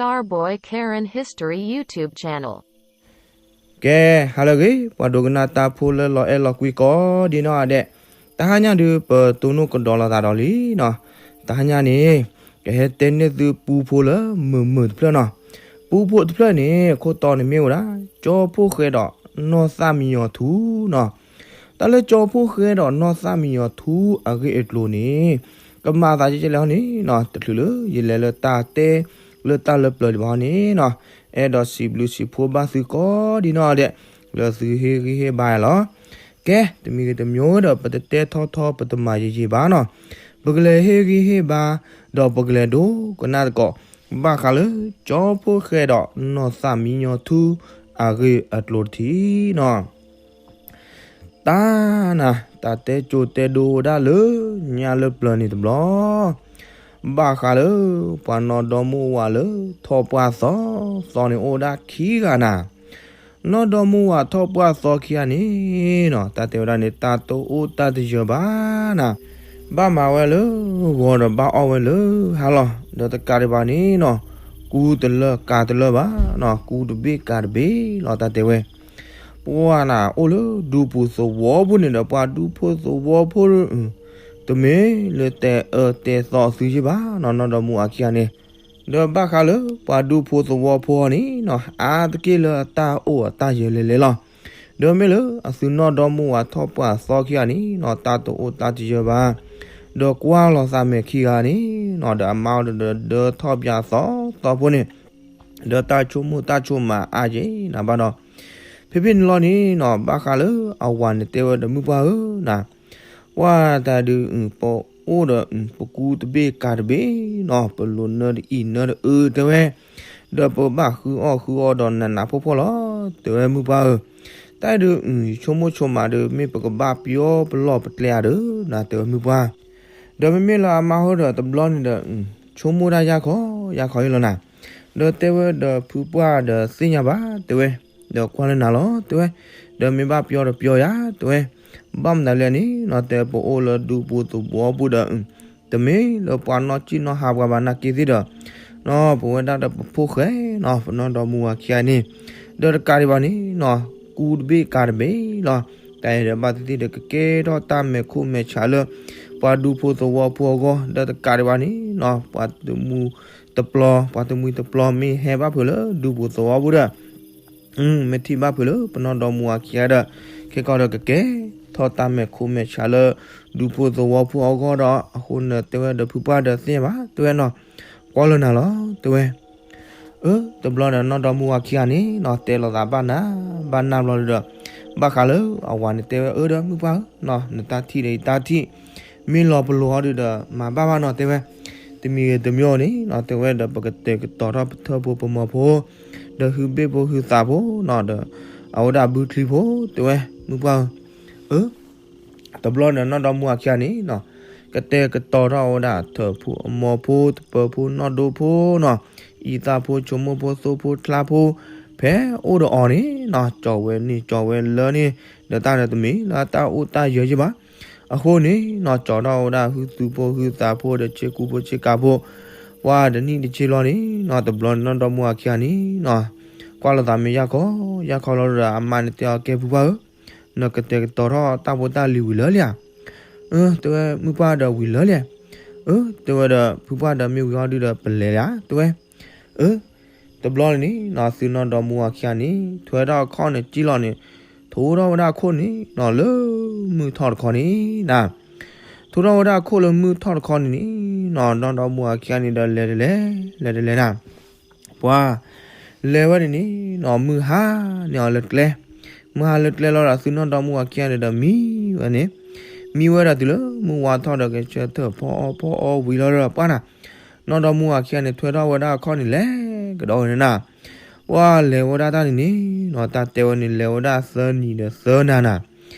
Starboy Karen History YouTube channel. ကဲ, ဟါလၢအဂ့ၤ ပှၤဒိကနၣ်တၢ်ဖိလၢလီၤအဲၣ်လီၤကွံကိးဒံနီၢ်ဂၤဒဲး, တဟါညါဒုး ပတိၢ်နီၣ်ကဒီးလိာ်သးဒီးလံနီၤ. တဟါညါန့ၣ် ကဟဲတဲန့ၢ်သုပူဖိလၢမုာ်မုာ်တဖျၢၣ်နီၤ. ပူဖိတဖျၢၣ်န့ၣ် ခိၣ်တီန့ၣ်မ့ၢ်ဝဲဒၣ် ကၠီဖိဃဲဒီးနီၢ်သၣ်မံယီၤထူနီၤ. တၢ်လၢကၠီဖိဃဲဒီးနီၢ်သၣ်မံယီၤထူအဂ့ၢ်အကျိၤန့ၣ် ကမၤသးကဲကဲလဲၣ်ဟီန့ၣ်နီၤ, တချုးလၢယလဲၤလၢတၢ်တဲ လၢတၢ်လၢပျၢၤဒံးဘၣ်ဟီန့ၣ်နီၤ, အဲၣ်ဒိးစံးဘျုးစံးဖှိၣ်ဘၣ်သုကိးဒံနီၢ်ဂၤဒဲး လၢသုဟ့ၣ်ဂံၢ်ဟ့ၣ်ဘါယၤလီၤ. ကဲ, တမံၤဂ့ၤတမံၤဒီး ပတတဲထီထီပတမၤယံာ်ယံာ်ဘၣ်နီၤ, ပကလဲၤဟ့ၣ်ဂံၢ်ဟ့ၣ်ဘါ ဒီးပကလဲၤဒိကနၣ်သကိး ဘၣ်ဃးလၢကၠီဖိဃဲဒီးနီၢ်သၣ်မံယီၤထူအဂ့ၢ်အကျိၤတထံၣ်နီၤ. တၢ်နၤ, တၢ်တဲကၠိတဲဒိဝဲဒၣ်လၢညါလၢပျၢၤန့ၣ်တဘျီ, ဘၣ်ဃးလၢ ပှၤနီၢ်ဒီမါဝၤလၢထီၣ်ပှၢ်သီသီန့ၣ် အိၣ်ဝဲဒၣ်ခံဂၤနၤ. နီၢ်ဒီမါဝၤထီၣ်ပှၢ်သီခံဂၤန့ၣ်နီၤ, တၢ်တဲဝဲဒၣ်န့ၣ် တၢ်တအိၣ်တၢ်တယၢၤဘၣ်နၤ. ဘၣ်မၤဝဲလၢဂီၤဒီးဘၣ်အီၣ်ဝဲလၢဟါလီၤ. ဒီးတကးဒံးဘၣ်န့ၣ်နီၤ, ကူတလၢကၤတလၢဘၣ်နီၤ, ကူတဘ့ၣ်ကၤတဘ့ၣ်လီၤ တၢ်တဲဝဲ. ပှၤနၤအိၣ်လၢဒူပူၤသဝီပူၤန့ၣ်ဒီး ပှၤဒူဖိသဝီဖိ တမ့ၢ်လၢတဲအၢတဲသီသုယ့ၢ်ဘၣ်နီၤ, နီၢ်ဒီမါဝၤခံဂၤန့ၣ်. ဒီးဘၣ်ဃးလၢပှၤဒူဖိသဝီဖိအီၤန့ၣ်နီၤ, အါတက့ၢ်လၢအတၢ်အိၣ်အတၢ်ယၢၤလဲၤလဲၤလီၤ. ဒီးမ့ၢ်လၢအသုနီၢ်ဒီမါဝၤထီၣ်ပှၢ်သီခံဂၤန့ၣ်နီၤ, တၢ်တအိၣ်တၢ်တယၢၤဘၣ်. ဒီးကွၢ်လီၤသးမဲာ်ခံဂၤန့ၣ်နီၤ, ဒီးအမါအီၤဒီးဒၢထီၣ်ပၠးသီသီဖိန့ၣ်, ဒီးတၢ်ဆိကမိၣ်တၢ်ဆိကမးအါယဲၢ်နၤဘၣ်ဒီး, ဖဲဖဲန့ၣ်လီၤန့ၣ်နီၤ, ဘၣ်ဃးလၢအဝၤန့ၣ်တဲဝဲဒီး မုၢ်ပှၢ်ဧၢနၤ, ပှၤတၢ်ဒုး ပအိၣ်ဒီး ပကူတဘ့ၣ်ကၤတဘ့ၣ်နီၤ, ပလိၤနၢတအံၤနၢတအၢတဲဝဲ, ဒီးပဘၣ်ဃုအီၣ်ဃုအီဒီးနးနးဖှီၣ်ဖှီၣ်လီၤ တဲဝဲမုၢ်ပှၢ်ဧၢ. တၢ်ဒုး ဆိကမိၣ်ဆိကမးဒီး မ့ၢ်ပကဘၣ်ပျီပလီၢ်ပကျဲဧါဒီးနၤ တဲဝဲမုၢ်ပှၢ်. ဒီးမ့မ့ၢ်လၢအမါဟီဒီးတဘျီန့ၣ်ဒီး ဆိကမိၣ်တၢ်ယၢ်ခီယၢ်ခီအံၤလီၤနၤ, ဒီးတဲဝဲဒီးဖုပှၢ်ဒီးသ့ၣ်ညါဘၣ်တဲဝဲ, ဒီးကွၢ်လၢနၤလီၤတဲဝဲ, ဒီးမ့ၢ်ဘၣ်ပျီဒီးပျီယၤတဲဝဲ, ဘၣ်မနုၤလဲၣ်န့ၣ်နီၤ, တဲပအိၣ်လၢဒူပူၤသဝီပူၤဒီး တမ့ၢ်လၢပှၤနီၢ်ကံၣ်နီၢ်ဟးပှၤဘၣ်နာ်က့သ့ၣ်ဒီး, ပဝဲဒၣ်ဒီးပဖိၣ်ဃဲနီၤ, ပနီၢ်ဒီမါဝၤခံဂၤန့ၣ်, ဒီးတကးဒံးဘၣ်န့ၣ်နီၤ, ကူတဘ့ၣ်ကၤတဘ့ၣ်လီၤ. တၢ်အဲၣ်ဒိးဘၣ်သ့ၣ်သ့ၣ်ဒီး ကကဲထီၣ်တၢ်မဲာ်ခိၣ်မဲာ်ဆးလၢ ပှၤဒူဖိသဝီဖိအဂီၢ်, ဒီးတကးဒံးဘၣ်န့ၣ်နီၤ, ပှၤတမှံၤတပျီၤ, ပှၤတမှံၤတပျီၤမ့ၢ်ဟဲဘၣ်ဖုးလၢဒူပူၤသဝီပူၤဒီး မ့ၢ်ထံၣ်ဘၣ်ဖုးလၢပနီၢ်ဒီမါဝၤခံဂၤဒီး, ခဲကီးဒီးကကဲထီၣ်တၢ်မဲာ်ခိၣ်မဲာ်ဆးလၢ ဒူဖိသဝီဖိအဂီၢ်ဒီး, အဃိန့ၣ်တဲဝဲဒီးဖုပှၢ်ဒီးသ့ၣ်ညါဘၣ်တဲဝဲနီၤ, ကွၢ်လၢနၤလီၤတဲဝဲ. အၢ တဘျီဒီးနီၢ်ဒီမါဝၤခံဂၤန့ၣ်နီၤ, တဲလိာ်သးဘၣ်နးဘၣ်နးဘျီဒီး, ဘၣ်ဃးလၢအဝၤန့ၣ်တဲဝဲအၢဒီး မုၢ်ပှၢ်ဧၢနီၤ, နတၢ်ထံၣ်ဒီးယတၢ်ထံၣ် မ့ၢ်လီၤပလိာ်အီၤဒုးဒီး မၤဘၣ်ဘၣ်နီၤတဲဝဲ. တမံၤဂ့ၤတမံၤဂ့ၤန့ၣ်နီၤ, တဲဝဲဒီးပကတဲာ်ကတီၤထီၣ်ပထၢၣ်ဖိပမီၤဖိ, ဒီးဟုဘ့ၣ်ဖိဟုသးဖိနီၤ, ဒီးအဝဲဒၣ်ဘုချံဖိတဲဝဲ, မုၢ်ပှၢ်ဧၢ. အၢ တဘျီဒီးနီၢ်ဒီမါဝၤခံဂၤန့ၣ်နီၤ, ကတဲာ်ကတီၤထီၣ်အဝဲဒၣ်ထၢၣ်ဖိအမီၤဖိတပၢၤဖိနီၢ်ဒိဖိနီၤ, အံသၣ်ဖိဆိကမိၣ်ဖိသိဖိချါဖိ, ဖဲအိၣ်ဒီးအီၤန့ၣ်နီၤ, ကၠီၤဝဲန့ၣ်ကၠီၤဝဲလၢန့ၣ်, ဒီးတၢ်ဒီးတမ့ၢ်လၢတၢ်အိၣ်တၢ်ယၢၤယ့ၢ်ဘၣ်. အဃိန့ၣ်နီၤ, ကၠီၤထီၣ်ဝဲဒၣ်ဟုသူဖိဟုသးဖိဒီးဆ့ကူဖိဆ့ကၤဖိ, ပှၤတနံၣ်တဆ့လီၤန့ၣ်နီၤ, တဘျီနီၢ်ဒီမါဝၤခံဂၤန့ၣ်နီၤ, ကွၢ်လိာ်သးမ့ၢ်ယၢ်ခီယၢ်ခီလီၤဒီး အမါန့ၣ်တဲအီၤကဲဖုပှၢ်ဧၢ နကတဲာ်ကတီၤထီၣ်တၢ်ဖိတၢ်လံၤဝံၤလၢလံဧါ. အၢ တဲဝဲ မုၢ်ပှၢ်ဒီးဝံၤလၢလံ. အၢ တဲဝဲဒီး ဖုပှၢ်ဒီးမ့ၢ်ဝံၤအီၤဒုဒီးပလဲၤလံဧါ တဲဝဲ. အၢ တဘျီန့ၣ်နီၤ သုနီၢ်ဒီမါဝၤခံဂၤန့ၣ် ထွဲထီၣ်အခီၣ်န့ၣ်ကံၣ်လီၤန့ၣ် ထိထီၣ်ဝဲဒၣ်အခိၣ်န့ၣ်နီၤ လၢမုၢ်ထီၣ်တခီန့ၣ်နၤ. ထိထီၣ်ဝဲဒၣ်အခိၣ်လၢမုၢ်ထီၣ်တခီန့ၣ်နီၤ နီၢ်ဒီမါဝၤခံဂၤန့ၣ်ဒီးလဲၤတလဲၤ လဲၤတလဲၤနၤ ပှၤ လဲၤဝဲန့ၣ်န့ၣ်နီၤ မုၢ်ဟါန့ၢ်အီၤလၢကျဲ, မုၢ်ဟါလၢကျဲလီၤဒီး သုနီၢ်ဒီမါဝၤခံဂၤန့ၣ်ဒီးမံဝဲန့ၣ်, မံဝဲဒၣ်တုၤလၢမုၢ်ဝါထီၣ်ဒီး ကဆၢထၢၣ်ဖီအီၣ်ဖီအီဝံၤလီၤဒီး ပှၤနၤ နီၢ်ဒီမါဝၤခံဂၤန့ၣ် ထွဲထီၣ်ဝဲဒၣ်အခီၣ်န့ၣ် လဲၤကဒီးဝဲန့ၣ်နၤ. ပှၤလဲၤဝဲဒၣ်တၢ်န့ၣ်န့ၣ်နီၤ တၢ်တဲဝဲန့ၣ် လဲၤဝဲဒၣ်သၢနံၤဒီးသၢနၤနၤ.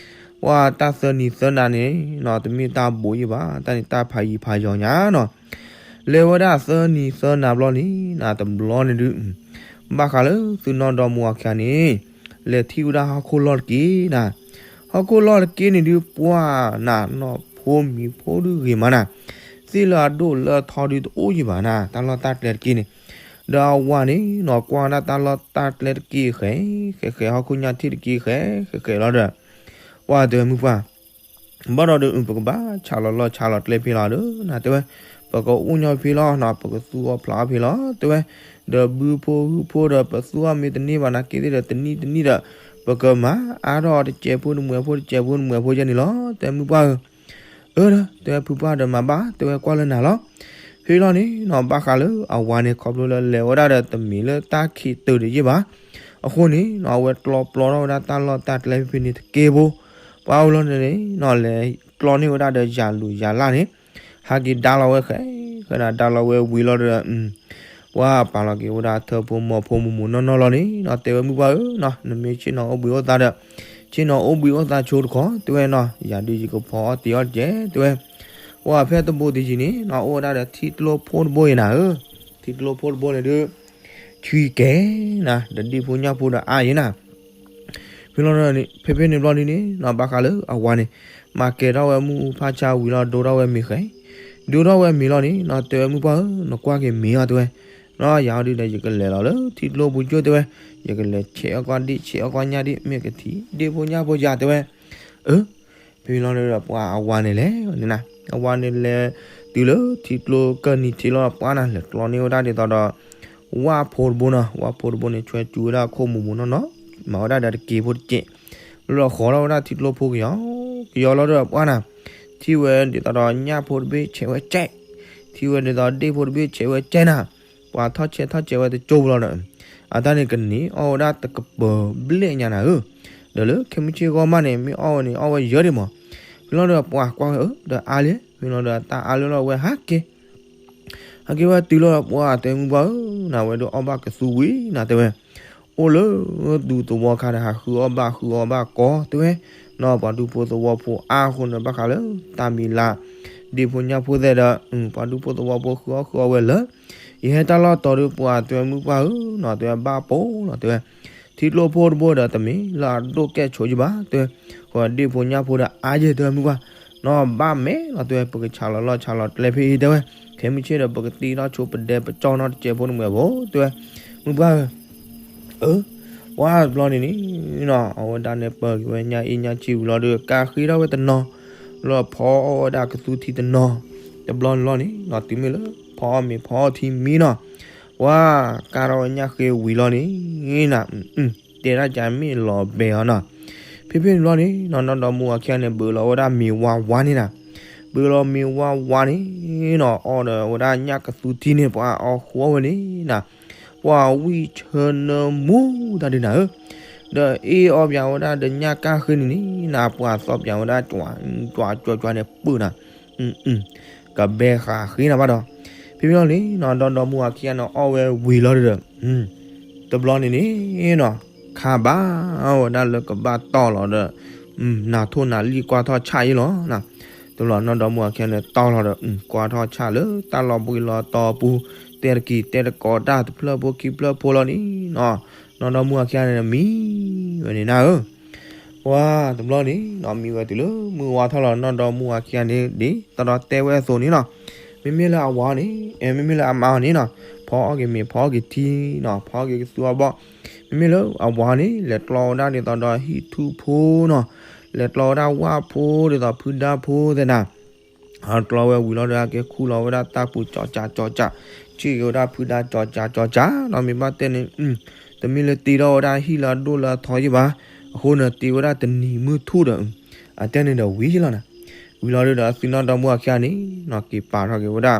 ပှၤတၢ်သၢနံၤသၢနၤန့ၣ်နီၤ တမ့ၢ်တၢ်ဘိးယံာ်ဘၣ် တၢ်န့ၣ်တၢ်ဖးယံၤဖးယီၤညါနီၤ. လဲၤဝဲဒၣ်သၢနံၤသၢနၤဘျီန့ၣ်နၤ တဘျီန့ၣ်ဒုး ဘၣ်ဃးလၢသုနီၢ်ဒီမါဝၤခံဂၤန့ၣ် လဲၤထံၣ်ဝဲဒၣ်ဟီၣ်ခိၣ်လီၢ်တက့ၢ်နၤ. ဟီၣ်ခိၣ်လီၢ်တက့ၢ်န့ၣ်ဒုး ပှၤနၤ နီၢ်ဖိမံၤဖိဒုးဂ့ၤမးနၤ. သ့ၣ်လၢအဒိၣ်လၢအထီဒုးတအိၣ်ယံာ်ဘၣ်နၤ တၢ်လီၢ်တၢ်ကျဲတက့ၢ်န့ၣ်. ဒီးအဝၤန့ၣ်နီၤ ကွၢ်ဝဲဒၣ်တၢ်လီၢ်တၢ်ကျဲတက့ၢ်ဃဲ, ဃဲဃဲ ဟီၣ်ခိၣ်ညါထံၣ်တက့ၢ်ဃဲ, ဃဲဃဲလီၤဒီး ပှၤတဲဝဲမုၢ်ပှၢ် ဘၣ်ဒီးဒီး ပကဘၣ်ဆးလီၤလီၢ်ဆးလီၤကျဲဖဲလီၤဒီး နတဲဝဲ, ပကအိၣ်ညီဖဲလီၤနီၤ, ပကသူၣ်အီၣ်ဖျးအီၣ်ဖဲလီၤ တဲဝဲ, ဒီးဘုဖိဟုဖိဒီး ပသူၣ်အီၣ်မ့ၢ်တန့ၢ်ဘၣ်နာ်က့သ့ၣ်ဒီး တနံၣ်တနံၣ်ဒီး ပကမၤအါထီၣ်အီၤတစဲးဖိတမှဲးဖိ တစဲးဖိတမှဲးဖိယဲန့ၣ်လီၤ တဲမုၢ်ပှၢ်ဧၢ အၢ တဲဝဲဖုပှၢ်ဒီးမၤဘၣ် တဲဝဲကွၢ်လၢနၤလီၤ. ဖဲလီၤန့ၣ်နီၤ ဘၣ်ဃးလၢအဝၤန့ၣ် ခီဖျိလၢလဲၤဝဲဒၣ်ဒီးတမ့ၢ်လၢတၢ်ခံးတုၤတယံာ်ဘၣ်. အဃိန့ၣ်နီၤ အဝဲကျီပျီထီၣ်ဝဲဒၣ်တၢ်လီၢ်တၢ်ကျဲဖဲဖဲန့ၣ်တက့ၢ်ဖိ, ပှၤအိၣ်လီၤန့ၣ်နီၤ လဲၤကျီန့ၢ်ဝဲဒၣ်ဒီးယၤလူၤယၤလၢ်န့ၣ် ဟးက့ၤဒါလီၤဝဲဃဲ, ဃဲဒၣ်ဒါလီၤဝဲဝံၤလီၤဒီး ပှၤပာ်လီၤက့ၤဝဲဒၣ်ထၢဖိမီၤဖိမူးမူးနီၢ်နီၢ်လီၤန့ၣ်နီၤ တဲဝဲမုၢ်ပှၢ်ဧၢနီၤ နမ့ၢ်ဆ့ၣ်နီၤအိၣ်ဘှံးအိၣ်သါဒီး ဆ့ၣ်နီၤအိၣ်ဘှံးအိၣ်သါဆိတခီ တဲဝဲနီၤ ယၤဒုးယကဖီအီၣ်တ့ၢ်အီၣ်တကဲ တဲဝဲ, ပှၤဖဲတဘိတယံၤန့ၣ်နီၤ အိၣ်ဝဲဒၣ်ဒီးထံကျိဖိတဘိအံၤနၤဧၢ, ထံကျိဖိတဘိန့ၣ်ဒုး ဆံကဲနၤ ဒီးဒ့ၣ်ဖိညၣ်ဖိဒီးအါယဲနၤ ဖဲလီၤ ဖဲဖဲန့ၣ်ဘျီဒ်န့ၣ်နီၤ ဘၣ်ဃးလၢအဝၤန့ၣ် မၤကဲၤထီၣ်ဝဲမုၢ်ဖးဆါဝံၤလီၤ ဒိထီၣ်ဝဲမ့ၤဃဲ, ဒိထီၣ်ဝဲမ့ၤလီၤန့ၣ်နီၤ တဲဝဲမုၢ်ပှၢ်ဧၢ နကွၢ်က့ၤမ့ၤအီၤတဲဝဲ, နီၤ ယၤဒုးဒီးယကလဲၤလီၤလၢထံကျိပူၤကၠိတဲဝဲ, ယကလဲၤဆဲးအီၣ်ကွၢ်ဒ့ၣ် ဆဲးအီၣ်ကွၢ်ညၣ်ဒ့ၣ် မ့ၢ်ကထံၣ်ဒ့ၣ်ဖိညၣ်ဖိယၤတဲဝဲ, အၢ ဖဲလီၤဒီးပှၤအဝၤန့ၣ်လဲၤန့ၣ်နၤ အဝၤန့ၣ်လဲၤတုၤလၢထံကျိကၢၢ်နံၤထံးလီၤ ပှၤနၤလဲၤကျီန့ၢ်ဝဲဒၣ်ဒ်သိးဒီး ဝၣ်ဖိတဘိနီၤ ဝၣ်ဖိတဘိန့ၣ် ဆွဲစူၤဝဲဒၣ်ခိၣ်မူးမူးနီၢ်နီၢ် မၤဝဲဒၣ်ဒီးတက့ၢ်ဖိတက့ၢ်, လၢဃီၤထီၣ်ဝဲဒၣ်ထံကျိဖိကယီကယီလီၤဒီးပှၤနၤ ထံၣ်ဝဲဒ်သိးဒီးညၣ်ဖိတဘ့ၣ်ဆဲးဝဲကဲး, ထံၣ်ဝဲဒ်သိးဒ့ၣ်ဖိတဘ့ၣ်ဆဲးဝဲကဲးနၤ, ပှၤထီၣ်ဆဲးထီၣ်ဆဲးဝဲတကၠိပူၤလီၤဒီး အတၢ်န့ၣ်ကန့ၢ်အီၣ်ဝဲဒၣ်တကပၤဘျဲၣ်ညါနၤဧၢ, ဒီးလၢခဲမုၢ်ဆ့ၣ်ဂီၢ်မးန့ၣ် မ့ၢ်အီၣ်ဝဲန့ၣ် အီၣ်ဝဲယၢဒ့ၣ်မး, ဖဲလီၤဒီးပှၤကွၢ်ဝဲဧၢ ဒီးအါလဲၣ် ဖဲလီၤဒီးတၢ်အါလၢလီၤဝဲဟးက့ၤ ဟဲက့ၤဝဲတုၤလီၤပှၤတဲမုၢ်ပှၢ်ဧၢ နဝဲဒုးအီၣ်ဘၣ်ကသူဝံၤနၤတဲဝဲ, အိၣ်လၢဒူသဝီခါဒီးဟးဃုအီၣ်ဘၣ်ဃုအီၣ်ဘၣ်ကီတဲဝဲ, နီၤပှၤဒူဖိသဝီဖိအါဃိန့ၣ် ဘၣ်ဃးလၢတၢ်မံၤလၢ ဒ့ၣ်ဖိညၣ်ဖိသဲဒီး ပှၤဒူဖိသဝီဖိဃုအီၣ်ဃုအီၣ်ဝဲလၢ ယဟဲတၢ်လီၢ်တီၤဒီးပှၤတဲမုၢ်ပှၢ်ဧၢ နီၤတဲဝဲဘၣ်ပိာ်လီၤတဲဝဲ, ထံကျိဖိတဘိဒီးတမ့ၢ်လၢအဒိၣ်ကဲၣ်ဆိးယဘၣ်တဲဝဲ, ဃိဒ့ၣ်ဖိညၣ်ဖိဒီးအါယဲတဲမုၢ်ပှၢ်, နီၤဘၣ်မဲာ်လီၤတဲဝဲ ပကဆးလီၤလီၢ်ဆးလီၤကျဲဖဲအံၤတဲဝဲ, ခဲမုၢ်ဆ့ၣ်ဒီး ပကတ့ထီၣ်ဆိပဒဲပကၠီၣ်နီတစဲးဖိတမှဲးဖိတဲဝဲ, မုၢ်ပှၢ်ဧၢ အၢ ပှၤတဘျီန့ၣ်န့ၣ်နီၤ အဝဲဒၣ်န့ၣ်ပၢၢ်က့ၤဝဲညၣ်အ့ၣ်ညၣ်ဆံဝံၤလီၤဒီး ကါဃ့ထီၣ်ဝဲတနီၤ, လၢဖီအီၣ်ဝဲဒၣ်ကသူထံတနီၤ, တဘျီန့ၣ်လီၤန့ၣ်နီၤ တုၤမ့ၢ်လၢဖီအီၣ်မ့ၤဖီအီၣ်ထံမံနီၤ, ပှၤကါထီၣ်ဝဲညၣ်ဃ့ဝံၤလီၤန့ၣ်နၤ တဲဒၣ်ကမ့ၢ်လီၤဘဲအီၤနီၤ, ဖဲဖဲန့ၣ်ဘျီန့ၣ်နီၤ နီၢ်ဒီမူအခါန့ၣ် ဘၢလီၤဝဲဒၣ်မ့ၤဝါဝါန့ၣ်နၤ, ဘၢလီၤမ့ၤဝါဝါန့ၣ်နီၤ အီၣ်ဒီးဝဲဒၣ်ညၣ်ကသူထံန့ၣ် ပှၤအီၣ်ဃုအီၣ်ဝဲန့ၣ်နၤ ပှၤဝံၣ်ဆၢနၢမူတၢ်ဒုးနၤဧၢ, ဒီးအ့ၣ်အီၣ်ပၠးဝဲဒၣ်ဒီးညၣ်ကါဃ့န့ၣ်န့ၣ်နၤ ပှၤသီၣ်ပၠးဝဲဒၣ် ကၠွးကၠွးကၠွးန့ၣ်ပုၢ်နၤ, ကဘဲဃာ်ဃ့နၤဘၣ်ဒီး, ဖဲဖဲလီၤန့ၣ်နီၤ ဒီဒီမူအခါန့ၣ် အီၣ်ဝဲဝံၤလီၤဒီး တဘျီန့ၣ်န့ၣ်နီၤ ခါဘၣ်ဝဲဒၣ်လၢကဘၣ်တီၢ်လီၤဒီး နထိၣ်နၤလံၣ်ကွၢ်ထီၣ်ဆၣ်အံၤလီၤ, တဘျီနီၢ်ဒီမူအခါန့ၣ် တီၢ်လီၤဒီး ကွၢ်ထီၣ်ဆၣ်လၢတၢ်လီၢ်ဘှံးလီၤတီၤပူၤ တဲတကံၤတဲတကိးတၢ်တဖျၢၣ်ဖိခံဖျၢၣ်ဖိလီၤန့ၣ်နီၤ, နီၢ်ဒီမူအခါန့ၣ်မံဝဲန့ၣ်နၤဧၢ ပှၤတဘျီန့ၣ်နီၤ မံဝဲတုၤလၢမုၢ်ဝါထီၣ်လီၤ နီၢ်ဒီမူအခါန့ၣ် ဒ်သိးဒီးတဲဝဲအသိးန့ၣ်နီၤ, မ့မ့ၢ်လၢအဝၤန့ၣ် အဲ မ့မ့ၢ်လၢအမါအီၤန့ၣ်နီၤ ဖီအီၣ်က့ၤမ့ၤ ဖီအီၣ်က့ၤထံနီၤ ဖီအီၣ်က့ၤကသူအီၣ်ဘီၣ်, မ့မ့ၢ်လၢအဝၤန့ၣ် လဲၤကျီဝဲဒၣ်ဒ်သိးဒီးဟံၣ်ထူၣ်ဖိနီၤ, လဲၤကျီဝဲဒၣ်ဝၣ်ဖိဒ်သိးဖုဒါဖိသဲနၤ ကျီဝဲဝံၤလီၤဒီး ကဲခူၣ်လီၤဝဲဒၣ်တၢ်ပူၤကၠီကၠးကၠီကၠး, ထံၣ်က့ၤဝဲဒၣ်ဖုဒါကၠီကၠးကၠီကၠးနီၤ မ့ၢ်ဘၣ်တဲန့ၣ် တမ့ၢ်လၢတ့ထီၣ်ဝဲဒၣ်ဟံၣ်လၢအဒိၣ်လၢအထီယ့ၢ်ဘၣ်, အဃိန့ၣ် တ့ဝဲဒၣ်တနံၤမုၢ်ထူၣ်ဒီး အတဲန့ၣ်ဒီးဝံၤယ့ၢ်လီၤနၤ, ဝံၤလီၤဒီး အသုနီၢ်ဒီမူအခါန့ၣ်နီၤ က့ၤပာ်ထီၣ်က့ၤဝဲဒၣ်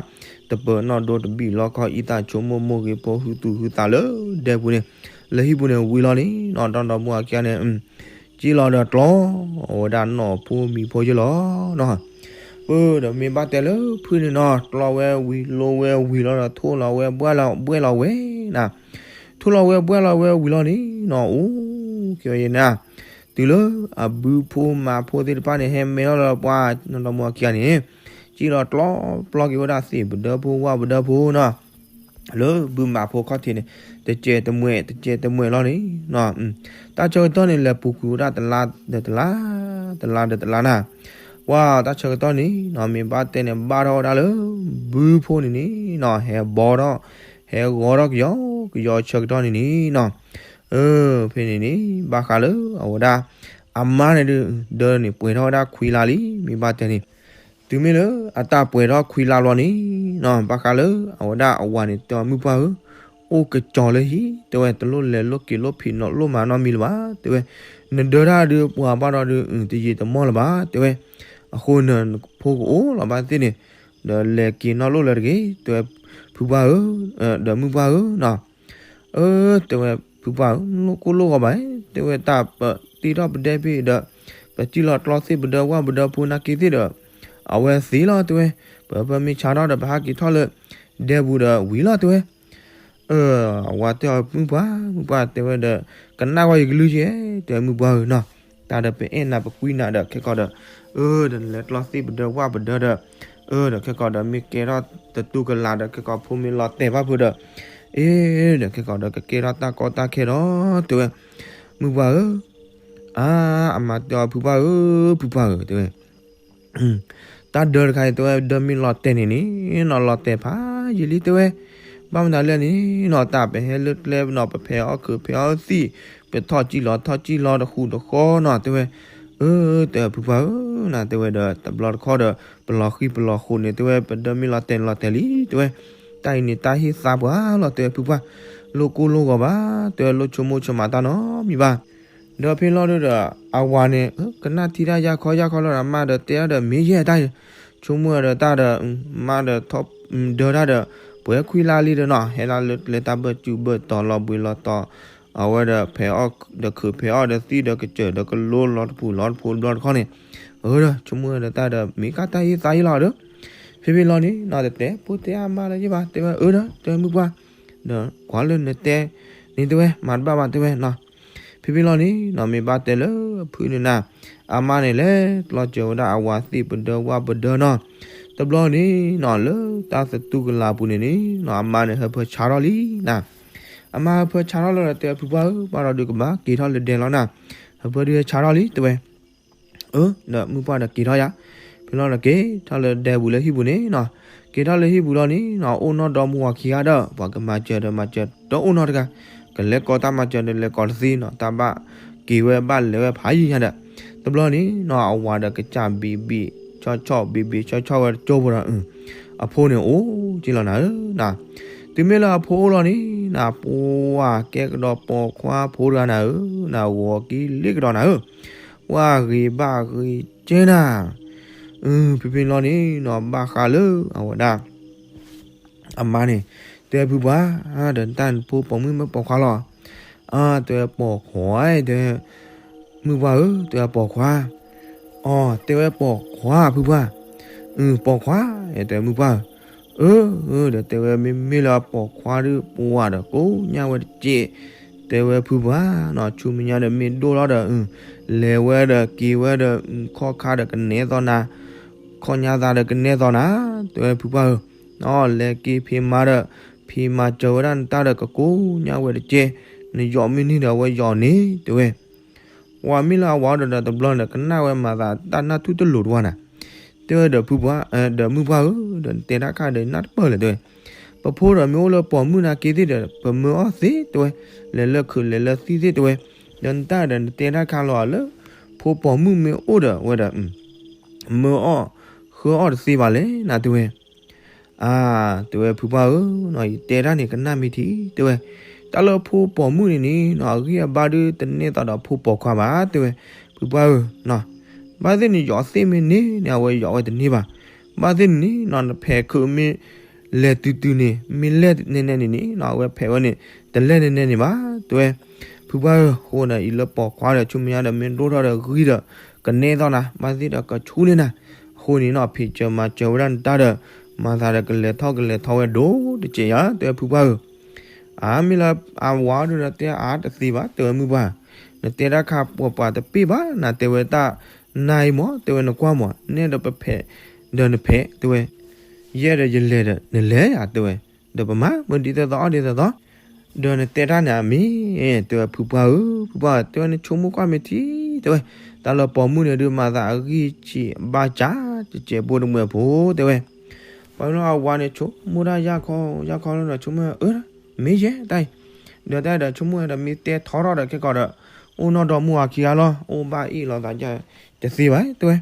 တပၢၤနီၣ်ဒိတဘံၣ်လီခီအံသၣ်ဆိကမိၣ်မိၢ်ဂ့ၤဖိ ဟုသူၣ်ဟုသးလၢဒဲပူၤန့ၣ်, လၢဟံၣ်ပူၤန့ၣ်ဝံၤလီၤန့ၣ်နီၤ နီၢ်ဒီမူအခါန့ၣ် က့ၤလီၤဒီးကျီ အဝဲဒၣ်နီၢ်ဖိမံၤဖိယ့ၢ်လီၤနီၤ, ပၢ်ဒီးမ့ၢ်ဘၣ်တဲလၢဖုန့ၣ်နီၤ ကျီဝဲဝံၤလိဝဲဝံၤလီၤဒီး ထိၣ်လီၤဝဲဘှၣ်လီၤဝဲနၤ, ထိၣ်လီၤဝဲဘှၣ်လီၤဝဲဝံၤလီၤန့ၣ်နီၤ အိၣ်က့ၤဝဲယဲၢ်နၤ, တုၤလၢအဘုဖိမးဖိသ့ၣ်တဖၣ်န့ၣ် ဟဲမဲထီၣ်လၢပှၤနီၢ်ဒီမူအခါန့ၣ်, က့ၤလီၤကျီပျီက့ၤဝဲဒၣ်သ့ၣ်ပဒၢဖိဝၣ်ပဒၢဖိနီၤ လၢဘုမးဖိခီၣ်ထံးန့ၣ် တစဲးတမှဲာ် တစဲးတမှဲာ်လီၤန့ၣ်နီၤ, တၢ်ဆၢကတီၢ်န့ၣ် လဲၤပူၤကွံာ်ဝဲဒၣ်တလါဒီးတလါ, တလါဒီးတလါနၤ, ပှၤတၢ်ဆၢကတီၢ်န့ၣ်နီၤ မ့ၢ်ဘၣ်တဲန့ၣ် ဘၣ်ထီၣ်ဝဲဒၣ်လၢ ဘုဖိန့ၣ်န့ၣ်နီၤ ဟဲဘီထီၣ်, ဟဲဂီၤထီၣ်ကယီကယီဆၢကတီၢ်န့ၣ်န့ၣ်နီၤ, အၢ ဖဲန့ၣ်န့ၣ် ဘၣ်ဃးလၢအဝဲဒၣ် အမါန့ၣ်ဒုး ဒၢန့ၣ် ပှဲၤထီၣ်ဝဲဒၣ်ခွံလါလံ မ့ၢ်ဘၣ်တဲန့ၣ်, တုၤမ့ၢ်လၢအတၢ်ပှဲၤထီၣ်ခွံလါဘျီန့ၣ်နီၤ ဘၣ်ဃးလၢအဝဲဒၣ်အဝၤန့ၣ် တဲအီၤ မုၢ်ပှၢ်ဧၢ, အိၣ်ကစီၤလၢဟံၣ် တဲဝဲ တလိၣ်လဲၤလိၣ်က့ၤလိၣ်ဖံးနီၤလိၣ်မၤနီတမံၤလၢၤဘၣ် တဲဝဲ, နဒၢတၢ်ဒုးပှၤဘၣ်ဒီးဒုး တယံာ်တမီၢ်လၢၤဘၣ် တဲဝဲ, အဃိန့ၣ် နဖိကအိၣ်လီၤဘၣ်သ့ၣ်န့ၣ် ဒီးလဲၤက့ၤနီတလိၣ်လၢၤတဂ့ၤ တဲဝဲ, ဖုပှၢ်ဧၢ, ဒီးမုၢ်ပှၢ်ဧၢနီၤ, အၢ တဲဝဲ ဖုပှၢ်ဧၢ လိၣ်ကိၢ်လိၣ်ဂီၤဘၣ်, တဲဝဲ တၢ်ပတ့ထီၣ်ပဒဲဖဲဒီး ပစံၣ်လီၤကျီသ့ၣ်ပဒၢဝၣ်ပဒၢဖိနာ်က့သ့ၣ်ဒီး အဝဲသ့လီၤ တဲဝဲ, ပပမ့ၢ်ဆါထီၣ်ဒီး ပဟးက့ၤထီၣ်လၢ ဒဲပူၤဒီးဝံၤလီၤ တဲဝဲ, အဝၤတဲအီၤ မုၢ်ပှၢ် မုၢ်ပှၢ် တဲဝဲဒီး ကနၣ်ကွၢ်ယကလုၢ်ကဲ တဲ မုၢ်ပှၢ်ဧၢနီၤ, တၢ်ဒီးပအဲၣ်နၤပကွံနၤဒီး ခဲကီးဒီး အၢ ဒီးနလဲၤကျီသ့ၣ်ပဒၢဝၣ်ပဒၢဒီး အၢ ဒီးခဲကီးဒီးမ့ၢ်ကဲထီၣ်သတူၢ်ကလာ်ဒီး ခဲကီးဖိမ့ၢ်လီၤတဲာ်ဘၣ်ဖုးဒီး အ့ ဒီးခဲကီးဒီးကကဲထီၣ်တၢ်ကီတၢ်ခဲဒီး တဲဝဲ, မုၢ်ပှၢ်ဧၢ, အါ အမါတဲအီၤ ဖုပှၢ်ဧၢ, ဖုပှၢ်ဧၢ တဲဝဲ တၢ်ဒၢတခါအံၤ တဲဝဲ ဒၢမ့ၢ်လီၤတဲာ်န့ၣ်န့ၣ်နီၤ လီၤတဲာ်ဖးယံာ်လံ တဲဝဲ, ဘၣ်မနုၤလဲၣ်န့ၣ်နီၤ တၢ်ပဟဲလၢကျဲနီၤ ပဖဲးအီၣ်ခုးဖဲးအီၣ်သံၣ် ပထီၣ်ကံၣ်လီၤထီၣ်ကံၣ်လီၤတဃူးတဃီနီၤ တဲဝဲ, အၢ တဲဖုပှၢ်ဧၢနီၤ တဲဝဲဒီး တဘျီတခီၣ်ဒီး ပလီၤဃံၤပလီၤဃိးန့ၣ် တဲဝဲ ပဒၢမ့ၢ်လီၤတဲာ်လီၤတဲာ်လံ တဲဝဲ, တၢ်အံၤန့ၣ်တၢ်ဟ့ၣ်သါပှၤလီၤ တဲဖုပှၢ်, လိၣ်ကိၢ်လိၣ်ဂီၤဘၣ် တဲဝဲ လိၣ်ဆိကမိၣ်ဆိကမးတၢ်နီတမံၤဘၣ် ဒီးဖဲလီၤဒုဒီး အဝၤန့ၣ် ကနၣ်ထံတၢ်ယၢ်ခီယၢ်ခီလီၤဒီး အမါဒီးတဲအီၤဒီး မ့ၢ်ယဲၢ်တၢ် ဆိကမိၣ်ဒီးတၢ်ဒီး မါဒီးထီၣ်ဒၢတၢ်ဒီး ပှဲၤခွံလါလံဒီးနီၤ ဟဲလၢကျဲတၢ်ဘၢၣ်စူၤဘၢၣ်တီၤလီၤဘှံးလီၤတီၤ အဝဲဒီးဖဲးအီၣ်ဒီးခုးဖဲးအီၣ်ဒီးသံၣ်ဒီးကစၢၢ်ဒီးကလိလီၤတပူၤလီၤတဖိတဘျီတခီၣ်န့ၣ်, အၢဒီး ဆိကမိၣ်ဒီးတၢ်ဒီး မ့ၢ်ကတၢ်ဟ့ၣ်သါယံာ်လီၤဒီး ဖဲဖဲလီၤန့ၣ်နီၤ တတဲဖိတဲအမါလၢၤယဲၢ်ဘၣ် တဲဝဲ အၢဒီး တဲဝဲ မုၢ်ပှၢ် ဒီးကွၢ်လၢနတဲန့ၣ် တဲဝဲ မၤတဘၣ်ဘၣ် တဲဝဲနီၤ ဖဲဖဲလီၤန့ၣ်နီၤ မ့ၢ်ဘၣ်တဲလၢဖုန့ၣ်နၤ အမါန့ၣ်လဲၤကျီစၢၤဝဲဒၣ်အဝၤသ့ၣ် ပဒၢဝၣ်ပဒၢနီၤ, တဘျီန့ၣ်နီၤ လၢတၢ်သတူၢ်ကလာ်ပူၤန့ၣ်န့ၣ်နီၤ အမါန့ၣ်ဟၢဖၢဆါထီၣ်လံနၤ, အမါဟၢဖၢဆါထီၣ်လီၤဒီး တဲဖုပှၢ်ဧၢ ဘၣ်ဒီးဒုးကဘၣ်က့ၤထီၣ်လၢဒဲလီၤနၤ, ဟၢဖၢဒုးဟဲဆါထီၣ်လံ တဲဝဲ အၢ ဒီးမုၢ်ပှၢ်ဒီးက့ၤထီၣ်ယၤ, ဖဲလီၤဒီးက့ၤထီၣ်လၢဒဲပူၤလၢဟံၣ်ပူၤန့ၣ်နီၤ, က့ၤထီၣ်လၢဟံၣ်ပူၤလီၤန့ၣ်နီၤ အိၣ်နီၢ်ဒီမါဝၤခံဂၤဒီး ပှၤကမၤစၢၤဒီးမၤစၢၤတအိၣ်နီတဂၤ, ကလဲၤကိးတၢ်မၤစၢၤဒီးလဲၤကိးတသ့နီၤ တၢ်ဘၣ်က့ၤဝဲဘၣ်လဲၤဝဲဖးယံာ်ညါဒီး, တဘျီန့ၣ်နီၤ အဝၤဒီးကစၢ်ဘံးဘံး ဆီၣ်ဆီၣ်ဘံးဘံး ဆီၣ်ဆီၣ်ဝဲတကၠိဖိဒီး အဖိန့ၣ်အိၣ်က့ၤလီၤနၤဧၢ, တုၤမ့ၢ်လၢအဖိအိၣ်လီၤန့ၣ်နၤ ပှၤကဲကဒီးပိာ်ခွါဖိတဂၤနၤဧၢ, နဂီၤကံလ့ကဒီးနၤဧၢ, ပှၤဂ့ၤဘၣ်ဂ့ၤကဲနၤ, ဖဲဖဲလီၤန့ၣ်နီၤ ဘၣ်ဃးလၢအဝဲဒၣ် အမါန့ၣ် တဲဖုပှၢ်, ဒီးတၢ်နဖိပိာ်မုၣ်မ့ၢ်ပိာ်ခွါလီၤ, တဲဝဲပိာ်ခွါ, တဲဝဲ မုၢ်ပှၢ်ဧၢ, တဲဝဲပိာ်ခွါ, အီ တဲဝဲပိာ်ခွါ ဖုပှၢ်, ပိာ်ခွါ, တဲဝဲမုၢ်ပှၢ်ဧၢ, အၢ ဒီးတဲဝဲမ့မ့ၢ်လၢအပိာ်ခွါဒုး ပှၤဒီးကိးညါဝဲတကဲး, တဲဝဲဖုပှၢ်နီၤ ဆူမဲာ်ညါဒီးမ့ၢ်ဒိၣ်ထီၣ်ဒီး လဲၤဝဲဒီးက့ၤဝဲဒီး ခီၣ်ခါဒီးကနဲသိးနၤ, ခီၣ်ညါသးဒီးကနဲသိးနၤ, တဲဝဲဖုပှၢ်ဧၢ, လဲၤက့ၤဖံးမၤဒီး ဖံးမၤစၢၤဝဲဒၣ်နတၢ်ဒီးကကိးညါဝဲတကဲး, နယီၤမ့ၢ်န့ၢ်ဒီးအဝဲယီၤန့ၣ် တဲဝဲ ပှၤမ့ၢ်လၢအဝၤဒီးတဘျီန့ၣ် ကနၣ်ဝဲမၤသးတၢ်နၢ်ထူၣ်တလိၤတဝၢ်နၤ, တဲဝဲဒီးဖုပှၢ်, ဒီးမုၢ်ပှၢ်ဧၢ, ဒီးနတဲတၢ်ခါဒီးနၢ်တပၢၢ်လဲၣ် တဲဝဲ, ပဖိဒီးမ့ၢ်အိၣ်လၢပိာ်မုၣ်နာ်က့သ့ၣ်ဒီး ပမၢအီၣ်သ့ တဲဝဲ, လဲၤလၢခုးလဲၤလၢသံၣ်သ့ၣ် တဲဝဲ, ဒီးနတၢ်ဒီးနတဲတၢ်ခါလီၤလၢ ဖိပိာ်မုၣ်မ့ၢ်အိၣ်ဒီးဝဲဒီး မၢအီၣ်ဃၢအီၣ်တသ့ဘၣ်လဲၣ်နၤ တဲဝဲ အါ, တဲဝဲဖုပှၢ်ဧၢ, ယတဲတၢ်န့ၣ်ကနၣ်မ့ၢ်ထံ တဲဝဲ, တၢ်လၢဖိပိာ်မုၣ်န့ၣ်န့ၣ်နီၤ အဂံၢ်အဘါဒုးတနဲသိးဒီးဖိပိာ်ခွါဘၣ် တဲဝဲ, ဖုပှၢ်ဧၢ, ဘၣ်သ့ၣ်န့ၣ် ယီၤသ့ၣ်မ့ၢ်န့ၢ်န့ၣ် အဝဲယီၤဝဲတန့ၢ်ဘၣ်, ဘၣ်သ့ၣ်န့ၣ်နီၤ နဖဲးခုးမ့ၢ်လဲၤတုၤတုၤန့ၣ် မ့ၢ်လဲၢ်နဲနဲန့ၣ်န့ၣ်နီၤ အဝဲဖဲးဝဲန့ၣ် တလဲၢ်နဲနဲန့ၣ်ဘၣ် တဲဝဲ, ဖုပှၢ်ဧၢ, အဃိန့ၣ် အံၤလၢပိာ်ခွါဒီး ဆူမဲာ်ညါဒီး မ့ၢ်ဒိၣ်ထီၣ်ဒီးဂံၢ်ဒီး ကနဲသိးနၤ, ဘၣ်သ့ၣ်ဒီးကဆူန့ၢ်နၤ, အဃိန့ၣ်နီၤ ဖံးစၢၤမၤစၢၤဝဲဒၣ်နတၢ်ဒီး မၤသးဒီးကလဲၤထီၣ်ကလဲၤထီဝဲဒိၣ်တကဲးယၤ တဲဝဲ ဖုပှၢ်ဧၢ, အါ မ့ၢ်လၢအဝၤဒီးတဲအါတသ့ဘၣ် တဲဝဲမုၢ်ပှၢ်, နတဲတၢ်ခါပှၤပှၤတပ့ၢ်ဘၣ် နတဲဝဲတၢ်နါအံၤမး တဲဝဲနကွၢ်မး နဲဒီးပဖဲးဒီးနဖဲး တဲဝဲ, ယဲဒီးယလဲၤဒီးနလဲၤယၤ တဲဝဲ, ဒီးပမၤမုၢ်ဒ်သိးသိးအီၣ်ဒ်သိးသိး ဒီးနတဲတၢ်န့ၣ်အမ့ၢ် တဲဝဲဖုပှၢ်ဧၢ, ဖုပှၢ်ဧၢ, တဲဝဲနဆိကမိၣ်ကွၢ်မ့ၢ်ထံ တဲဝဲ, တၢ်လၢပိာ်မုၣ်န့ၣ်ဒုးမၤသးအဂံၢ်ဆံးဘၣ်စၢ် တစဲးဖိတမှဲးဖိ တဲဝဲ, ပ အဝၤန့ၣ်ဆိကမိၣ်တၢ်ယၢ်ခီယၢ်ခီလီၤဒီး ဆိကမိၣ် အၢ မ့ၢ်ယဲတၢ်အံၤ, ဒီးတၢ်ဒီးဆိကမိၣ်ဝဲဒီး မ့ၢ်တဲထီထီၣ်ဒီးခဲကီးဒီး အိၣ်နီၢ်ဒီမါဝၤခံဂၤလီၤ, အိၣ်ဘၣ်အ့ၣ်လိာ်သး တသ့ဘၣ် တဲဝဲ.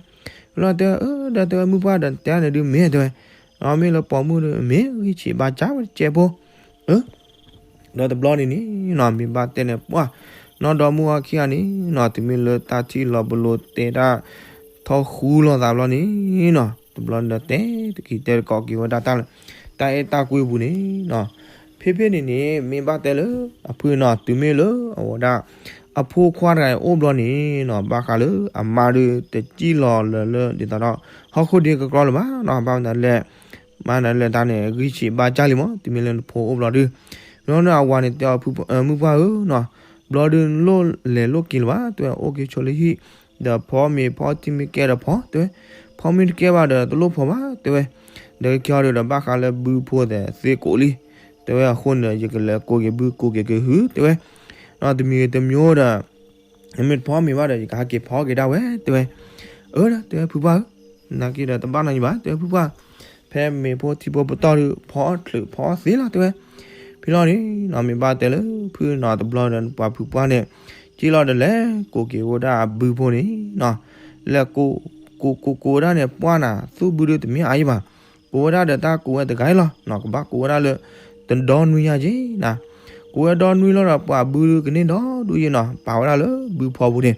လီၤတဲ အၢ ဒီးတဲဝဲ မုၢ်ပှၢ်ဒီး တဲန့ၣ်ဒုးမ့ၢ် တဲဝဲ, မ့ၢ်လၢပိာ်မုၣ်ဒီး မ့ၢ်ဂံၢ်ဆံးဘါစၢ်ဝဲတကဲးဖိ အၢ ဒီးတဘျီန့ၣ်န့ၣ်နီၤ မ့ၢ်ဘၣ်တဲန့ၣ် ပှၢ် နီၢ်ဒီမါဝၤခံဂၤန့ၣ်နီၤ တုၤမ့ၢ်လၢတၢ်ထံၣ်လီၤပလိာ်တဲဒၣ် ထီၣ်ဃူလိာ်သးဘျီန့ၣ်နီၤ တဘျီန့ၣ်ဒီးတဲတက့ၤတဲတကိးက့ၤဝဲဒၣ်တၢ်လၢ တၢ်အဲၣ်တၢ်ကွံပူၤန့ၣ်နီၤ. ဖဲဖဲန့ၣ်န့ၣ် မ့ၢ်ဘၣ်တဲလၢအဖုနီၤ တုၤမ့ၢ်လၢအဝဲဒၣ် အဖိခွါတဂၤအံၤအိၣ်ဘျီန့ၣ်နီၤ ဘၣ်ဃးလၢအမါဒုး တစံၣ်လီၤလၢၤလၢ ဒ်သိးဒီး ဟီၣ်ခိၣ်ဒ့ကကြီလၢၤဘၣ်နီၤ ဘၣ်မနုၤလဲၣ် မၤနၤလဲၤတၢ်န့ၣ် ဂံၢ်ဆံးဘါစၢ်လံမး တုၤမ့ၢ်လၢနဖိအိၣ်ဘျီဒုး. ဘျီန့ၣ်အဝၤန့ၣ်တဲအီၤ မုၢ်ပှၢ်ဧၢနီၤ ဘျီဒုးနလိၣ်လဲၤလိၣ်က့ၤလၢၤဘၣ် တဲဝဲ အိၣ်က့ၤဆိလၢဟံၣ် ဒီးဖီမ့ၤဖီထံမ့ၢ်ကဲဒီးဖီ တဲဝဲ, ဖီမ့ၢ်တကဲဘၣ်ဒီးတလိၣ်ဖီဘၣ် တဲဝဲ. ဒီးကဲအီၤဒုးဒီးဘၣ်ဃးလၢဘုဖိသ့ၣ်သ့ကိးလံ တဲဝဲ အဃိန့ၣ်ဒီး ယကလဲၤကိးက့ၤဘုကိးက့ၤကဟု တဲဝဲ တမံၤဂ့ၤတမံၤဒီး မ့ၢ်တဖီမ့ၤဘၣ်ဒီး ယကဟဲက့ၤဖီက့ၤဒၣ်ဝဲ တဲဝဲ. အၢ တဲဝဲ ဖုပှၢ်ဧၢ, နာ်က့ဒီးတဘၣ်နီတမံၤဘၣ် တဲဝဲ ဖုပှၢ်, ဖဲမ့ၤဖိထံဖိပတီၢ်ဒုး ဖီချုးဖီသ့လီၤ တဲဝဲ. ဖဲလီၤန့ၣ်နီၤ မ့ၢ်ဘၣ်တဲလၢဖုနီၤ တဘျီဒီးပှၤဖုပှၢ်န့ၣ် က့ၤလီၤဒီးလဲၤကိးက့ၤဝဲဒၣ်အဘုဖိန့ၣ်နီၤ, လဲၤကိး ကိးကိးကိးဝဲဒၣ်န့ၣ် ပှၢ်နၤ သူၣ်ဘုဒုးတမ့ၢ်အါယံၤဘၣ်, ကိးဝဲဒၣ်ဒီးတၢ်ကိးဝဲတဂၤအံၤလီၤနီၤ, ကဘၣ်ကိးဝဲဒၣ်လၢ တဒီနွံညါက့ၤနၤ, ကိးဝဲဒီနွံလီၤဒီး ပှၤဘုဒုးကန့ၢ်ဒီဒူၣ်ယံၤနီၤ, ပာ်ဝဲဒၣ်လၢဘုဖီပူၤန့ၣ်,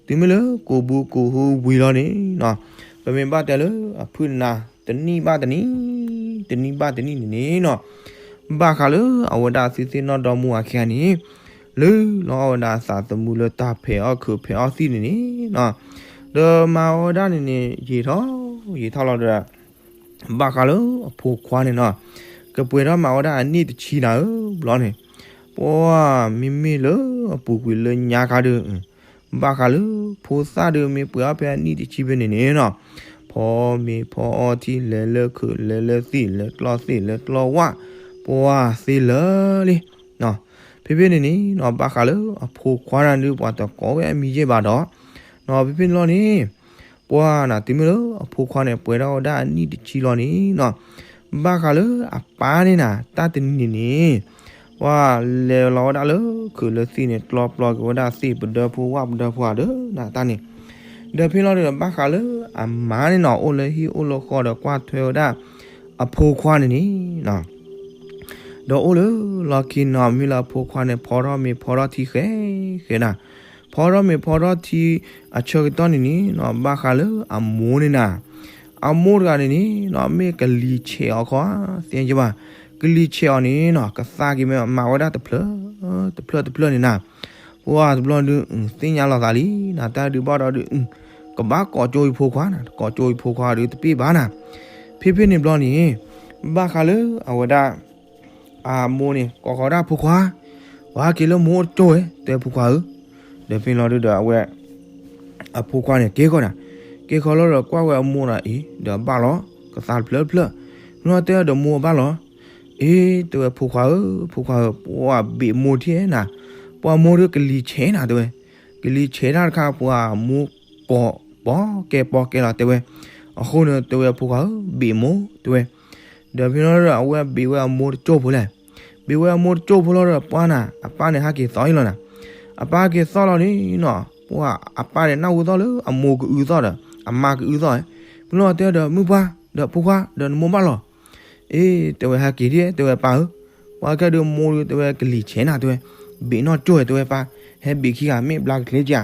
တုၤမ့ၢ်လၢကိးဘုကိးဟုဝံၤလီၤန့ၣ်နီၤ, ပမ့ၢ်ဘၣ်တဲလၢအဖုနၤ တနံၣ်ဘၣ်တနံၣ် တနံၣ်ဘၣ်တနံၣ်န့ၣ်န့ၣ်နီၤ, ဘၣ်ဃးလၢအဝဲဒၣ်သုသ့ၣ်နီၢ်ဒီမါဝၤခံဂၤန့ၣ် လုၢ်လီၤအီၣ်ဝဲဒၣ်အသးသမူလၢတၢ်ဖဲးအီၣ်ခုးဖဲးအီၣ်သံၣ်န့ၣ်န့ၣ်နီၤ, ဒီးမၤဝဲဒၣ်န့ၣ်န့ၣ် ယံာ်ထီၣ်ယံာ်ထီၣ်လီၤဒီး ဘၣ်ဃးလၢအဖိခွါန့ၣ်နီၤ, ကပှဲၤထီၣ်မးဝဲဒၣ်အနံၣ်တဆံနၤဧၢ ဘျီန့ၣ်, ပှၤမ့မ့ၢ်လၢအပူၤကွံာ်လၢညါခါဒီး ဘၣ်ဃးလၢဖိသၣ်ဒီးမ့ၢ်ပှဲၤအီၣ်ဖဲအနံၣ်တဆံဖဲန့ၣ်န့ၣ်နီၤ, ဖီမ့ၤဖီအီထံ လဲၤလၢခုး လဲၤလၢသံၣ် လဲၤကျီသ့ၣ် လဲၤကျီဝၣ်, ပှၤသ့လၢာ်လံ ဖဲဖဲန့ၣ်န့ၣ်နီၤ ဘၣ်ဃးလၢအဖိခွါန့ၣ်ဒုး ပှၤတကိးဝဲအမံၤယဲၢ်ဘၣ်ဒီး, နီၤ ဖဲဖဲန့ၣ်လီၤန့ၣ်, ပှၤနၤ တုၤမ့ၢ်လၢအဖိခွါန့ၣ် ပှဲၤထီၣ်ဝဲဒၣ်အနံၣ်တဆံလီၤန့ၣ်နီၤ, ဘၣ်ဃးလၢအပၢ်န့ၣ်နၤ တၢ်တနံၤန့ၣ်န့ၣ်, ပှၤလဲၤလီၤဝဲဒၣ်လၢခုးလၢသံၣ်န့ၣ် ကျီပျီက့ၤဝဲဒၣ်သ့ၣ်ပဒၢဖိဝၣ်ပဒၢဖိဧါဒီးနၤတၢ်န့ၣ်, ဒီးဖဲလီၤဒီး ဘၣ်ဃးလၢအမါန့ၣ်နီၤ အိၣ်လၢဟံၣ်အိၣ်လၢဃီဒီးကွၢ်ထွဲဝဲဒၣ်အဖိခွါန့ၣ်န့ၣ်နီၤ ဒီးအိၣ်လၢလီၢ်ခံနီၤ မ့ၢ်လၢအဖိခွါန့ၣ် ဖီထီၣ်မ့ၤဖီထီၣ်ထံဃဲဃဲနၤ, ဖီထီၣ်မ့ၤဖီထီၣ်ထံအဆၢကတီၢ်န့ၣ်န့ၣ်နီၤ ဘၣ်ဃးလၢအမိၢ်န့ၣ်နၤ, အမိၢ်တဂၤန့ၣ်န့ၣ်နီၤ မ့ၢ်ကလံၤဆဲးအီၤခီ သ့ၣ်ညါဘၣ်, ကလံၤဆဲးအီၤန့ၣ်နီၤ ကသါက့ၤမ့ၢ်မၤဝဲဒၣ်တဖျၢၣ်တဖျၢၣ်တဖျၢၣ်န့ၣ်နၤ, ပှၤတဘျီဒုး သ့ၣ်ညါလီၤသးလံနၤ တၢ်ဒုးဘၣ်ဒီးဒုး ကဘၣ်ကိးကၠိအံၤဖိခွါနၤ ကိးကၠိအံၤဖိခွါဒီးတပ့ၢ်ဘၣ်နၤ, ဖဲဖဲန့ၣ်ဘျီန့ၣ် ဘၣ်ဃးလၢအဝဲဒၣ် အမိၢ်န့ၣ် ကိးဃီၤဒၣ်ဖိခွါ, ပှၤဟဲက့ၤလၢမိၢ်အိၣ်တကၠိဝဲ တဲဖိခွါဧၢ, ဒီးဖဲလီၤဒုးဒီးအဝဲ အဖိခွါန့ၣ် က့ၤဃီၤနၤ, က့ၤဃီၤလီၤဒီးကွၢ်ဝဲအမိၢ်နၤအံၤ ဒီးဘၣ်လီၤ ကသါတဖျၢၣ်တဖျၢၣ်, ဖဲလီၤတဲဒီးမိၢ်ဘၣ်လီၤ, အ့ တဲဝဲဖိခွါဧၢ ဖိခွါဧၢ ပှၤဘ့ၣ်မိၢ်ထံၣ်နၤ, ပှၤမိၢ်ဒုးကလံၤဆဲးနၤတဲဝဲ, ကလံၤဆဲးတၢ်တခါ ပှၤမိၢ်ကိးပီၢ်ကဲပီၢ်ကဲလီၤတဲဝဲ, အဃိန့ၣ်တဲဝဲဖိခွါဧၢ ဘ့ၣ်မိၢ်တဲဝဲ ဒီးဖဲလီၤဒီး အဝဲဘ့ၣ်ဝဲအမိၢ်တကၠိဖိလဲၣ်, ဘ့ၣ်ဝဲအမိၢ်တကၠိဖိလီၤဒီး ပှၤနၤ အပၢ်န့ၣ်ဟဲက့ၤသီအံၤလီၤနၤ, အပၢ်ဟဲက့ၤသီလီၤန့ၣ်နီၤ ပှၤအပၢ်န့ၣ်နၢ်ဟူသီၣ်လၢအမိၢ်ကအုသီၣ်ဒီး အမါကအုသီၣ်, ဖဲလီၤတဲဒီးမုၢ်ပှၢ် ဒီးဖိခွါ ဒီးနမိၢ်ဘၣ်လီၤ, အ့ တဲဝဲဟဲက့ၤဒ် တဲဝဲပၢ်ဧၢ, ပှၤကဲဒုးမိၢ်ဒုးတဲဝဲကလံၤဆဲးနၤတဲဝဲ, ဘ့ၣ်နီၢ်ကၠိတဲဝဲပၢ်, ဟဲဘ့ၣ်ခံဂၤမ့ၢ်ဘျါကချ့ကဧါ,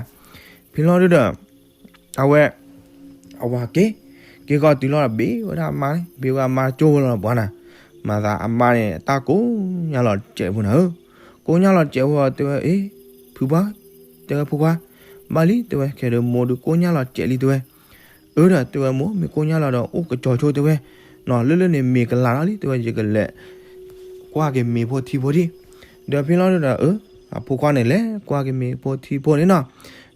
ဖဲလီၤဒုးဒီး အဝဲ အဝၤက့ၤ က့ၤဃီၤတုၤလီၤဒီး ဘ့ၣ်ဝဲဒၣ်အမါန့ၣ် ဘ့ၣ်ဝဲအမါကၠိဖိလီၤပှၤနၤ, မၤသးအမါန့ၣ် တၢ်ကိးညါလီၤတစဲးဖိနၤဧၢ, ကိးညါလီၤတစဲးဖိတဲဝဲ အ့ ဖုပှၢ် တဲဝဲဖိခွါ, ဘၣ်လံတဲဝဲ ခဲဒုးမိၢ်ဒုးကိးညါလီၤတစဲးလံတဲဝဲ, အၢ ဒီးတဲဝဲမိၢ်မ့ၢ်ကိးညါလီၤဒီး အိၣ်ကစီၤဆိတဲဝဲ, နီၤလၢလၢန့ၣ်မ့ၤကလၤလီၤလံတဲဝဲ ယကလဲၤ ကွၢ်က့ၤမ့ၤဖိထံဖိဒံး, ဒီးဖဲလီၤဒုးဒီး အၢ အဖိခွါန့ၣ်လဲၤကွၢ်က့ၤမ့ၤဖိထံဖိန့ၣ်နီၤ,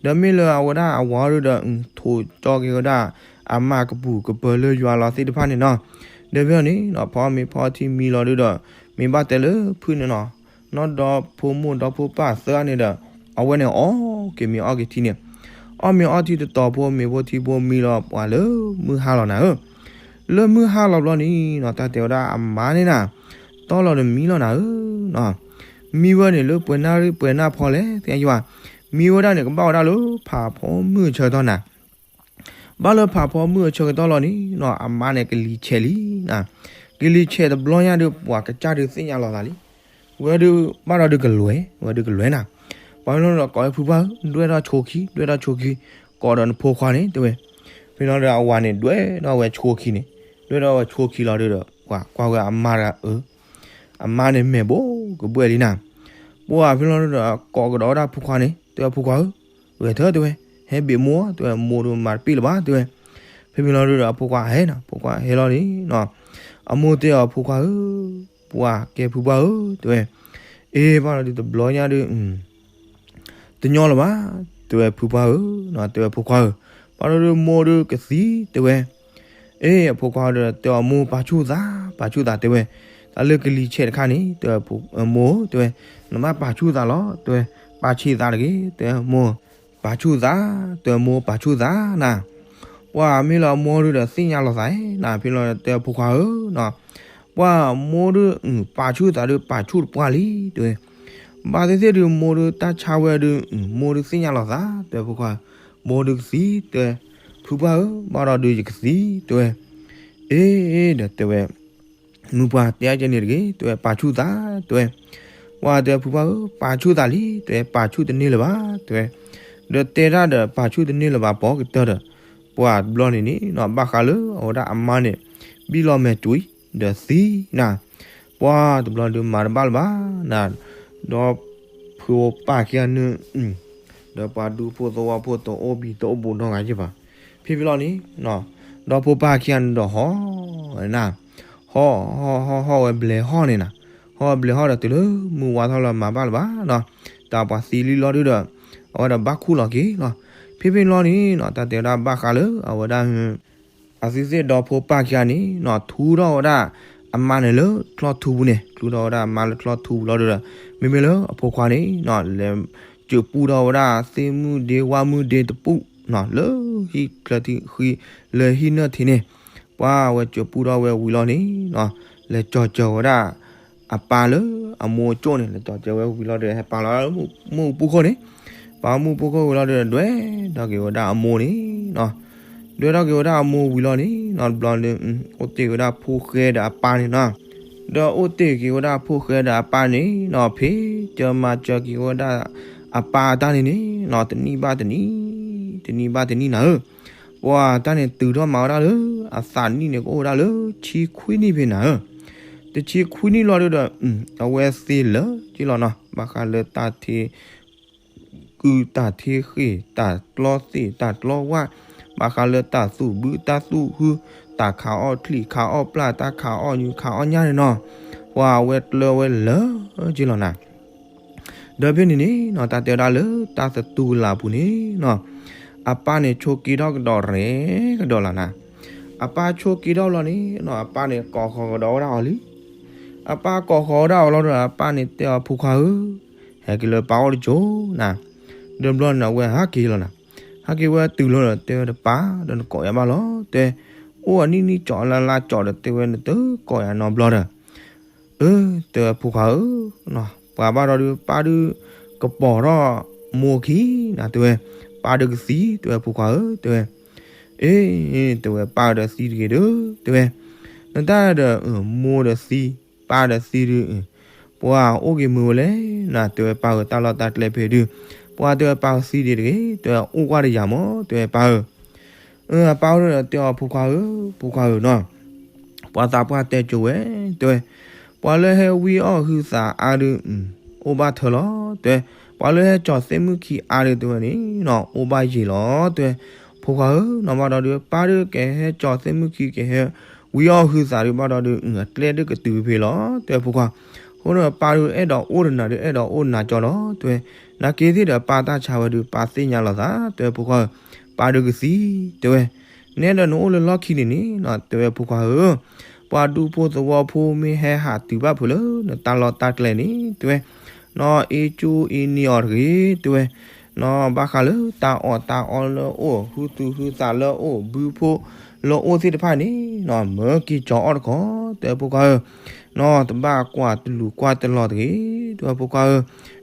ဒီးမ့ၢ်လၢအဝဲဒၣ်အဝၤဒုးဒီး ထိးကၠီက့ၤဝဲဒၣ် အမါကပူၤကပၢၤလၢယွၤလီၤသ့ၣ်တဖၣ်န့ၣ်နီၤ, ဒီးဖဲလီၤန့ၣ် ဖီမ့ၤဖီထံမံလီၤဒုးဒီး မ့ၢ်ဘၣ်တဲလၢဖုန့ၣ်နီၤ, နီၢ်ဒီဖိမိၢ်ဒီဖိပၢ်သၢဂၤန့ၣ်ဒီး အဝဲန့ၣ်အီၣ်က့ၤမ့ၤအီၣ်က့ၤထံန့ၣ်, အီၣ်မ့ၤအီၣ်ထံတတီၤဖိ မ့ၤဖိထံဖိမံလီၤပှၤလၢမုၢ်ဟါလီၤနၤဧၢ လၢမုၢ်ဟါလီၤဘျီန့ၣ်နီၤ တၢ်တဲဝဲဒၣ်အမါန့ၣ်နၤ, တီလီၤတမံလီၤနၤဧၢနီၤ, မံဝဲန့ၣ်လၢပှဲၤနၣ်ရံၣ်ပှဲၤနၣ်ဖီလဲၣ် သ့ၣ်ညါယဘၣ်, မံဝဲဒၣ်န့ၣ် ကဘၣ်ဝဲဒၣ်လၢဖးဖီမုၢ်အဆၢကတီၢ်နၤ ဘၣ်လၢဖးဖီမုၢ်အဆၢကတီၢ်လီၤန့ၣ်နီၤ အမါန့ၣ်ကလံၤဆဲးလံနၤ, ကလံၤဆဲးတဘျီညါဒီး ပှၤကစၢ်ဒုးသ့ၣ်ညါလီၤသးလံ, ဝဲဒုးဘၣ်ဒီးဒုးကလွဲၤ ဝဲဒုးကလွဲၤနၤ, ပှၤဖဲလီၤဒီးကိးဝဲဖုပှၢ်ဧၢ ဒွဲၣ်ထီၣ်ဆိခံ ဒွဲၣ်ထီၣ်ဆိခံ, ကိးဒီးနဖိခွါန့ၣ် တဲဝဲ, ဖဲလီၤဒီးအဝၤန့ၣ် ဒွဲၣ်ထီၣ်ဝဲဆိခံန့ၣ်, ဒွဲၣ်ထီၣ်ဝဲဆိခံလီၤဒုးဒီး ပှၤကွၢ်ဝဲအမါတဂၤအၢ အမါန့ၣ်မဲာ်ဘိကဘှဲၣ်လံနၤ, ပှၤဖဲလီၤဒီးကိးကဒီးဝဲဒၣ်ဖိခွါန့ၣ် တဲဝဲဖိခွါဧၢ, ဂဲၤထၢၣ်တဲဝဲ, ဟဲဘ့ၣ်မိၢ် တဲဝဲ မိၢ်ဒီးမၤတပ့ၢ်လၢၤဘၣ်တဲဝဲ, ဖဲဖဲလီၤဒုးဒီးအဖိခွါဟဲနၤ ဖိခွါဟဲလီၤန့ၣ်နီၤ, အမိၢ်တဲအီၤဖိခွါဧၢ, ပှၤကဲဖုပှၢ်ဧၢ တဲဝဲ, အ့ ဘၣ်ဒီးဒုးတဘျီညါဒုး တညီလၢၤဘၣ်, တဲဝဲဖုပှၢ်ဧၢ, တဲဝဲဖိခွါဧၢ, ဘၣ်ဒီးဒုးမိၢ်ဒုးကသံ တဲဝဲ, အ့ အဖိခွါဒီးတဲအီၤမိၢ်ပာ်ဆူၣ်သး, ပာ်ဆူၣ်သးတဲဝဲ, တၢ်လၢကလံၤဆဲးတခါန့ၣ် တဲဝဲမိၢ်ဧၢ တဲဝဲ, နဘၣ်ပာ်ဆူၣ်သးလီၤ တဲဝဲ, ပာ်ဆံးသးတဂ့ၤ တဲဝဲမိၢ်, ပာ်ဆူၣ်သး, တဲဝဲမိၢ်ပာ်ဆူၣ်သးနၤ, ပှၤမ့ၢ်လၢအမိၢ်ဒုးဒီးသ့ၣ်ညါလီၤသးနၤ ဖဲလီၤတဲအဖိခွါဧၢနီၤ, ပှၤမိၢ်ဒုး ပာ်ဆူၣ်သးဒုးပာ်ဆူၣ်တပှၢ်လံ တဲဝဲ, ဘၣ်သ့ၣ်သ့ၣ်ဒုးမိၢ်ဒုးတၢ်ဆါဝဲဒုး မိၢ်ဒုးသ့ၣ်ညါလီၤသး တဲဖိခွါ, မိၢ်ဒုးကသံ တဲ, ဖုပှၢ်ဧၢ ဘၣ်ဒီးဒုးယကသံ တဲဝဲ, အ့ ဒီးတဲဝဲ, မုၢ်ပှၢ်တဲအကဲန့ၣ်တဂ့ၤ တဲဝဲ ပာ်ဆူၣ်သး တဲဝဲ, ပှၤတဲဖုပှၢ်ဧၢ ပာ်ဆူၣ်သးလံ တဲဝဲ ပာ်ဆူၣ်တန့ၢ်လၢၤဘၣ် တဲဝဲ, ဒီးတဲဒၣ်ဒီးပာ်ဆူၣ်တန့ၢ်လၢၤဘၣ်ပိာ်ကတၢၢ်ဒီး, ပှၤတဘျီန့ၣ်န့ၣ်နီၤ ဘၣ်ဃးလၢအဝဲဒၣ်အမါန့ၣ် ဘံၣ်လီၤမဲာ်ကွံာ် ဒီးသံနၤ, ပှၤတဘျီဒုးမၤတဘၣ်လၢၤဘၣ်နၤ, ဒီးဖိပၢ်ခံဂၤန့ၣ် ဒီးပှၤဒူဖိသဝီဖိတအိၣ်ဘံၣ်တအိၣ်ဘူးနီတဂၤယ့ၢ်ဘၣ်, ဖဲဖဲလီၤန့ၣ်, ဒီးဖိပၢ်ခံဂၤန့ၣ်ဒီးဟီၣ်နၤ, ဟီၣ် ဟီၣ် ဟီၣ် ဟီၣ်ဝဲဘျဲးဟီၣ်န့ၣ်နၤ, ဟီၣ်ဝဲဘျဲးဟီၣ်ဒီးတုၤလၢမုၢ်ဝါထီၣ်လီၤမၤဘၣ်လၢၤဘၣ်နီၤ, တၢ်ပှၤသံလံလီၤဒုးဒီး, အဝဲဒီးဘၣ်ခူၣ်လီၤက့ၤလီၤ, ဖဲဖဲလီၤန့ၣ်နီၤ တၢ်တဲဝဲဒၣ်ဘၣ်ဃးလၢအဝဲဒၣ် အသုသ့ၣ်ဒီဖိပၢ်ခံဂၤန့ၣ်နီၤ ထူထီၣ်ဝဲဒၣ်အမါန့ၣ်လၢချီၣ်ထူပူၤန့ၣ် ထူထီၣ်ဝဲဒၣ်အမါလၢချီၣ်ထူပူၤလီၤဒီး, မ့မ့ၢ်လၢအဖိခွါန့ၣ်နီၤ လဲၤစၢၤပူထီၣ်ဝဲဒၣ်သ့ၣ်မုၢ်ဒ့ဝၣ်မုၢ်ဒ့တပူၤနီၤ လၢဟံၣ်ချၢထံးဃံ လၢဟံၣ်နၢၣ်ထံးန့ၣ်, ပှၤဝဲစၢၤပူထီၣ်ဝဲဝံၤလီၤန့ၣ်နီၤ လဲၤကၠီၤစၢၤဝဲဒၣ် အပၢ်လၢအမိၢ်အကၠိၣ်န့ၣ် လဲၤကၠီၤစၢၤဝဲဝံၤလီၤဒီး ဟဲပာ်လီၤမူၢ်ပူၤခိၣ်န့ၣ်, ပာ်မူၢ်ပူၤခိၣ်ဝံၤလီၤဒီး ဒွဲၣ်ထီၣ်က့ၤဝဲဒၣ်အမိၢ်န့ၣ်နီၤ, ဒွဲၣ်ထီၣ်က့ၤဝဲဒၣ်အမိၢ်ဝံၤလီၤန့ၣ်နီၤ တဘျီဒီး အိၣ်တ့ၢ်ဝဲဒၣ်ဖိဃဲဒီးအပၢ်န့ၣ်နီၤ, ဒီးအိၣ်တ့ၢ်က့ၤဝဲဒၣ်ဖိဃဲဒီးအပၢ်န့ၣ်နီၤ ဖံးစၢၤမၤစၢၤက့ၤဝဲဒၣ်အပၢ်အတၢ်န့ၣ်န့ၣ်နီၤ တနံၣ်ဘၣ်တနံၣ်, တနံၣ်ဘၣ်တနံၣ်နၤဧၢ, ပှၤတၢ်န့ၣ်တုၤထီၣ်မၤဝဲဒၣ်လၢ အသးနံၣ်န့ၣ်ကအိၣ်ဝဲဒၣ်လၢဆံခွံနံၣ်ဖဲနၤဧၢ, တဆံခွံနံၣ်လီၤဒုးဒီး အဝဲသ့လၢာ်က့ၤလီၤနီၤ ဘၣ်ဃးလၢတၢ်ထံ ကုၢ်တၢ်ထံဃ့ၢ် တၢ်ကျီသ့ၣ် တၢ်ကျီဝၣ်, ဘၣ်ဃးလၢတၢ်သူၣ်ဘုတၢ်သူၣ်ဟု, တၢ်ခးအီၣ်ချံၣ်ခးအီၣ်ပျၢ် တၢ်ခးအီၣ်ညူခးအီၣ်ညၣ်န့ၣ်နီၤ, ပှၤအဝဲကျၢၤဝဲလၢာ်က့ၤလီၤနၤ, ဒီးဖဲန့ၣ်န့ၣ်နီၤ တၢ်တဲဝဲဒၣ်လၢတၢ်သတူၢ်ကလာ်ပူၤန့ၣ်နီၤ, အပၢ်န့ၣ်ဆိးက့ထီၣ်ကဒီးရဲၣ်ကဒီးလီၤနၤ, အပၢ်ဆိးက့ထီၣ်လီၤန့ၣ်နီၤ အပၢ်န့ၣ်ကိးဃီၤကဒီးဝဲဒၣ်အီၤလံ အပၢ်ကိးဃီၤဝဲဒၣ်အီၤလီၤဒီး အပၢ်န့ၣ်တဲအီၤ ဖိခွါဧၢ, ဟဲက့ၤလၢပၢ်အိၣ်တကၠိၢ်နၤ, ဒီးဘျီန့ၣ် အဝဲဟးက့ၤလီၤနၤ, ဟဲက့ၤဝဲတုၤလီၤဒီး တဲဝဲတပၢ်ဒီးနကိးယၤဘၣ်လီၤ တဲ, အိၣ်အနံၣ်နံၣ်ကၠီလါလါကၠီဒီး တဲဝဲနတကိးယၤနီတဘျီဒီး အၢ တဲဝဲဖိခွါဧၢ, ပှၤဘၣ်ဒီးဒုး ပၢ်ဒုး ကပိာ်ထီၣ်မိၢ်ခံနၤ တဲဝဲ, ပၢ်ဒုးကသံ တဲဝဲဖိခွါဧၢ တဲဝဲ, အ့ တဲဝဲပၢ်ဒီးသံတဂ့ၤဒီး တဲဝဲ, နတၢ်ဒီး မိၢ်ဒီးသံ ပၢ်ဒီးသံဒုး ပှၤအိၣ်က့ၤမုာ်ဝဲလဲၣ်နၤ တဲဝဲပၢ်ဧၢ တၢ်လီၢ်တၢ်ကျဲဖဲဒုး, ပှၤတဲဝဲပၢ်သံဒံးတဂ့ၤ တဲဝဲအိၣ်ကွၢ်တယၤမး တဲဝဲပၢ်ဧၢ, အပၢ်အိၣ်ဒီးတဲအီၤဖိခွါဧၢ ဖိခွါဧၢနီၤ ပှၤသးပှၢ်တဲကိၤဝဲ တဲဝဲ, ပှၤလၢဟဲဝံအီၣ်ဟုသးအါဒုး အိၣ်ဘၣ်ထၢလီၤ တဲဝဲ, ပှၤလၢဟဲကၠီၤသ့ၣ်မုၣ်ခံအါဒုး တဲဝဲန့ၣ်နီၤ အိၣ်ဘၣ်ယံာ်လီၤ တဲဝဲ, ဖိခွါဧၢနီၤ ဘၣ်ဒီးဒုး ပၢ်ဒုးကဟဲကၠီၤသ့ၣ်မုၣ်ခံ ကဟဲဝံအီၣ်ဟုသးဒုး ဘၣ်ဒီးဒုး အကျဲဒုးကတုၤဖဲလီၤ တဲဝဲဖိခွါ, အဃိဒီးပၢ်ဒုးအဲၣ်ဒိးအိၣ်တနၤဒုး အဲၣ်ဒိးအိၣ်နၤကၠီလီၤ တဲဝဲ, နာ်က့သ့ၣ်ဒီးပၢ်တၢ်ဆါဝဲဒုး ပၢ်သ့ၣ်ညါလီၤသး တဲဝဲဖိခွါဧၢ, ပၢ်ဒုးကသံ တဲဝဲ နဲဒီးနအိၣ်လၢလီၢ်ခံန့ၣ်န့ၣ်နီၤ တဲဝဲဖိခွါဧၢ, ပှၤဒူဖိသဝီဖိမ့ၢ်ဟဲဟးတုၤဘၣ်ဖုးလၢ နတၢ်လီၢ်တၢ်ကျဲန့ၣ် တဲဝဲ, နီၢ်အ့ကၠူအ့နံၤအီၤတဂ့ၤ တဲဝဲ, နီၢ်ဘၣ်ဃးလၢတၢ်အီၣ်တၢ်အီလၢအိၣ် ဟုသူၣ်ဟုသးလၢအိၣ် ဘုဖိ လၢအိၣ်သ့ၣ်တဖၣ်န့ၣ်နီၤ မၢက့ၤကၠီၤအီၣ်တခီ တဲဖိခွါဧၢ, နီၤ တဘၣ်ကွၢ်တလူၤကွၢ်တလီၤတဂ့ၤ တဲဝဲဖိခွါဧၢ,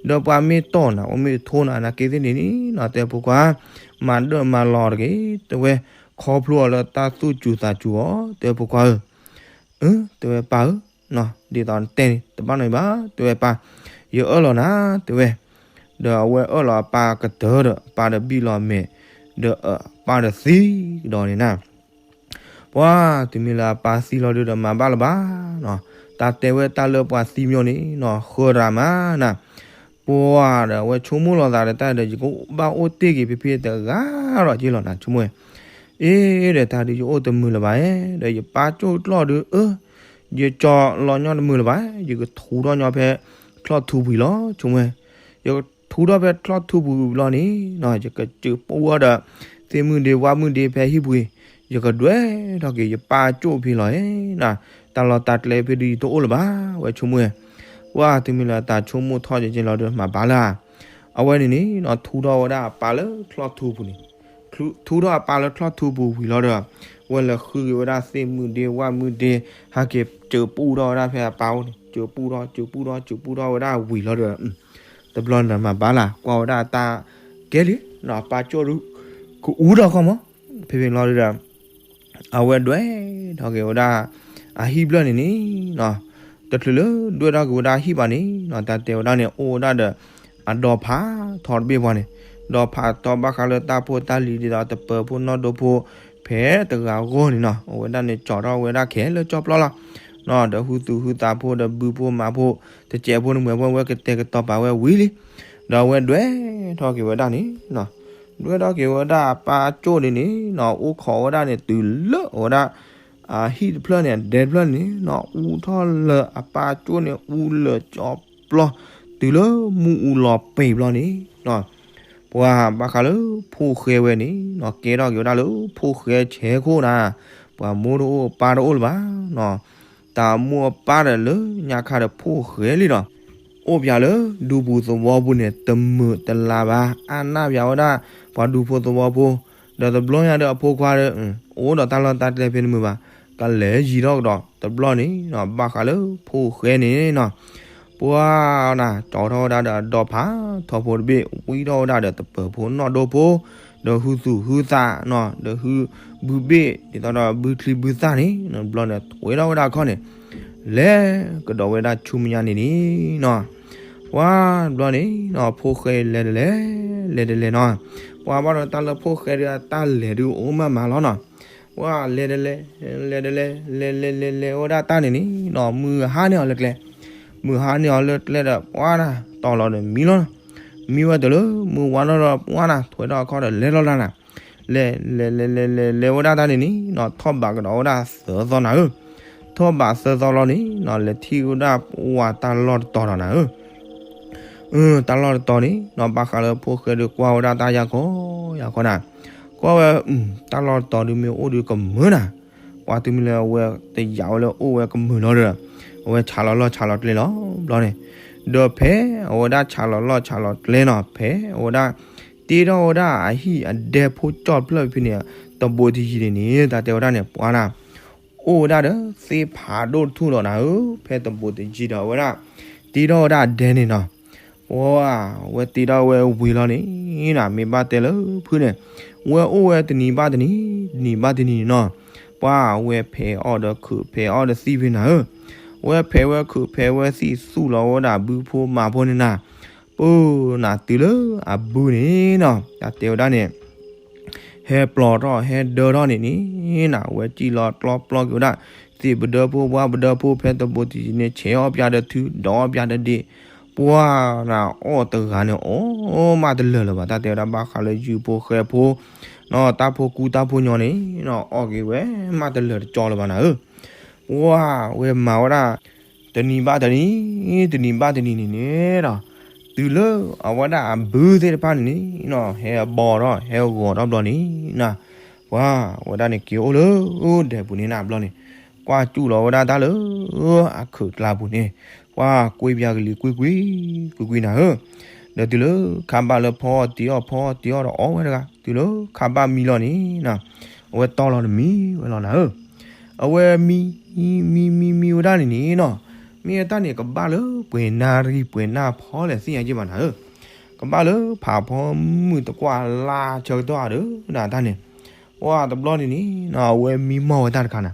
ဒီးပှၤမ့ၢ်တီၢ်နၤအိၣ်မ့ၢ်ထိနၤနာ်က့သ့ၣ်န့ၣ်နီၤ တဲဖိခွါ မၤဒၢၣ်မၤလီၤတဂ့ၤ တဲဝဲ, ခီဖျိအီၤလၢတၢ်သူၣ်စူၤသးစူၤအီၤ တဲဖိခွါဧၢ အၢ တဲဝဲပၢ်ဧၢ, ဒ်သိးနတဲန့ၣ် တဘၣ်နီတမံၤဘၣ် တဲဝဲပၢ်, ယအၢၣ်လီၤနၤ တဲဝဲ, ဒီးအဝဲအၢၣ်လီၤအပၢ်ကတၢၢ်ဒီး အပၢ်ဒီးဘံၣ်လီၤမဲာ်, ဒီးအပၢ်ဒီးသံကဒီးန့ၣ်နၤ ပှၤတုၤမ့ၢ်လၢအပၢ်သံလီၤဒုးဒီးမၤဘၣ်လၢၤဘၣ်နီၤ, တၢ်တဲဝဲတၢ်လၢပှၤသံမညီန့ၣ်နီၤ ဃၢရၤမးနၤ, ပှၤဒီးအဝဲဆိကမိၣ်လီၤသးဒီးတၢ်ဒီး ယကဘၣ်အိၣ်တ့ၢ်က့ၤဖဲဖဲတဂၤဒီးက့လီၤနၤ ဆိကမိၣ်ဝဲ, အ့ ဒီးတၢ်ဒုးယအိၣ်တမုာ်လၢၤဘၣ်ဧါ, ဒီးယပၢ်ကၠိၣ်ကျီၢ်ဒုးအၢ, ယကၠီၤလီၤညီတမုာ်လၢၤဘၣ်, ယကထူးထီၣ်ညီဖဲချီၣ်ထူပူၤလီၤ ဆိကမိၣ်ဝဲ, ယကထူးထီၣ်ဖဲချီၣ်ထူပူၤဘျီန့ၣ်နီၤ ယကစၢၢ်ပူၣ်ဝဲဒီး သ့ၣ်မုၣ်ဒ့ဝၣ်မုၣ်ဒ့ဖဲဟံၣ်ပူၤ, ယကဒွဲၣ်ထီၣ်က့ၤယပၢ်ကၠိၣ်ဖဲလီၤဧါနၤ, တၢ်လီၢ်တၢ်ကျဲဖဲဒုးယတအိၣ်လၢၤဘၣ် ဝဲဆိကမိၣ်ဝဲ, ပှၤတုၤမ့ၢ်လၢတၢ်ဆိကမိၣ်ထီၣ်က့ၤက့လီၤဒီးမၤဘၣ်လၢၤ အဝဲန့ၣ်န့ၣ်နီၤ ထူးထီၣ်ဝဲဒၣ်အပၢ်လၢချီၣ်ထူပူၤန့ၣ်, ထူးထီၣ်အပၢ်လၢချီၣ်ထူပူၤဝံၤလီၤဒီး ဝဲလဲၤဃုက့ၤဝဲဒၣ်သ့ၣ်မုၣ်ဒ့ဝၣ်မုၣ်ဒ့, ဟဲက့ၤစၢၢ်ပူၣ်ထီၣ်ဝဲဒၣ်ဖဲအပၢ်အိၣ်န့ၣ် စၢၢ်ပူၣ်ထီၣ် စၢၢ်ပူၣ်ထီၣ် စၢၢ်ပူၣ်ထီၣ်ဝဲဒၣ်ဝံၤလီၤဒီး တဘျီန့ၣ်မၤဘၣ်လၢၤ ကွၢ်ဝဲဒၣ်တၢ်ကဲလံနီၤ ပၢ်ကၠိၣ်ဒုး ကအူထီၣ်ခီမး, ဖဲဖဲလီၤဒုးဒီး အဝဲဒွဲၣ်ထီၣ်က့ၤဝဲဒၣ် အဟံၣ်ဖျၢၣ်န့ၣ်န့ၣ်နီၤ, တချုးလၢဒွဲၣ်ထီၣ်က့ၤဝဲဒၣ်ဟံၣ်ဘၣ်န့ၣ်နီၤ တၢ်တဲဝဲဒၣ်န့ၣ် အိၣ်ဝဲဒၣ်ဒီး အဒီဖးထီတဘ့ၣ်ပှၤန့ၣ်, ဒီဖးထီဘၣ်ဃးလၢတၢ်ဖိတၢ်လံၤဒ်သိးတပၢၤဖိနီၣ်ဒိဖိ ဖဲတဂၤအဂီၢ်န့ၣ်နီၤ အဝဲဒၣ်န့ၣ် ကၠီၤထီၣ်ဝဲဒၣ်ခဲလၢာ်ကၠီၣ်ပျီလီၤ ဒီးဟုသူၣ်ဟုသးဖိဒီးဘုဖိမးဖိ တစဲးဖိန့ၣ်မ့ၢ်ဝဲဝဲကတဲာ်ကတီၤပာ်ဝဲဝံၤလံ, ဒီးအဝဲဒွဲၣ်ထီၣ်က့ၤဝဲဒၣ်န့ၣ်နီၤ ဒွဲၣ်ထီၣ်က့ၤဝဲဒၣ်အပၢ်ကၠိၣ်န့ၣ်န့ၣ်နီၤ အိၣ်ခိးဝဲဒၣ်န့ၣ်တုၤလၢအဝဲဒၣ် အဟံၣ်တဖျၢၣ်န့ၣ် အဒဲတဖျၢၣ်န့ၣ်နီၤ အူထီၣ်လၢအပၢ်ကၠိၣ်န့ၣ် အူလၢာ်ကၠီပျီ တုၤလၢမုၢ်အူလီၤပ့ၤဘျီန့ၣ်နီၤ ပှၤဘၣ်ဃးလၢဖိၣ်ဃဲဝဲန့ၣ်နီၤ ကဲထီၣ်က့ၤဝဲဒၣ်လၢဖိၣ်ဃဲဆဲးခိၣ်နၤ, ပှၤမိၢ်တအိၣ်ပၢ်တအိၣ်လၢၤဘၣ်နီၤ, တၢ်မိၢ်အပၢ်ဒီးလၢညါခါဒီးဖိၣ်ဃဲလံနီၤ အိၣ်ပၠးလၢဒူပူၤသဝီပူၤန့ၣ် တမုာ်တလၤဘၣ် အါနၢ်ပၠးဝဲဒၣ် ပှၤဒူဖိသဝီဖိ, ဒီးတဘျီညါဒီးအဖိခွါဒီး အိၣ်ဒီးတၢ်လီၢ်တၢ်ကျဲဖဲန့ၣ်မုာ်ဘၣ်, ကလဲၤယံၤထီၣ်ကဒီး တဘျီန့ၣ်နီၤ ဘၣ်ဃးလၢဖိၣ်ဃဲန့ၣ်နီၤ ပှၤနၤ ကၠီထီၣ်ဝဲဒၣ်ဒီးအဒီဖးထီဖိတဘ့ၣ် ဝံထီၣ်ဝဲဒၣ်ဒီးတပၢၤဖိနီၣ်ဒိဖိ, ဒီးဟုသူၣ်ဟုသးနီၤ ဒီးဟုဘုဘ့ၣ် ဒ်သိးဒီးဘုချံဘုသၣ်န့ၣ် ဘျီန့ၣ် ထွဲထီၣ်ဝဲဒၣ်ခီန့ၣ် လဲၤကဒီးဝဲဒၣ်ဆူမဲာ်ညါန့ၣ်န့ၣ်နီၤ ပှၤဘျီန့ၣ်နီၤ ဖိၣ်ဃဲလဲၤတလဲၤ လဲၤတလဲၤနီၤ, ပှၤဘၣ်ဒီးတၢ်လၢဖိၣ်ဃဲဒီးတၢ်လဲၤဒုးအိၣ်မးမးလီၤနီၤ, ပှၤလဲၤတလဲၤ လဲၤတလဲၤ လဲၤလဲၤလဲၤလဲၤဝဲဒၣ်တၢ်န့ၣ်န့ၣ်နီၤ မုၢ်ဟါန့ၢ်အီၤလၢကျဲ, မုၢ်ဟါန့ၢ်အီၤလၢကျဲဒီး ပှၤနၤ တီၢ်လီၤဒီးမံလီၤနီၤ, မံဝဲတုၤလၢ မုၢ်ဝါထီၣ်ဒီး ပှၤနၤ ထွဲထီၣ်အခီၣ်ဒီး လဲၤလီၤလၢနၤ လဲၤ လဲၤ လဲၤ လဲၤ လဲၤ လဲၤဝဲဒၣ်တၢ်န့ၣ်န့ၣ်နီၤ ထီၣ်ဘးကဒီးဝဲဒၣ်သၢသီနၤဧၢ, ထီၣ်ဘးသၢသီလီၤန့ၣ်နီၤ လဲၤထံၣ်ဝဲဒၣ်ပှၤတၢ်လီၢ်တတီၤဒီးနၤဧၢ, တၢ်လီၢ်တတီၤန့ၣ်နီၤ ဘၣ်ဃးလၢဖိၣ်ဃဲဒီးကွၢ်ဝဲဒၣ်တၢ်ယၤခီယၤခီနၤ, ကွၢ်ဝဲ တၢ်လီၢ်တတီၤဒုးမ့ၢ်အိၣ်ဒုးကမၢနၤ, ပှၤတုၤမ့ၢ်လၢအဝဲတယာ်ဝဲလၢအိၣ်ဝဲကမၢလီၤဒီး အဝဲဆးလီၤလီၢ်ဆးလီၤကျဲလီၤဘျီန့ၣ်, ဒီးဖဲအဝဲဒၣ်ဆးလီၤလီၢ်ဆးလီၤကျဲနီၤ ဖဲအဝဲဒၣ် တ့ထီၣ်ဝဲဒၣ်အဟံၣ်အဒဲဖိကၠီၣ်ဖျၢၣ်ဖဲန့ၣ် တဘိးတယံၤန့ၣ်န့ၣ် တၢ်တဲဝဲဒၣ်န့ၣ် ပှၤနၤ အိၣ်ဝဲဒၣ်ဒီးသ့ၣ်ဖးဒိၣ်တထူၣ်ဒီးနၤဧၢ, ဖဲတဘိးတယံၤဒီးအဝဲဒၣ် တ့ထီၣ်ဝဲဒၣ်အဒဲန့ၣ်နီၤ, ပှၤ ဝဲတ့ထီၣ်ဝဲဝံၤလီၤန့ၣ်နၤ မ့ၢ်ဘၣ်တဲလၢဖုန့ၣ် ဝဲအိၣ်ဝဲတနံၤဘၣ်တနံၤ တနံၤဘၣ်တနံၤန့ၣ်နီၤ, ပှၤဝဲဖဲးအီၣ်ဒီးခုးဖဲးအီၣ်ဒီးသံၣ်ဖဲနၤဧၢ, ဝဲဖဲးဝဲခုးဖဲးဝဲသံၣ်သူၣ်လီၤဝဲဒၣ်ဘုဖိမးဖိန့ၣ်နၤ, ပၢနၤတုၤလၢအဘုန့ၣ်နီၤ တၢ်တဲဝဲဒၣ်န့ၣ် ဟဲပျီၢ်ထီၣ်ဟဲဒၢထီၣ်န့ၣ်န့ၣ်နၤ ဝဲစံၣ်လီၤကျီပျီက့ၤဝဲဒၣ် သ့ၣ်ပဒၢဖိပှၢ်ပဒၢဖိဖဲတဘိးတယံၤန့ၣ် ဆဲးအီၣ်ပၠးဒီးထု ဒီးအီၣ်ပၠးဒီးဒ့ၣ်, ပှၤနၤအီၣ်တဂၤန့ၣ် အီၣ်မးတလၢာ်လၢၤဘၣ် တၢ်တဲဝဲဒၣ်ဘၣ်ဃးလၢယုၢ်ဖိဃဲဖိ နီၤ တၢ်ဖိကူတၢ်ဖိညီန့ၣ်နီၤ အီၣ်က့ၤဝဲမးတလၢာ်တကၠီလၢၤဘၣ်နၤဧၢ, ပှၤဝဲမၤဝဲဒၣ် တနံၤဘၣ်တနံၤ တနံၤဘၣ်တနံၤန့ၣ်န့ၣ်ဒီး တုၤလၢအဝဲဒၣ်အဘုသ့ၣ်တဖၣ်န့ၣ်န့ၣ်နီၤ ဟဲဘီထီၣ်ဟဲဂီၤထီၣ်ဘျီန့ၣ်နၤ, ပှၤဝဲဒၣ်န့ၣ်က့ၤအိၣ်လၢဒဲးပူၤန့ၣ်နၤဘျီန့ၣ်, ကွၢ်စူၣ်လီၤဝဲဒၣ်တၢ်လၢ အခုးကျါပူၤန့ၣ်, ပှၤကွ့ပၠးကလံၤကွံကွံ ကွံကွံနၤဧၢ, ဒီးတုၤလၢခါဘၣ်လၢဖီအီၣ်တ့ၤအီၣ်ဖီအီၣ်တ့ၤအီၣ်ဒီးအီၣ်ဝဲတဂၤ တုၤလၢခါဘၣ်မံလီၤန့ၣ်နၤ အဝဲတီလီၤတမံၤဝဲလီၤနၤဧၢ. အဝဲမံ မံ မံ မံဝဲဒၣ်န့ၣ်န့ၣ်နီၤ, မ့ၢ်အတၢ်န့ၣ် ကဘၣ်လၢပှဲၤနၣ်ရံၣ်ပှဲၤနၣ်ဖီလဲၣ်သ့ၣ်ညါက့ဘၣ်နၤဧၢ. ကဘၣ်လၢဖးဖီမုၢ်တကွၢ်လါဆၢကတီၢ်ဧါဒီး နတၢ်န့ၣ်, ပှၢ်တဘျီန့ၣ်န့ၣ်နီၤ အဝဲမံမီၢ်ဝဲတၢ်တခါနၤ.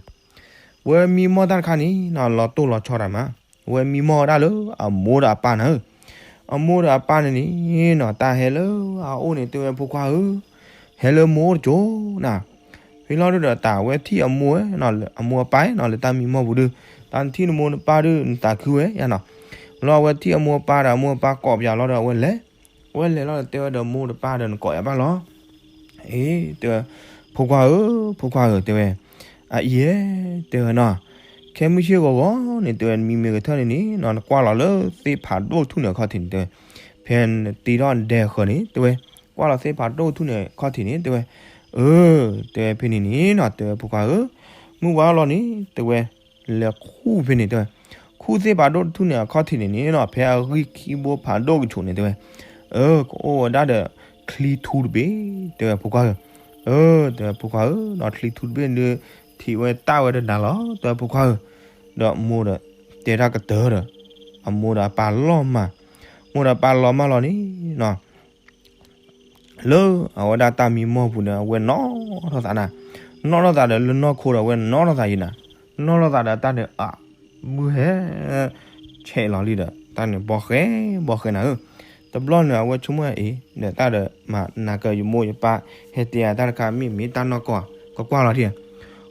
ဝဲမံမီၢ်တၢ်တခါန့ၣ်နီၤ လီၤတိၢ်လီၤဆီတၢ်မး, ဝဲမံမီၢ်ဝဲဒၣ်လၢအမိၢ်ဒီးအပၢ်နၤဧၢ. အမိၢ်ဒီးအပၢ်န့ၣ်န့ၣ်နီၤ တၢ်ဟဲလၢအအိၣ်န့ၣ် တဲဝဲဖိခွါဧၢ, ဟဲလၢမိၢ်အိၣ်တကၠိနၤ. ဖဲလီၤဒုဒီးတၢ်ဝဲထံၣ်အမိၢ်ဝဲ, အမိၢ်အပၢ်နီၤ လၢတၢ်မံမီၢ်ပူၤဒု, တၢ်နထံၣ်နမိၢ်နပၢ်ဒု နသးခုဝဲယါနီၤ. လီၤအဝဲထံၣ်အမိၢ်အပၢ်ဒီးအမိၢ်အပၢ်ကိးပယၤလီၤဒီးအဝဲလဲၤ, အဝဲလဲၤလီၤဒီးတဲဝဲဒီးမိၢ်ဒီးပၢ်ဒီးနကိးယၤဘၣ်လီၤ. အ့ တဲဝဲ, ဖိခွါဧၢ, ဖိခွါဧၢ တဲဝဲ, အအံၤဧဲ, တဲဝဲနီၤ, ခဲမုၢ်ဆ့ၣ်ဂီၤဂီၤန့ၣ် တဲဝဲ မံမ့ၢ်ကထၢၣ်န့ၣ်န့ၣ်နီၤ နကွၢ်လီၤလၢသ့ၣ်ဖးဒိၣ်ထူၣ်န့ၣ်အခီၣ်ထံးန့ၣ် တဲဝဲ, ဖဲနတ့ထီၣ်ဒဲဃၢၤန့ၣ် တဲဝဲ, ကွၢ်လီၤသ့ၣ်ဖးဒိၣ်ထူၣ်န့ၣ်အခီၣ်ထံးန့ၣ် တဲဝဲ, အၢ တဲဝဲဖဲန့ၣ်န့ၣ်နီၤ တဲဝဲဖိခွါဧၢ, မုၢ်ဝါလီၤန့ၣ် တဲဝဲ, လဲၤခူၣ်ဖဲန့ၣ် တဲဝဲ, ခူၣ်သ့ၣ်ဖးဒိၣ်ထူၣ်န့ၣ်အခီၣ်ထံးန့ၣ်န့ၣ်နီၤ ဖဲအဂံၢ်ခံဘိဖးဒိၣ်ကဆူးန့ၣ် တဲဝဲ, အၢ ကအိၣ်ဝဲဒၣ်ဒီး ချံထူတဘ့ၣ် တဲဝဲဖိခွါဧၢ, အၢ တဲဝဲဖိခွါဧၢ ဒီးချံထူတဘ့ၣ်ဒု ထံၣ်ဝဲတၢ်ဝဲတဒၣ်လီၤ တဲဝဲဖိခွါဧၢ, ဒီးမိၢ်ဒီးတဲတၢ်ကတၢၢ်ဒီး အမိၢ်ဒီးအပၢ်လီၤမၢ်, မိၢ်ဒီးပၢ်လီၤမၢ်လီၤန့ၣ်နီၤ လၢအဝဲဒၣ်တၢ်မံမီၢ်ပူၤန့ၣ် အဝဲနီၣ်ထီၣ်သးနၤ, နီၣ်ထီၣ်သးဒီးလၢနီၢ်ခိဒီးအဝဲနီၣ်ထီၣ်သးယံၤနၤ, နီၣ်ထီၣ်သးဒီးတၢ်န့ၣ် အမုၢ်ဟဲ ဆဲးလီၤလံဒီး တၢ်န့ၣ်ဘီဃဲ ဘီဃဲနၤဧၢ, တဘျီန့ၣ် အဝဲဆိကမိၣ်အံၤ ဒီးတၢ်ဒီးမၤနၤကၢယမိၢ်ယပၢ် ဟဲတဲယၤတၢ်တခါ မ့ၢ်မ့ၢ်တၢ်နီၢ်ကီၢ်ဧါ, ကကွၢ်လီၤထံၣ်,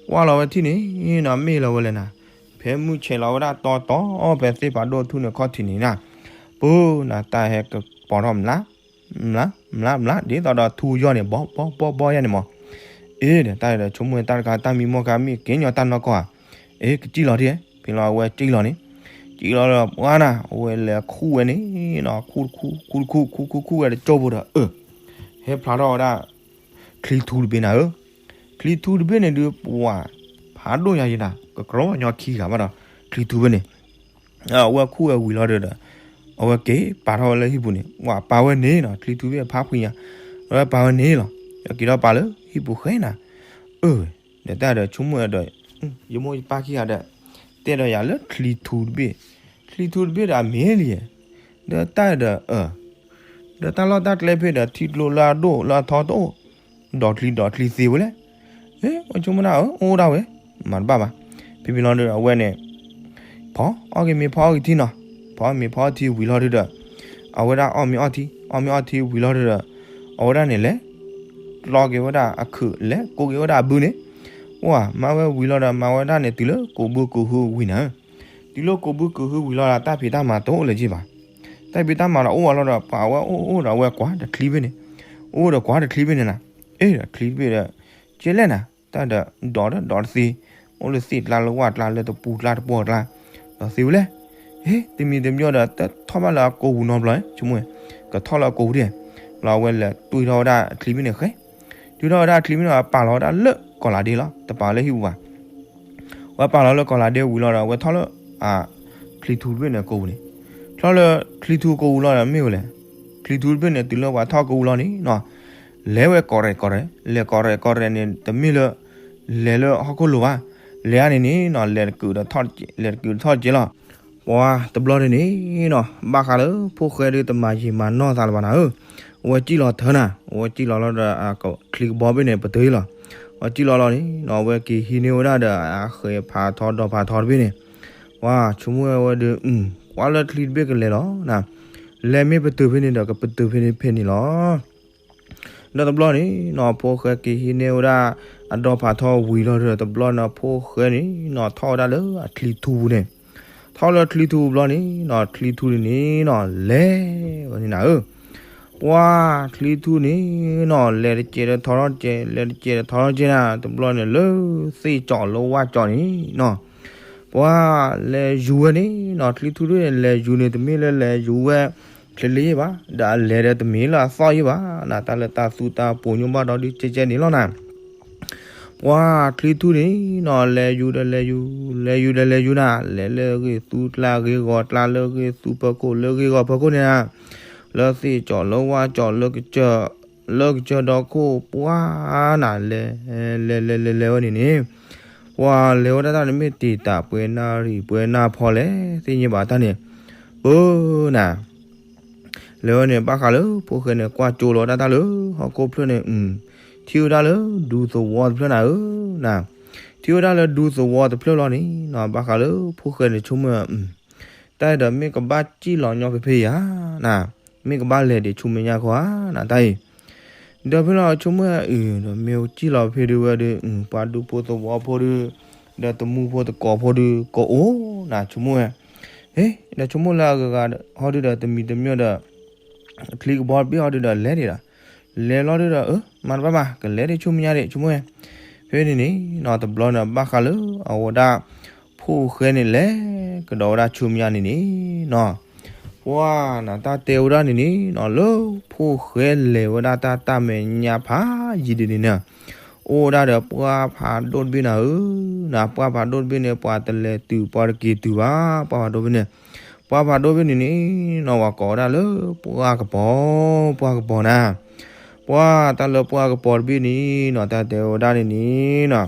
ကွၢ်လီၤဝဲထံၣ်န့ၣ်နီၤ မ့ၢ်လီၤဝဲလဲၣ်နၤ, ဖဲမုၢ်ဆဲးလီၤဝဲဒၣ်တီတီ ဖဲသ့ၣ်ဖးဒိၣ်ထူၣ်န့ၣ်ခီၣ်ထံးန့ၣ်နၤ, ပူၤနၤ တၢ်ဟဲကပီၤထီၣ်မျး မျး မျး ဒ်သိးဒီးထူယီၢ်န့ၣ် ဘီဘီဘီဘီယါန့ၣ်မး, အ့ဒီး တၢ်ဒီးဆိကမိၣ်တၢ်တခါ တၢ်မံမီၢ်ခါ မ့ၢ်က့ၤညီတၢ်နီၢ်ကီၢ်ဧါ, အ့ ကစံၣ်လီၤထံၣ်, ဖဲလီၤအဝဲစံၣ်လီၤန့ၣ်, စံၣ်လီၤဒီးပှၤနၤ အဝဲလဲၤခူၣ်ဝဲန့ၣ်နီၤ ခူၣ်တခူၣ် ခူၣ်တခူၣ် ခူၣ်ခူၣ်ခူၣ်ဝဲတကၠိဖိဒီး အၢ ဟဲဖျါထီၣ်ဝဲဒၣ် ချံထူတဘ့ၣ်နၤဧၢ, ချံထူတဘ့ၣ်န့ၣ်ဒုး ပှၤဖးဒိၣ်ညါယံၤနၤ ကကြီညီခံဂၤဘၣ်ဒီး ချံထူဘ့ၣ်န့ၣ် အဝဲခူၣ်ဝဲဝံၤလီၤဒီး အဝဲက့ၤပာ်ထီၣ်ဝဲလၢဟံၣ်ပူၤန့ၣ် ဝဲပာ်ဝဲန့ၣ်နီၤ ချံထူဘ့ၣ်ဖးဖှံညါ, အဝဲပာ်ဝဲန့ၣ်လီၤ, က့ၤထီၣ်ပာ်လၢဟံၣ်ပူၤဃဲနၤ, အၢ ဒီးတၢ်ဒီးဆိကမိၣ်ဒီး ယမိၢ်ယပၢ်ခံဂၤဒီး တဲဒီးယၤလၢချံထူတဘ့ၣ်, ချံထူတဘ့ၣ်ဒီးအမ့ၢ်လံ, ဒီးတၢ်ဒီး အၢ ဒီးတၢ်လီၢ်တၢ်ကျဲဖဲဒီးထံကျိလၢအဒိၣ်လၢအထီတအိၣ်, ဒီးချံဒီးချံသ့ဝဲလဲၣ်, အဝဲဆိကမိၣ်ဒၣ် အၢ အိၣ်ဒၣ်ဝဲ, မၤတဘၣ်ဘၣ်, ဖဲဖဲလီၤဒီးအဝဲန့ၣ် ဖီအီၣ်က့ၤမ့ၤဖီအီၣ်က့ၤထံနီၤ, ဖီမ့ၤဖီအီၣ်ထံဝံၤလီၤဒုဒီး အဝဲဒၣ်အီၣ်မ့ၤအီၣ်ထံ အီၣ်မ့ၤအီၣ်ထံဝံၤလီၤဒုဒီး အဝဲဒၣ်န့ၣ်လဲၤ ကျီက့ၤဝဲဒၣ်အခုး လဲၤကိးက့ၤဝဲဒၣ်အဘုန့ၣ်, ဝဲမၤဝဲဝံၤလီၤဒီး မၤဝဲဒၣ်န့ၣ် တုၤလၢကိးဘုကိးဟုဝံၤနၤ, တုၤလၢကိးဘုကိးဟုဝံၤလီၤဒီး တၢ်ဖံးတၢ်မၤတအိၣ်လၢၤက့ဘၣ်, တၢ်ဖံးတၢ်မၤတအိၣ်ဘၣ်လီၤဒီး ပှၤအဝဲအိၣ်အိၣ်ဒီးအဝဲကွၢ်တချံဘ့ၣ်န့ၣ်, အိၣ်ဒီးကွၢ်တချံဘ့ၣ်န့ၣ်နၤ, အ့ဒီးချံတဘ့ၣ်ဒီး ကဲလဲၣ်နၤ, တၢ်ဒီးဒိးဒီးဒိးတသ့, အိၣ်လၢသ့ၣ်ကျါလၢဝၣ်ကျါလၢတပူၤကျါတပီၢ်ကျါ, ဒီးသ့ဝဲလဲၣ်, ဟ့ တမံၤတမံၤဒီး တထီၣ်ဘၣ်လၢအကိာ်ပူၤနီတဘျီ, ဆိကမိၣ် ကထီၣ်လၢအကိာ်ပူၤဒၣ်, လီၤအဝဲလဲၤတွံၢ်ထီၣ်ဝဲဒၣ်အချံဘ့ၣ်န့ၣ်ဃဲ, တွံၢ်ထီၣ်ဝဲဒၣ်အချံဘ့ၣ်န့ၣ် အပာ်လီၤဝဲဒၣ်လၢကီၢ်လးဒ့လီၤ, တပာ်လၢဟံၣ်ပူၤဘၣ် ဝဲပာ်လီၤလၢကီၢ်လးဒ့ဝံၤလီၤဒီး ဝဲထီၣ်လၢ ချံထူတဘ့ၣ်န့ၣ်အကိာ်ပူၤန့ၣ်, ထီၣ်လၢချံထူအကိာ်ပူၤလီၤဒီးမ့ၢ်ဝဲလဲၣ်, ချံထူတဘ့ၣ်န့ၣ် တုၤလၢပှၤထီၣ်ကိာ်ပူၤလီၤန့ၣ်နီၤ, လဲၤဝဲကီၢ်ရဲၣ်ကီၢ်ရဲၣ်, လဲၤကီၢ်ရဲၣ်ကီၢ်ရဲၣ်န့ၣ် တမ့ၢ်လၢ လဲၤလၢဟီၣ်ခိၣ်လိၤဘၣ်, လဲၤအါန့ၣ်န့ၣ်နီၤ လဲၤတကုာ်ဒီးထီၣ်တကဲး, လဲၤတကုာ်ဒီးထီၣ်တကဲးလီၤ. ပှၤတဘျီန့ၣ်န့ၣ်နီၤ ဘၣ်ဃးလၢဖိၣ်ဃဲဒုးတမၤယံာ်မၤနီၢ်သးလၢၤဘၣ်နၤဧၢ, အဝဲစံၣ်လီၤထၢနၤ, အဝဲစံၣ်လီၤလီၤဒီး ချံကဘီဘ့ၣ်န့ၣ် ပတုာ်လီၤ, အဝဲစံၣ်လီၤလီၤန့ၣ်နီၤ အဝဲက့ၤဟံးန့ၢ်ဝဲဒၣ်ဒီး အဃဲၤဖးထီဒီးဖးထီတဘ့ၣ်န့ၣ်, ပှၤဆိကမိၣ်ဝဲဒုး ကွၢ်လၢချံတဘ့ၣ်ကလဲၤလီၤနၤ, လဲၤမ့ၢ်ပတုာ်ဖဲန့ၣ်ဒီး ကပတုာ်ဖဲန့ၣ်ဖဲန့ၣ်လီၤ. ဒီးတဘျီန့ၣ်နီၤ ဖိၣ်ဃဲက့ၤဟံးန့ၢ်ဝဲဒၣ် အဒီဖးထီဝံၤလီၤဒီး တဘျီန့ၣ် ဖိၣ်ဃဲန့ၣ်နီၤ ထီၣ်ဝဲဒၣ်လၢအချံထူပူၤန့ၣ်, ထီၣ်လၢချံထူပူၤဘျီန့ၣ်နီၤ ချံထူန့ၣ်န့ၣ်နီၤ လဲၤဝဲန့ၣ်နၤဧၢ, ပှၤချံထူန့ၣ်နီၤ လဲၤတကဲးဒီးထီထီၣ်တကဲး လဲၤတကဲးဒီးထီထီၣ်တကဲးနၤ တဘျီန့ၣ်လၢသ့ၣ်ကၠီၣ်လၢဝၣ်ကၠီၣ်န့ၣ်နီၤ ပှၤလဲၤယူၤဝဲန့ၣ်နီၤ ချံထူဒုန့ၣ် လဲၤယူၤန့ၣ် တမ့ၢ်လၢလဲၤယူၤဝဲ ချ့လ့ဘၣ်, ဒီးအလဲၤဒီးတမ့ၢ်လၢအသီၣ်ယံၤဘၣ်နၤ, တၢ်လၢတၢ်သူတၢ်ပိာ်ညိဘၣ်ဒီးဒုးကဲကဲန့ၣ်လီၤနၤ. ပှၤချံထူန့ၣ်နီၤ လဲၤယူၤဒီးလဲၤယူၤ, လဲၤယူၤဒီးလဲၤယူၤနၤ, လဲၤလၢဂ့ၢ်သူကျါဂ့ၢ်ဂီၤကျါ လၢဂ့ၢ်သူဖီခိၣ်လၢဂ့ၢ်ဂီၤဖီခိၣ်န့ၣ်နၤ, လၢသ့ၣ်ကၠီၣ်လၢဝၣ်ကၠီၣ်လၢကစၢၢ် လၢကစၢၢ်ဒီခိၣ်ပှၢ်နၤ လဲၤ လဲၤလဲၤလဲၤလဲၤဝဲန့ၣ်န့ၣ်, ပှၤလဲၤဝဲဒၣ်တၢ်န့ၣ်မ့ၢ်တ့ၢ်တၢ်ပှဲၤနၣ်ရံၣ်ပှဲၤနၣ်ဖီလဲၣ် သ့ၣ်ညါဘၣ်တၢ်န့ၣ်, ပၢနၤ လဲၤဝဲန့ၣ် ဘၣ်ဃးလၢဖိၣ်ဃဲန့ၣ် ကွၢ်ကၠိလီၤဒၣ်တၢ်လၢဟီၣ်ခိၣ်ဖျၢၣ်န့ၣ်, ထံၣ်ဝဲဒၣ်လၢဒူသဝီတဖျၢၣ်နၤဧၢ, နၤ, ထံၣ်ဝဲဒၣ်လၢဒူသဝီတဖျၢၣ်လီၤန့ၣ်နီၤ, ဘၣ်ဃးလၢဖိၣ်ဃဲန့ၣ်ဆိကမိၣ်, တၢ်အံၤဒီးမ့ၢ်ကဘၣ်စံၣ်လီၤညီဖဲဖဲယၤ, နၤ, မ့ၢ်ကဘၣ်လဲၤဒံးဆူမဲာ်ညါခီဧါ, နၤတၢ်အံၤ ဒီးဖဲလီၤဆိကမိၣ်အံၤဒီး မ့ၢ်စံၣ်လီၤဖဲဒုးဝဲဒုး ပှၤဒူဖိသဝီဖိဒုး, ဒီးတမူဖိတကိးဖိဒုး ကအိၣ်နၤဆိကမိၣ်ဝဲ, ဒီးဆိကမိၣ်လၢအဂၤဂၤဟီဒုးဒီး တမံၤတမံၤဒီး ချံကဘီတဘ့ၣ်ဟီဒုးဒီး လဲၤဒံးဒီး, လဲၤလီၤဒုးဒီး အၢ မၤတဘၣ်မး ကလဲၤဒံးဆူမဲာ်ညါဒံးဆိကမိၣ်ဝဲ, ဖဲန့ၣ်န့ၣ်နီၤ တဘျီန့ၣ် ဘၣ်ဃးလၢအဝဲဒၣ် ဖိၣ်ဃဲန့ၣ်လဲၤကဒီးဝဲဒၣ်ဆူမဲာ်ညါန့ၣ်န့ၣ်နီၤ, ပှၤနၤ တၢ်တဲဝဲဒၣ်န့ၣ်န့ၣ်နီၤ လၢဖိၣ်ဃဲလဲၤဝဲဒၣ်တၢ်တၢ်မဲာ်ညါဖးယံၤဒ်န့ၣ်န့ၣ်, အိၣ်ဝဲဒၣ်ဒီးပှၢ်ဖးဒိၣ်တဘ့ၣ်နၤဧၢ, နၤ ပှၢ်ဖးဒိၣ်တဘ့ၣ်န့ၣ် ပှၤတလဲၤတုၤပှၤတက့ၤတုၤဘၣ်, ပှၢ်ဖးဒိၣ်တဘ့ၣ်န့ၣ်, ပှၢ်ဖးဒိၣ်တဘ့ၣ်န့ၣ်န့ၣ်နီၤ ပှၤကိးဝဲဒၣ်လၢပှၢ်ကပီၤ, ပှၢ်ကပီၤနၤ, ပှၤတၢ်လၢပှၢ်ကပီၤတဘ့ၣ်န့ၣ်နီၤ တၢ်တဲဝဲဒၣ်န့ၣ်န့ၣ်နီၤ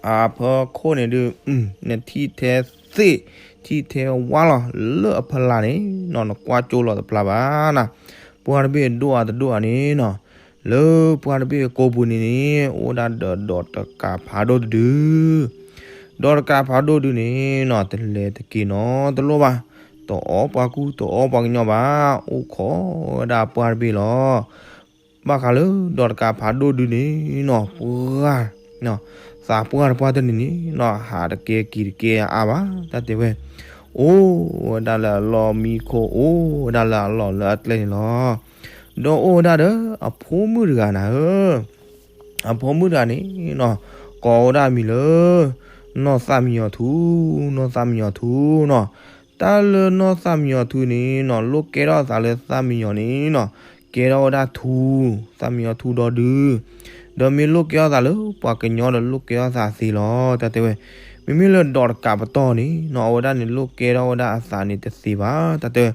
အဖီခိၣ်န့ၣ်ဒုး နထံၣ်ထဲသ့ၣ်, ထံၣ်ထဲဝါလီၤ လၢအဖီလာ်န့ၣ်နီၤ နကွၢ်ကၠိလီၤတဖျါဘၣ်နၤ, ပှၢ်တဘ့ၣ်ဒိၣ်အတဒိၣ်ဧါန့ၣ်နီၤ, လၢပှၢ်တဘ့ၣ်ကိးပူၤန့ၣ်န့ၣ် အိၣ်ဒၣ်ဒီးဒီးတကးဖးဒိၣ်တဒု, ဒီးတကးဖးဒိၣ်ဒုန့ၣ်နီၤ တလဲၤတက့ၤနီတလိၣ်ဘၣ်, တအီပှၤကူတအီပှၤကညီဘၣ်, အိၣ်ခိးဝဲဒၣ်ပှၢ်တဘ့ၣ်လီၤ. ဘၣ်ဃးလၢဒီးတကးဖးဒိၣ်ဒုန့ၣ်နီၤ ပှၢ်, သးပှၢ်တပှၢ်တန့ၣ်န့ၣ်နီၤ ဟးတကဲက့ၤတကဲအါဘၣ် တၢ်တဲဝဲ, အိၣ်ဝဲဒၣ်လၢအလီၢ်မံခိၣ် အိၣ်ဝဲဒၣ်လၢအလီၢ်လၢအကျဲန့ၣ်လီၤ. ဒီးအိၣ်ဝဲဒၣ်ဒီးအဖိမုၣ်တဂၤနၤဧၢ, အဖိမုၣ်တဂၤန့ၣ်နီၤ ကိးဝဲဒၣ်အမံၤလၢ နီၢ်သၣ်မံယီၤထူ, နီၢ်သၣ်မံယီၤထူနီၤ. တၢ်လၢနီၢ်သၣ်မံယီၤထူန့ၣ်နီၤ လိၣ်ကဲထီၣ်အသးလၢသၣ်မံယီၤန့ၣ်နီၤ ကဲထီၣ်ဝဲဒၣ်ထူ, သၣ်မံယီၤထူဒီဒု, ဒီးမ့ၢ်လိၣ်ကဲထီၣ်အသးလၢပှၤကညီဒီးလိၣ်ကဲထီၣ်အသးသ့လီၤ တၢ်တဲဝဲ. မ့မ့ၢ်လၢဒီးတကးပတီၢ်န့ၣ်နီၤ အဝဲဒၣ်န့ၣ် လိၣ်ကဲထီၣ်ဝဲဒၣ်အသးန့ၣ်တသ့ဘၣ် တၢ်တဲဝဲ.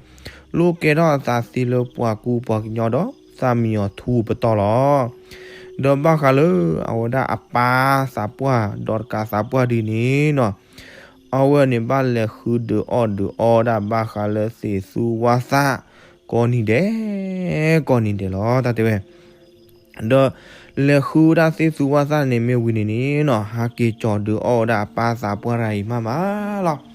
လိၣ်ကဲထီၣ်အသးသ့လၢပှၤကူပှၤကညီဒီးသၣ်မံယီၤထူပတီၢ်လီၤ. ဒီးဘၣ်ဃးလၢအဝဲဒၣ်အပၢ်သးပှၢ် ဒီးတကးသးပှၢ်ဒုန့ၣ်နီၤ အဝဲန့ၣ်ဘၣ်လဲၤဃုဒုးအီၣ်ဒုးအီဝဲဒၣ်ဘၣ်ဃးလၢသ့ၣ်သူဝၣ်သၣ် ကိးနံၤဒဲး ကိးနံၤဒဲးလီၤ တၢ်တဲဝဲ. ဒီးလဲၤဃုဝဲဒၣ်သ့ၣ်သူဝၣ်သၣ်န့ၣ်မ့ၢ်ဝံၤန့ၣ်န့ၣ်နီၤ ဟးက့ၤကၠီၤဒုးအီၣ်ဝဲဒၣ်အပၢ်သးပှၢ်တဂၤအံၤမးမးလီၤ.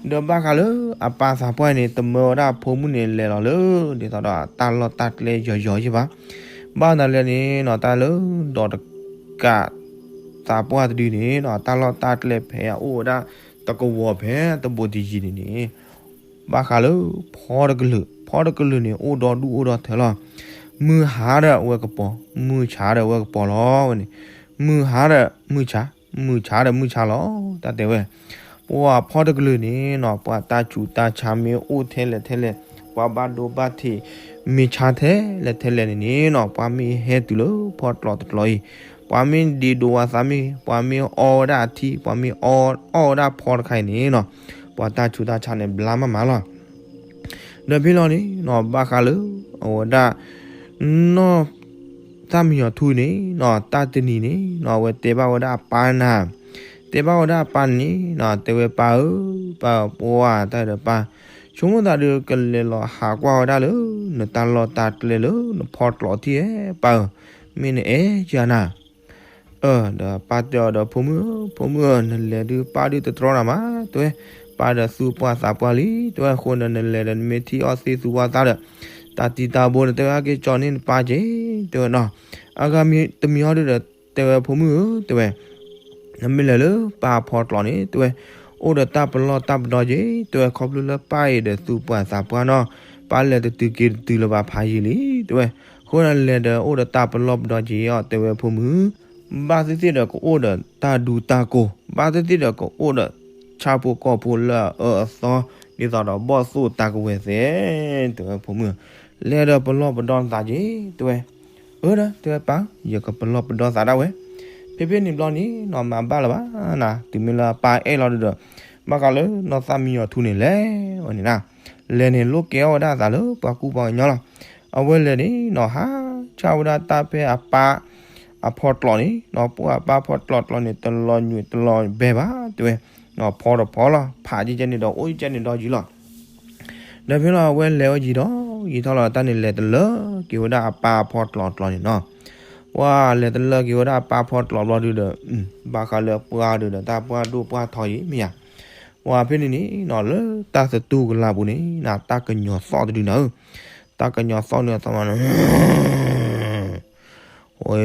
ဒီးဘၣ်ဃးလၢအပၢ်သးပှၢ်န့ၣ် တမၢဝဲဒၣ်အဖိမုၣ်န့ၣ်လဲၤလီၤလၢ ဒ်သိးဒီးတၢ်လီၢ်တၢ်ကျဲယီၤယီၤယ့ၢ်ဘၣ်. ဘၣ်နၤလဲၣ်န့ၣ်နီၤ တၢ်လၢဒီးတကးသးပှၢ်တဒုန့ၣ်နီၤ တၢ်လီၢ်တၢ်ကျဲဖဲအအိၣ်ဝဲဒၣ် တကဝီၤဖဲတဘိးတယံၤန့ၣ်န့ၣ် ဘၣ်ဃးလၢဖီတကလုာ်, ဖီတကလုာ်န့ၣ် အိၣ်ဒီဒူၣ်အိၣ်ဒီထၢလီၤ. မုၢ်ဟါဒီးအဝဲကပီၤ, မုၢ်ဆါဒီးအဝဲကပီၤလီၤ. ဝဲန့ၣ် မုၢ်ဟါဒီးမုၢ်ဆါ, မုၢ်ဆါဒီးမုၢ်ဆါလီၤ တၢ်တဲဝဲ. ပှၤဖီတကလုာ်န့ၣ်နီၤ ပှၤတၢ်ဆူးတၢ်ဆါမ့ၢ်အိၣ်ထဲလဲၣ်ထဲလဲၣ်, ပှၤဘၣ်ဒိဘၣ်ထံး မ့ၢ်ဆါထဲလဲၣ်ထဲလဲၣ်န့ၣ်န့ၣ်နီၤ ပှၤမ့ၢ်ဟဲတုၤလၢဖီတကျိၤတကျိၤအံၤ, ပှၤမ့ၢ်ဒ့ဒိးဝဲသးမ့ၢ်, ပှၤမ့ၢ်အီဝဲဒၣ်အထံ, ပှၤမ့ၢ်အီဝဲဒၣ်ဖီတခါအံၤန့ၣ်နီၤ ပှၤတၢ်ဆူးတၢ်ဆါန့ၣ်ဘျါမးမးလီၤ. ဒီးဖဲလီၤန့ၣ်နီၤ ဘၣ်ဃးလၢ အဝဲဒၣ် နီၢ်သၣ်မံယီၤထူန့ၣ်နီၤ တၢ်တနံၤန့ၣ်နီၤ အဝဲတဲဘၣ်ဝဲဒၣ်အပၢ်နၤ, တဲဘၣ်ဝဲဒၣ်အပၢ်န့ၣ်နီၤ တဲဝဲပၢ်ဧၢ, ပၢ်ပှၢ်တၢ်ဒီးပၢ်, ဆိကမိၣ်သးဒီးကလဲၤလီၤဟးကွၢ်ဝဲဒၣ်လၢ နတၢ်လီၢ်တၢ်ကျဲလၢနဖီတကျိၤထံၣ်ဧဲပၢ်ဧၢ, မ့ၢ်နအဲၣ်ကနၤ အၢ ဒီးပၢ်တဲအီၤဒီး ဖိမုၣ်ဧၢ, ဖိမုၣ်ဧၢ, နလဲၤဒုးပၢ်ဒုးတတြီနၤမး, တဲဝဲ, ပၢ်ဒီးသူၣ်ပှၢ်သးပှၢ်လံ, တဲဝဲ, အဃိန့ၣ် နလဲၤဒီးနမ့ၢ်ထံၣ်အီၣ်သ့ၣ်သူဝါသၣ်ဒီး တၢ်တံၤတၢ်ဘိန့ၣ် တဲဝဲ, ဟဲက့ၤကၠီန့ၢ်နပၢ်က့ၤ, တဲဝဲနီၤ. အဂၤတမံၤဟီဒုးဒီး တဲဝဲ, ဖိမုၣ်ဧၢ, တဲဝဲ, နမ့ၢ်လဲၤလၢပၢ်အဖီတကျိၤန့ၣ် တဲဝဲ, အိၣ်ဒီးတၢ်ပလီၢ်တၢ်ပဒီက့ၤ, တဲဝဲ, ခီဖျိလၢပၢ်အံၤဒီးသူၣ်ပှၢ်သးပှၢ်နီၤ, ပၢ်လဲၤတတုၤက့ၤတတုၤလၢၤဘၣ်ဖးယံာ်လံ, တဲဝဲ, အဃိန့ၣ်လဲၤဒီးအိၣ်ဒီးတၢ်ပလီၢ်ပဒီက့ၤအီၤ, တဲဝဲ, ဖိမုၣ် ဘၣ်သ့ၣ်သ့ၣ်ဒီးကအိၣ်ဒီးတၢ်ဒူတၢ်ကိၢ်, ဘၣ်သ့ၣ်သ့ၣ်ဒီးကအိၣ်ဒီးဆၣ်ဖိကီၢ်ဖိလၢအအၢအသီ, ဒ်သိးဒီးဘီၣ်သိၣ်တၢ်ကဝဲၤသဲး, တဲဝဲ, ဖိမုၣ်, လဲၤဒီးပလီၢ်ပဒီသးက့ၤ, တဲဝဲ, အၢဒီး တဲဝဲ, ပၢ်, ယကပလီၢ်ပဒီသးဒၣ်ဝဲ, ဖဲဖဲန့ၣ်ဘျီန့ၣ်နီၤ မၤဘၣ်လၢၤဘၣ်နၤ, တုၤမ့ၢ်လၢအပၢ်အဲၣ်လီၤဒုးဒီး ဘၣ်ဃးလၢနီၢ်သၣ်မံယီၤထူန့ၣ်လဲၤဝဲန့ၣ်နၤ, လဲၤန့ၣ်လိၣ်ကဲအီၣ်ဝဲဒၣ်အသးလၢပှၤကူပှၤကညီလီၤ. အဝဲလဲၤန့ၣ်နီၤ ဟး ထံၣ်ဝဲဒၣ်တၢ်ဖဲအပၢ်အဖီတလီးန့ၣ်နီၤ, ပှၢ်အပၢ်ဖီတလီးတလီးန့ၣ် တလီၤညွံးတလီၤဘဲဘၣ်တဲဝဲ, ဖီတဖီလီၤ, ဖးကဲကဲန့ၣ်ဒီး အိၣ်ကဲန့ၣ်ဒီးယံၤလီၤ. ဒီးဖဲလီၤအဝဲလဲၤဝဲယံၤဒီး ယံၤထီၣ်လီၤတၢ်န့ၣ် လဲၤတလၢက့ၤဝဲဒၣ်အပၢ်အဖီတလီးတလီးန့ၣ်နီၤ. ပှၢ်လဲၤတလၢက့ၤဝဲဒၣ်အပၢ်ဖီတလီးဘျီဒုဒီး ဘၣ်ဃးလၢပှၢ်ဒုဒီး တၢ်ပှၢ်ဒိၣ်ပှၢ်ထီယံၤမ့ၢ်ဧါ. ပှၢ်ဖဲန့ၣ်န့ၣ်နီၤ လၢတၢ်သတူၢ်ကလာ်ပူၤန့ၣ် တၢ်ကညီၤသီၣ်တဒုနၤဧၢ, တၢ်ကညီၤသီၣ်န့ၣ်အသီမးန့ၣ် ဝဲ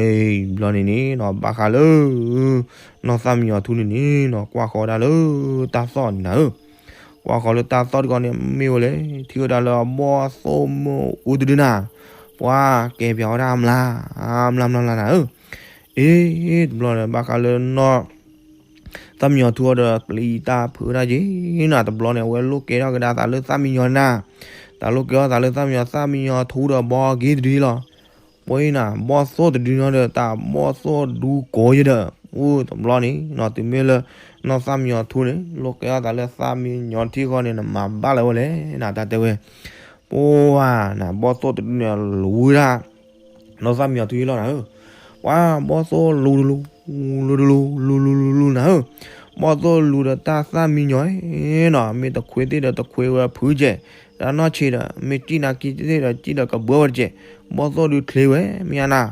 ဘျီန့ၣ်န့ၣ်နီၤ ဘၣ်ဃးလၢ နီၢ်သၣ်မံယီၤထူန့ၣ်န့ၣ်နီၤ ကွၢ်ဃီၤဒၣ်လၢတၢ်သီၣ်န့ၣ်နၤဧၢ, ကွၢ်ဃီၤလၢတၢ်သီၣ်တခီန့ၣ် မ့ၢ်ဝဲလဲၣ် ထံၣ်ဝဲဒၣ်လၢအဘီၣ်သိၣ်မုၢ်အူတဒုနၤ, ပှၢ်ကဲပၠးဝဲဒၣ်အမျး မျးမျးမျးနၤဧၢ. အ့ တဘျီန့ၣ် ဘၣ်ဃးလၢနီၢ် သၣ်မံယီၤထူအီၤဒီး ပျံၤတၢ်ဖုးတၢ်က့ၤနၤ, တဘျီန့ၣ် အဝဲလိၣ်ကဲထီၣ်ကဒါသးလၢသၣ်မံယီၤနၤ, တၢ်လိၣ်ကဲထီၣ်သးလၢသၣ်မံယီၤ သၣ်မံယီၤထူဒီးဘီက့ၤတဒုလီၤ. ပှၤအံၤနၤ ဘီၣ်သိၣ်တဒုနီၤဒီး တၢ်ဘီၣ်သိၣ်ဒူကိးယဲဒီး အိၣ်တဘျီန့ၣ်နီၤ တုၤမ့ၢ်လၢ နီၢ်သၣ်မံယီၤထူန့ၣ် လိၣ်ကဲထီၣ်သးလၢသၣ်မံယီၤထူဃီန့ၣ် နမၤဘၣ်လၢၤဝဲလဲၣ်နၤ တၢ်တဲဝဲ, ပှၢ်နၤ ဘီၣ်သိၣ်တဒုန့ၣ်လူၤဝဲဒၣ် နီၢ်သၣ်မံယီၤထူယဲလီၤနၤဧၢ, ပှၢ်ဘီၣ်သိၣ်လူၤတလူၤ လူၤတလူၤ လူၤလူၤလူၤလူၤနၤဧၢ, ဘီၣ်သိၣ်လူၤဒီးတၢ်သၣ်မံယီၤနီၤ မ့ၢ်တခွ့သ့ၣ်ဒီးတခွ့ဝဲဖုးကဲး, တၢ်နီၢ်ဆံးဒီး မ့ၢ်စံၣ်နၤကံသ့ၣ်ဒီးစံၣ်ဒီးကဘၢဝဲတကဲး, ဘီၣ်သိၣ်ဒုချ့ဝဲ မ့ၢ်ဧါနၤ,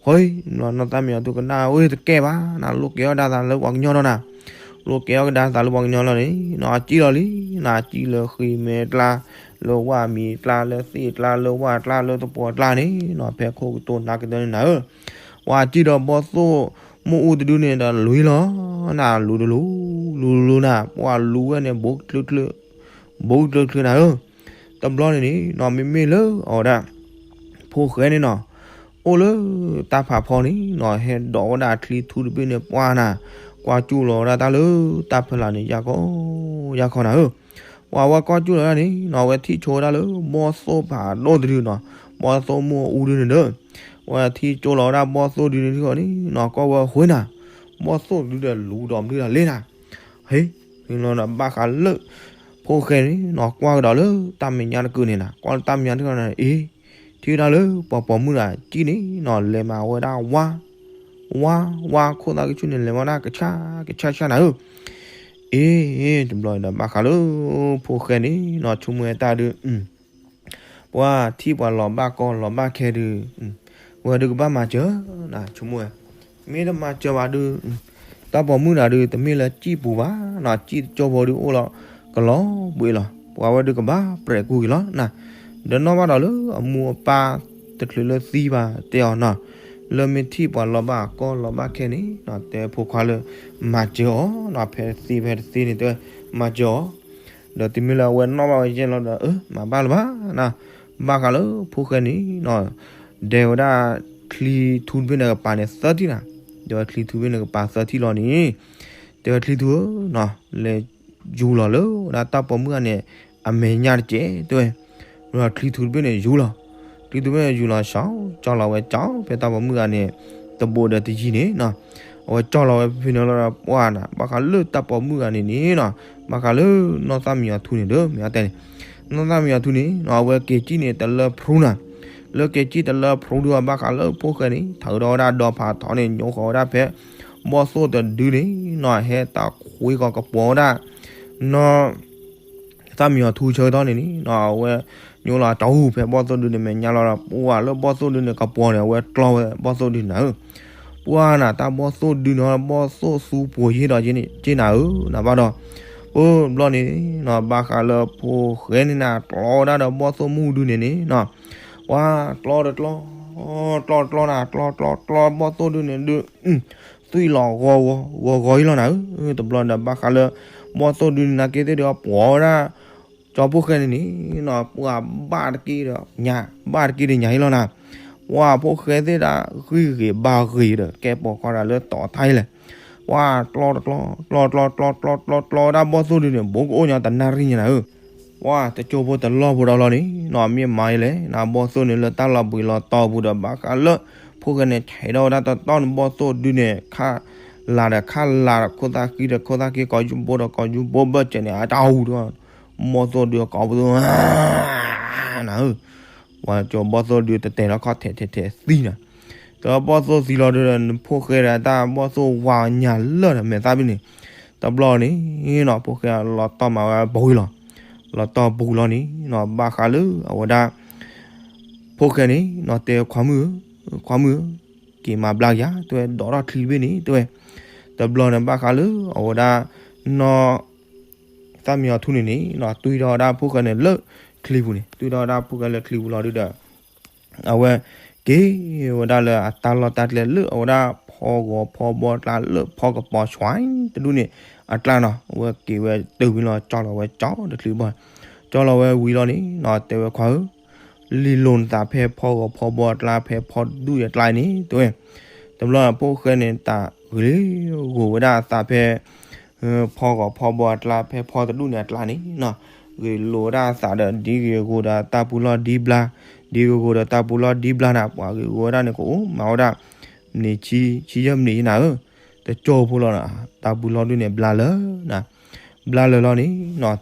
ဃီ နီၢ်သၣ်မံယီၤထူကနၣ်ဝဲတကဲဘၣ်နၤ လိၣ်ကဲထီၣ်ကဒါသးလၢပှၤကညီဒီးနၤ, လိၣ်ကဲထီၣ်ကဒါသးလၢပှၤကညီလီၤန့ၣ်နီၤ အစံၣ်လီၤလံနၤ စံၣ်လၢဃ့မဲကျါ လၢဝၣ်မံၤကျါ လၢသ့ၣ်ကျါ လၢဝၣ်ကျါ လၢသပှၢ်ကျါန့ၣ်နီၤ ဖဲခိၣ်ကတိၤနါကတၢၢ်န့ၣ်နၤဧၢ, ပှၢ်စံၣ်ဒီးဘီၣ်သိၣ်မုၢ်အူတဒုန့ၣ်ဒီးလွံၢ်လီၤ နၤလူၤတလူၤ လူၤလူၤနၤ ပှၢ်လူၤဝဲန့ၣ် ဘူးကချုးချုး ဘူးကချုးချုးနၤဧၢ, တဘျီန့ၣ်န့ၣ်နီၤ မ့မ့ၢ်လၢအဝဲဒၣ် ဖိၣ်ဃဲန့ၣ်နီၤ အိၣ်လၢတၢ်ဖးဖီန့ၣ်နီၤ ဟဲဒိးဝဲဒၣ်အချံထူတဘ့ၣ်န့ၣ် ပှၢ်နၤ ကွၢ်ကၠူၣ်လီၤဝဲဒၣ်တၢ်လၢတၢ်ဖီလာ်န့ၣ် ယၢ်ခီ ယၢ်ခီနၤဧၢ, ပှၢ်ဝဲကွၢ်ကၠူၣ်လီၤဝဲဒၣ်န့ၣ်နီၤ အဝဲထံၣ်ဆိဝဲဒၣ်လၢဘီၣ်သိၣ်ဖးဒိၣ်တဒုနီၤ ဘီၣ်သိၣ်မုၢ်အူဒုန့ၣ်ဒီး အဝဲထံၣ်ဆိလီၤဝဲဒၣ်ဘီၣ်သိၣ်ဒုန့ၣ်ထံၣ်ဃီန့ၣ်နီၤ ကွၢ်ဝဲဃ့နၤ ဘီၣ်သိၣ်ဒုဒီးလူၤဒီးမနုၤတၢ်လဲၣ်နၤ, ဟ့ ဘၣ်ဃးလၢ ဖိၣ်ဃဲန့ၣ်နီၤ ကွၢ်ကဒီးလၢတၢ်မဲာ်ညါတကုာ်န့ၣ်နၤ ကွၢ်လၢတၢ်မဲာ်ညါတကုာ်န့ၣ် အ့ ထံၣ်ဝဲဒၣ်လၢပှၤပိာ်မုၣ်တဂၤစံၣ်န့ၣ်နီၤ လဲၤမၤဝဲဒၣ်ဝါ ဝါ ဝါခိၣ်သၣ်ကဆူၣ်န့ၣ် လဲၤမၤဒၣ်ကဆှါ ကဆှါဆှါနၤဧၢ, အ့ တဘျီဒီးဘၣ်ဃးလၢ ဖိၣ်ဃဲန့ၣ်နီၤ ဆိကမိၣ်ဝဲတၢ်ဒုး ပှၤထံၣ်ပှၤလီၤဘၣ်ကီလီၤဘၣ်ခဲဒုး ဝဲဒုးကဘၣ်မၤစၢၤနၤ ဆိကမိၣ်ဝဲ, မ့ၢ်တမၤစၢၤဘၣ်ဒုး တၢ်ပိာ်မုၣ်တဂၤဒုး တမ့ၢ်လၢစံၣ်ပူၤဘၣ်နီၤ စံၣ်တကၠိဖိဒုးအိၣ်လီၤ ကလီၤဘှံးလီၤ ပှၤဝဲဒုးကဘၣ်ပြဲးကူက့ၤလီၤနၤ, ဒီးနီၣ်ဘၣ်ဒီးလၢအမိၢ်အပၢ် တချုးလၢသံဘၣ်တဲအီၤနီၤ, လၢမ့ၢ်ထံၣ်ပှၤလီၤဘၣ်ကီလီၤဘၣ်ခဲန့ၣ်နီၤ တဲဖိခွါလၢ မၤစၢၤအီၤနီၤ ဖဲသ့ဖဲတသ့န့ၣ်တဲ မၤစၢၤအီၤ ဒီးတုၤမ့ၢ်လၢအဝဲနီၣ်ဘၣ်ဝဲယဲၢ်လီၤဒီး အၢ မၤဘၣ်လၢၤဘၣ်နၤ, ဘၣ်ဃးလၢဖိၣ်ဃဲန့ၣ်နီၤ ဒဲဝဲဒၣ်ချံထူတဘ့ၣ်န့ၣ်ကပၤန့ၣ်သၢထံၣ်နၤ, ဒဲဝဲချံထူတဘ့ၣ်န့ၣ်ကပၤသၢထံၣ်လီၤန့ၣ်, တဲဝဲချံထူဧၢနီၤ လဲၤယူၤလီၤလၢဝဲဒၣ်တၢ်ပိာ်မုၣ်ဂၤန့ၣ် အမဲာ်ညါတကဲးတဲဝဲ, ဝဲဒီးချံထူတဘ့ၣ်န့ၣ်ယူၤလီၤ, ချံထူတဘ့ၣ်န့ၣ်ယူၤလီၤ စီၤကၠီလီၤဝဲကၠီဖဲတၢ်ပိာ်မုၣ်ဂၤန့ၣ် တဘိးဒီးတယံၤန့ၣ်နီၤ, အဝဲကၠီလီၤဝဲဖဲန့ၣ်လီၤဒီးပှၢ်နၤ ဘၣ်ဃးလၢတၢ်ပိာ်မုၣ်ဂၤန့ၣ်န့ၣ်နီၤ, ဘၣ်ဃးလၢနီၢ်သၣ်မံယီၤထူန့ၣ်ဒီး မ့ၢ်အတဲန့ၣ်, နီၢ်သၣ်မံယီၤထူန့ၣ်နီၤ အဝဲက့ၤစံၣ်န့ၣ်တလၢဖရူနၤ, လၢက့ၤစံၣ်တလၢဖရူဒုးအီၤ ဘၣ်ဃးလၢဖိၣ်ဃဲန့ၣ် ထုးထီၣ်ဝဲဒၣ်ဒီဖးထီန့ၣ် ညိဃီၤဝဲဒၣ်ဖဲ ဘီၣ်သိၣ်တဒုန့ၣ်နီၤ ဟဲတၢ်ခွံကီၤကပီၤဝဲဒၣ် နီၢ် သၣ်မံယီၤထူဆၢကတီၢ်န့ၣ်န့ၣ်နီၤ အဝဲညိလီၤတၢ်ဟူဖဲဘီၣ်သိၣ်ဒုန့ၣ်မဲာ်ညါလီၤဒီး ပှၢ်လၢဘီၣ်သိၣ်ဒုန့ၣ် ကပီၤန့ၣ် အဝဲကျီဝဲဘီၣ်သိၣ်ဒုနၤဧၢ, ပှၢ်နၤ တၢ်ဘီၣ်သိၣ်ဒုန့ၣ် ဘီၣ်သိၣ်သူပှီၤယ့ၢ်ဒီးက့နၤဧၢ နဘၣ်ဒီး, ပဘျီန့ၣ်နီၤ ဘၣ်ဃးလၢဖိၣ်ဃဲန့ၣ်နၤ ကျီဝဲဒၣ်ဒီးဘီၣ်သိၣ်မုၢ်ဒုန့ၣ်န့ၣ်နီၤ, ပှၢ်ကျီတကျီ ကျီတကျီနၤ ကျီကျီကျီဘီၣ်သိၣ်ဒုန့ၣ်ဒုး သွံၣ်လီၤဂီၤဂီၤဂီၤအံၤလီၤနၤဧၢ, တဘျီဒီးဘၣ်ဃးလၢ ဘီၣ်သိၣ်ဒုန့ၣ်နာ်က့သ့ၣ်ဒီးပှီၤဝဲဒၣ် ကၠီဖိၣ်ဃဲန့ၣ်န့ၣ်နီၤ ပှၢ်ဘၣ်တက့ၢ်ဒီးညါ ဘၣ်တက့ၢ်ဒီးညါအံၤလီၤနၤ, ပှၢ်ဖိၣ်ဃဲသ့ၣ်ဒၣ်ဂံၢ်ဂ့ၤဘါဂ့ၤဒီး ကဲပိာ်ခွါတဂၤလၢတီၤထါအံၤလဲၣ်, ပှၢ်ကျီတကျီ ကျီကျီကျီကျီကျီကျီဝဲဒၣ်ဘီၣ်သိၣ်ဒုန့ၣ် ဘူးကအိၣ်ညီတနၣ်ရံၣ်ညါနၤဧၢ ပှၢ်တကၠိဖိတလီၢ်ဖိဒီးလီၤန့ၣ်နီၤ မ့ၢ်မၤအံၤလဲၣ် နဘီၣ်သိၣ်န့ၣ်လၢတၢ်လီၤဘှံးလီၤတီၤပူၤဒီး ဘၣ်ဃးလၢ ဖိၣ်ဃဲန့ၣ် ဆဲးထီၣ်ဝဲဒၣ်တတီၢ်န့ၣ် ဘီၣ်သိၣ်ဒုန့ၣ် ခးလၤဒီးခးလၤဒီး ခိၣ်သၣ်ဃံဒီးခိၣ်သၣ်ဃံ ကီၤယူဘိဒီးကီၤယူဘိဘၢၣ်စၢၤန့ၣ် အတၢ်ဟူဒီး ဘီၣ်သိၣ်ဒုကီၤဖိသိၣ် နၤဧၢ, ပှၤကၠီၤဘီၣ်သိၣ်ဒုးတတဲာ်ထီၣ်ခီၣ်ထဲးထဲးထဲးသံနီၤ. တဘီၣ်သိၣ်သံလီၤဒုးဒီး ဖိၣ်ဃဲဒီးတၢ်ဘီၣ်သိၣ်ဝါညါလၢာ်ဒီးမဲာ်သၣ်ဘ့ၣ်န့ၣ်, တဘျီန့ၣ်နီၤ ဖိၣ်ဃဲလီၤတီၢ်မၤဝဲပှၤဝံၤလီၤ. လီၤတီၢ်ပူၤလီၤန့ၣ်နီၤ ဘၣ်ဃးလၢအဝဲဒၣ် ဖိၣ်ဃဲန့ၣ်နီၤ တဲခွါမုၣ်ဧၢ, ခွါမုၣ်ဧၢ, က့ၤမၤဘျါကယၤ တဲဝဲ ဒိးထီၣ်ချံတဘ့ၣ်န့ၣ် တဲဝဲ. တဘျီန့ၣ်ဘၣ်ဃးလၢအဝဲဒၣ် နီၢ်သၣ်မံယီၤထူန့ၣ်န့ၣ်နီၤ တွံၢ်ထီၣ်ဝဲဒၣ်ဖိၣ်ဃဲန့ၣ်လၢချံပူၤန့ၣ်, တွံၢ်ထီၣ်ဝဲဒၣ်ဖိၣ်ဃဲလၢချံပူၤလီၤဒုးဒီး အဝဲက့ၤဝဲဒၣ်လၢအတၢ်လီၢ်တၢ်ကျဲလၢအဝဲဒၣ်ဖီဂီၤဖီဘီအကျါ လၢဖီကပီၤဆွဲတဒူၣ်န့ၣ်အကျါနီၤ, အဝဲက့ၤဝဲတုၤဝံၤလီၤ ကၠီလီၤဝဲကၠီတချံဘီၣ်, ကၠီလီၤဝဲဝံၤလီၤန့ၣ်နီၤ တဲဝဲခွါဧၢ, လံာ်လိၤနသးဖဲဖီဂီၤဖီဘီအကျါ ဖဲဖီတဒူၣ်အကျါန့ၣ် တဲဝဲ. တဘျီဖိၣ်ဃဲန့ၣ် တၢ်ဂ့ၤဂိၤဝဲဒၣ်အသးဖဲ ဖီဂီၤဖီဘီအကျါ ဖဲဖီတဒူၣ်န့ၣ်အကျါန့ၣ်နီၤ, ဂ့ၤလိာ်ဝဲဒၣ်အသးဒီး ဒ်ဂ့ၤဂိၤဒီးတၢ်ပူၤလီၢ်ဒ်ဘျါ, ဒ်ဂ့ၤဂိၤဒီးတၢ်ပူၤလီၢ်ဒ်ဘျါနၤ, ပှၤဂ့ၤဂိၤဝဲဒၣ်န့ၣ် ကအိၣ်မၤဝဲဒၣ် မံးနံးဆံယဲၢ်မံးနံးနၤဧၢ, တကၠိဖိလီၤနၤ, တၢ်ပူၤလီၢ်ဒုးန့ၣ် ဘျါလၢာ်နၤ, ဘျါလၢာ်လီၤန့ၣ်နီၤ,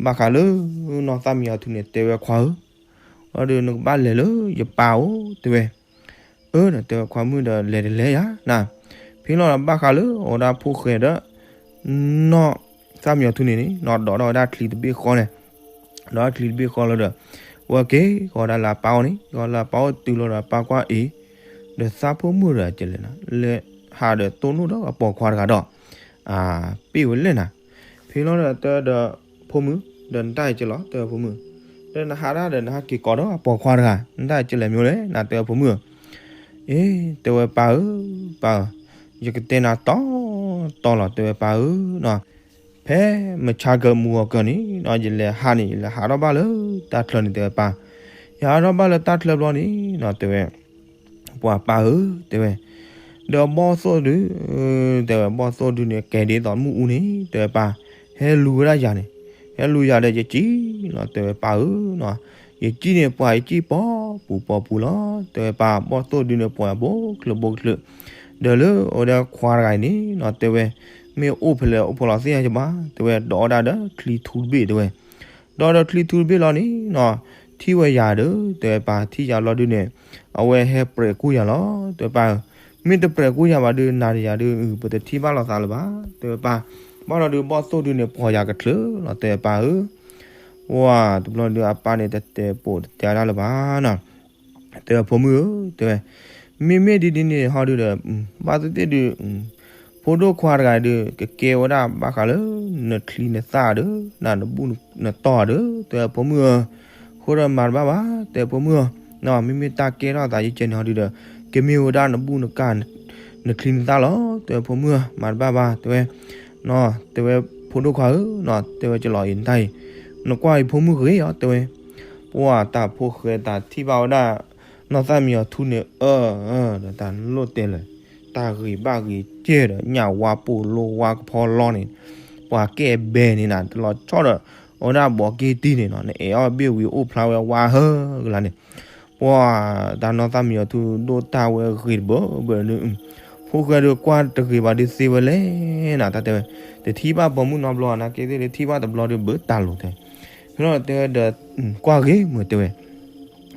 ဘၣ်ဃးလၢ နီၢ်သၣ်မံယီၤထူန့ၣ် တဲဝဲခွါဧၢ, အီဒုးနကဘၣ်လဲၤလၢယပၢ်အိၣ် တဲဝဲ. အၢ တဲဝဲခွါမုၣ်ဒီးလဲၤတလဲၤယၤနၤ, ဖဲလီၤဒီးဘၣ်ဃးလၢအဝဲဒၣ်ဖိၣ်ဃဲဒီး နီၢ်သၣ်မံယီၤထူန့ၣ်န့ၣ်နီၤ ဒိးထီၣ်ဝဲဒၣ်ချံတဘ့ၣ်ဃီန့ၣ်, ဒိးထီၣ်ချံတဘ့ၣ်ဃီလီၤဒီး အဝဲက့ၤဃီၤဒၣ်လၢအပၢ်အိၣ်န့ၣ်, ဃီၤလၢအပၢ်အိၣ်တုၤလီၤဒီးအပၢ်ကွၢ်အံၤ, ဒီးသးဖိမုၣ်ဒီးကလဲၣ်နၤ, လဲၤဟးဒီးတိၢ်နီၣ်ဒီးအပိာ်ခွါတဂၤဒီး ပ့ၢ်ဝဲလဲၣ်နၤ, ဖဲလီၤဒီးတဲဒီး ဖိမုၣ်, ဒီးနတၢ်အံၤကလဲၣ် တဲဝဲဖိမုၣ်, ဒီးနဟးဒၣ်ဒီးနဟးက့ၤကိးဒီးအပိာ်ခွါတဂၤ နတၢ်အံၤကလဲၣ်မ့ၢ်လဲၣ်နၤ တဲဝဲဖိမုၣ်ဧၢ, အ့ တဲဝဲပၢ်ဧၢ, ပၢ်ဧၢ, ယကတဲနၤတီတီလီၤ တဲဝဲပၢ်ဧၢနီၤ, ဖဲမုၢ်ဆါကၢမုၢ်ဂီၤကၢန့ၣ်နီၤ ယလဲၤဟးန့ၣ် ယလဲၤဟးထီၣ်ဘၣ်လၢတၢ်ချၢန့ၣ် တဲဝဲပၢ်, ယဟးထီၣ်ဘၣ်လၢတၢ်ချၢဘျီန့ၣ်နီၤ တဲဝဲ ပှၤပၢ်ဧၢ တဲဝဲ, ဒီးဘီၣ်သိၣ်ဒုး, တဲဝဲဘီၣ်သိၣ်ဒုးန့ၣ် ကဲဒ်သိးမုၢ်အူန့ၣ် တဲဝဲပၢ်, ဟဲလူၤဝဲဒၣ်ယၤန့ၣ်, ဟဲလူၤယၤဒီးယကံၣ်လီၤ တဲဝဲပၢ်ဧၢနီၤ, ယကံၣ်န့ၣ်ပှၤယကံၣ်ပိာ်ပူၤပိာ်ပူၤလီၤ တဲဝဲပၢ်, ဘီၣ်သိၣ်ဒုးန့ၣ်ပှၤဘိချၢဘိချၢ, ဒီးလၢအဝဲဒၣ်ခွါတဂၤအံၤန့ၣ်နီၤ တဲဝဲ, မ့ၢ်အိၣ်ဖဲလဲၣ်အိၣ်ဖဲလဲၣ်သ့ၣ်ညါယဘၣ် တဲဝဲ, ဒီးဝဲဒၣ်ဒီးချံထူတဘ့ၣ် တဲဝဲ ဒီးဒီးချံထူတဘ့ၣ်လီၤန့ၣ်နီၤ, ထံၣ်ဝဲယၤဒီး တဲဝဲပၢ်, ထံၣ်ယၤလီၤဒုးန့ၣ် အဝဲဟဲပြဲးကူၣ်ယၤလီၤ တဲဝဲပၢ်, မ့ၢ်တပြဲးကူၣ်ယၤဘၣ်ဒုး နၤဒီးယၤဒုး ပတထံၣ်ဘၣ်လိာ်သးလၢၤဘၣ် တဲဝဲပၢ်, ဘၣ်လီၤဒုး ဘီၣ်သိၣ်ဒုးန့ၣ်ပှီၢ်ယၤကချၢလီၤ တဲဝဲပၢ်ဧၢ, ပှၤတဘျီဒုးအပၢ်န့ၣ် တတဲပိာ်တတဲဒၣ်လၢၤဘၣ်နီၤ တဲဝဲဖိမုၣ်ဧၢ တဲဝဲ, မ့မ့ၢ်ဒ်ဒ်န့ၣ်ဟီဒုးဒီး ဘၣ်သ့ၣ်သ့ၣ်ဒုး ဖိဒိၣ်ခွါတဂၤဒုး ကကဲဝဲဒၣ်ဘၣ်ဃးလၢ နချံနသၣ်ဒီး နနဘူၣ်နတီၢ်ဒီး တဲဝဲဖိမုၣ်ဧၢ, အဃိဒီးမၤတဘၣ်ဘၣ် တဲဝဲဖိမုၣ်ဧၢ, မ့မ့ၢ်တၢ်ကဲထီၣ်သးယကဲန့ၣ်ဟီဒုးဒီး ကမ့ၢ်ဝဲဒၣ်နဘူၣ်နကၢ် နချံနသၣ်လီၤ တဲဝဲဖိမုၣ်ဧၢ, မၤတဘၣ်ဘၣ် တဲဝဲ တဲဝဲဖိဒိၣ်ခွါဧၢ, တဲဝဲကလီၤအံၤနတၢ်အံၤ, နကွၢ်အံၤဖိမုၣ်ဂ့ၤအီၤ တဲဝဲ, ပှၤတၢ်ဖိၣ်ဃဲတၢ်ထံၣ်ဘၣ်ဝဲဒၣ် နီၢ်သၣ်မံယီၤထူန့ၣ် အၢ ဒီးတၢ်လိၣ်တဲလၢၤ, တၢ်ဂ့ၤဘၣ်ဂ့ၤကဲဒီး ညၣ်ဝါပိာ်လိဝါကဖီလီန့ၣ်, ပှၤကဲဘဲန့ၣ်နၤ တလီၤဆီဒီး အဝဲဒၣ်ဘီးက့တံၢ်န့ၣ်နီၤ နအဲၣ်အီၣ်ဘ့ၣ်ဝံၤအိၣ်ဖျါဝဲဝါဟၢကလါန့ၣ်, ပှၤတၢ်နီၢ်သၣ်မံယီၤထူဒိၣ်တၢ်ဝဲဂ့ၤတဘၢဘၢန့ၣ်, ဖိၣ်ဃဲဒုးကွၢ်တဂ့ၤဘၣ်ဒုးသ့ဝဲလဲၣ်နၤ တၢ်တဲဝဲ, တထံၣ်ဘၣ်ပိာ်မုၣ်နီတဘျီ နာ်က့သ့ၣ်ဒုးထံၣ်ဘၣ်တဘျီဒုးဘၣ်တၢ်လိၤတဲ, ဖဲလီၤတဲဝဲဒီး ကွၢ်ဂ့ၤမ့ၢ်တဲဝဲ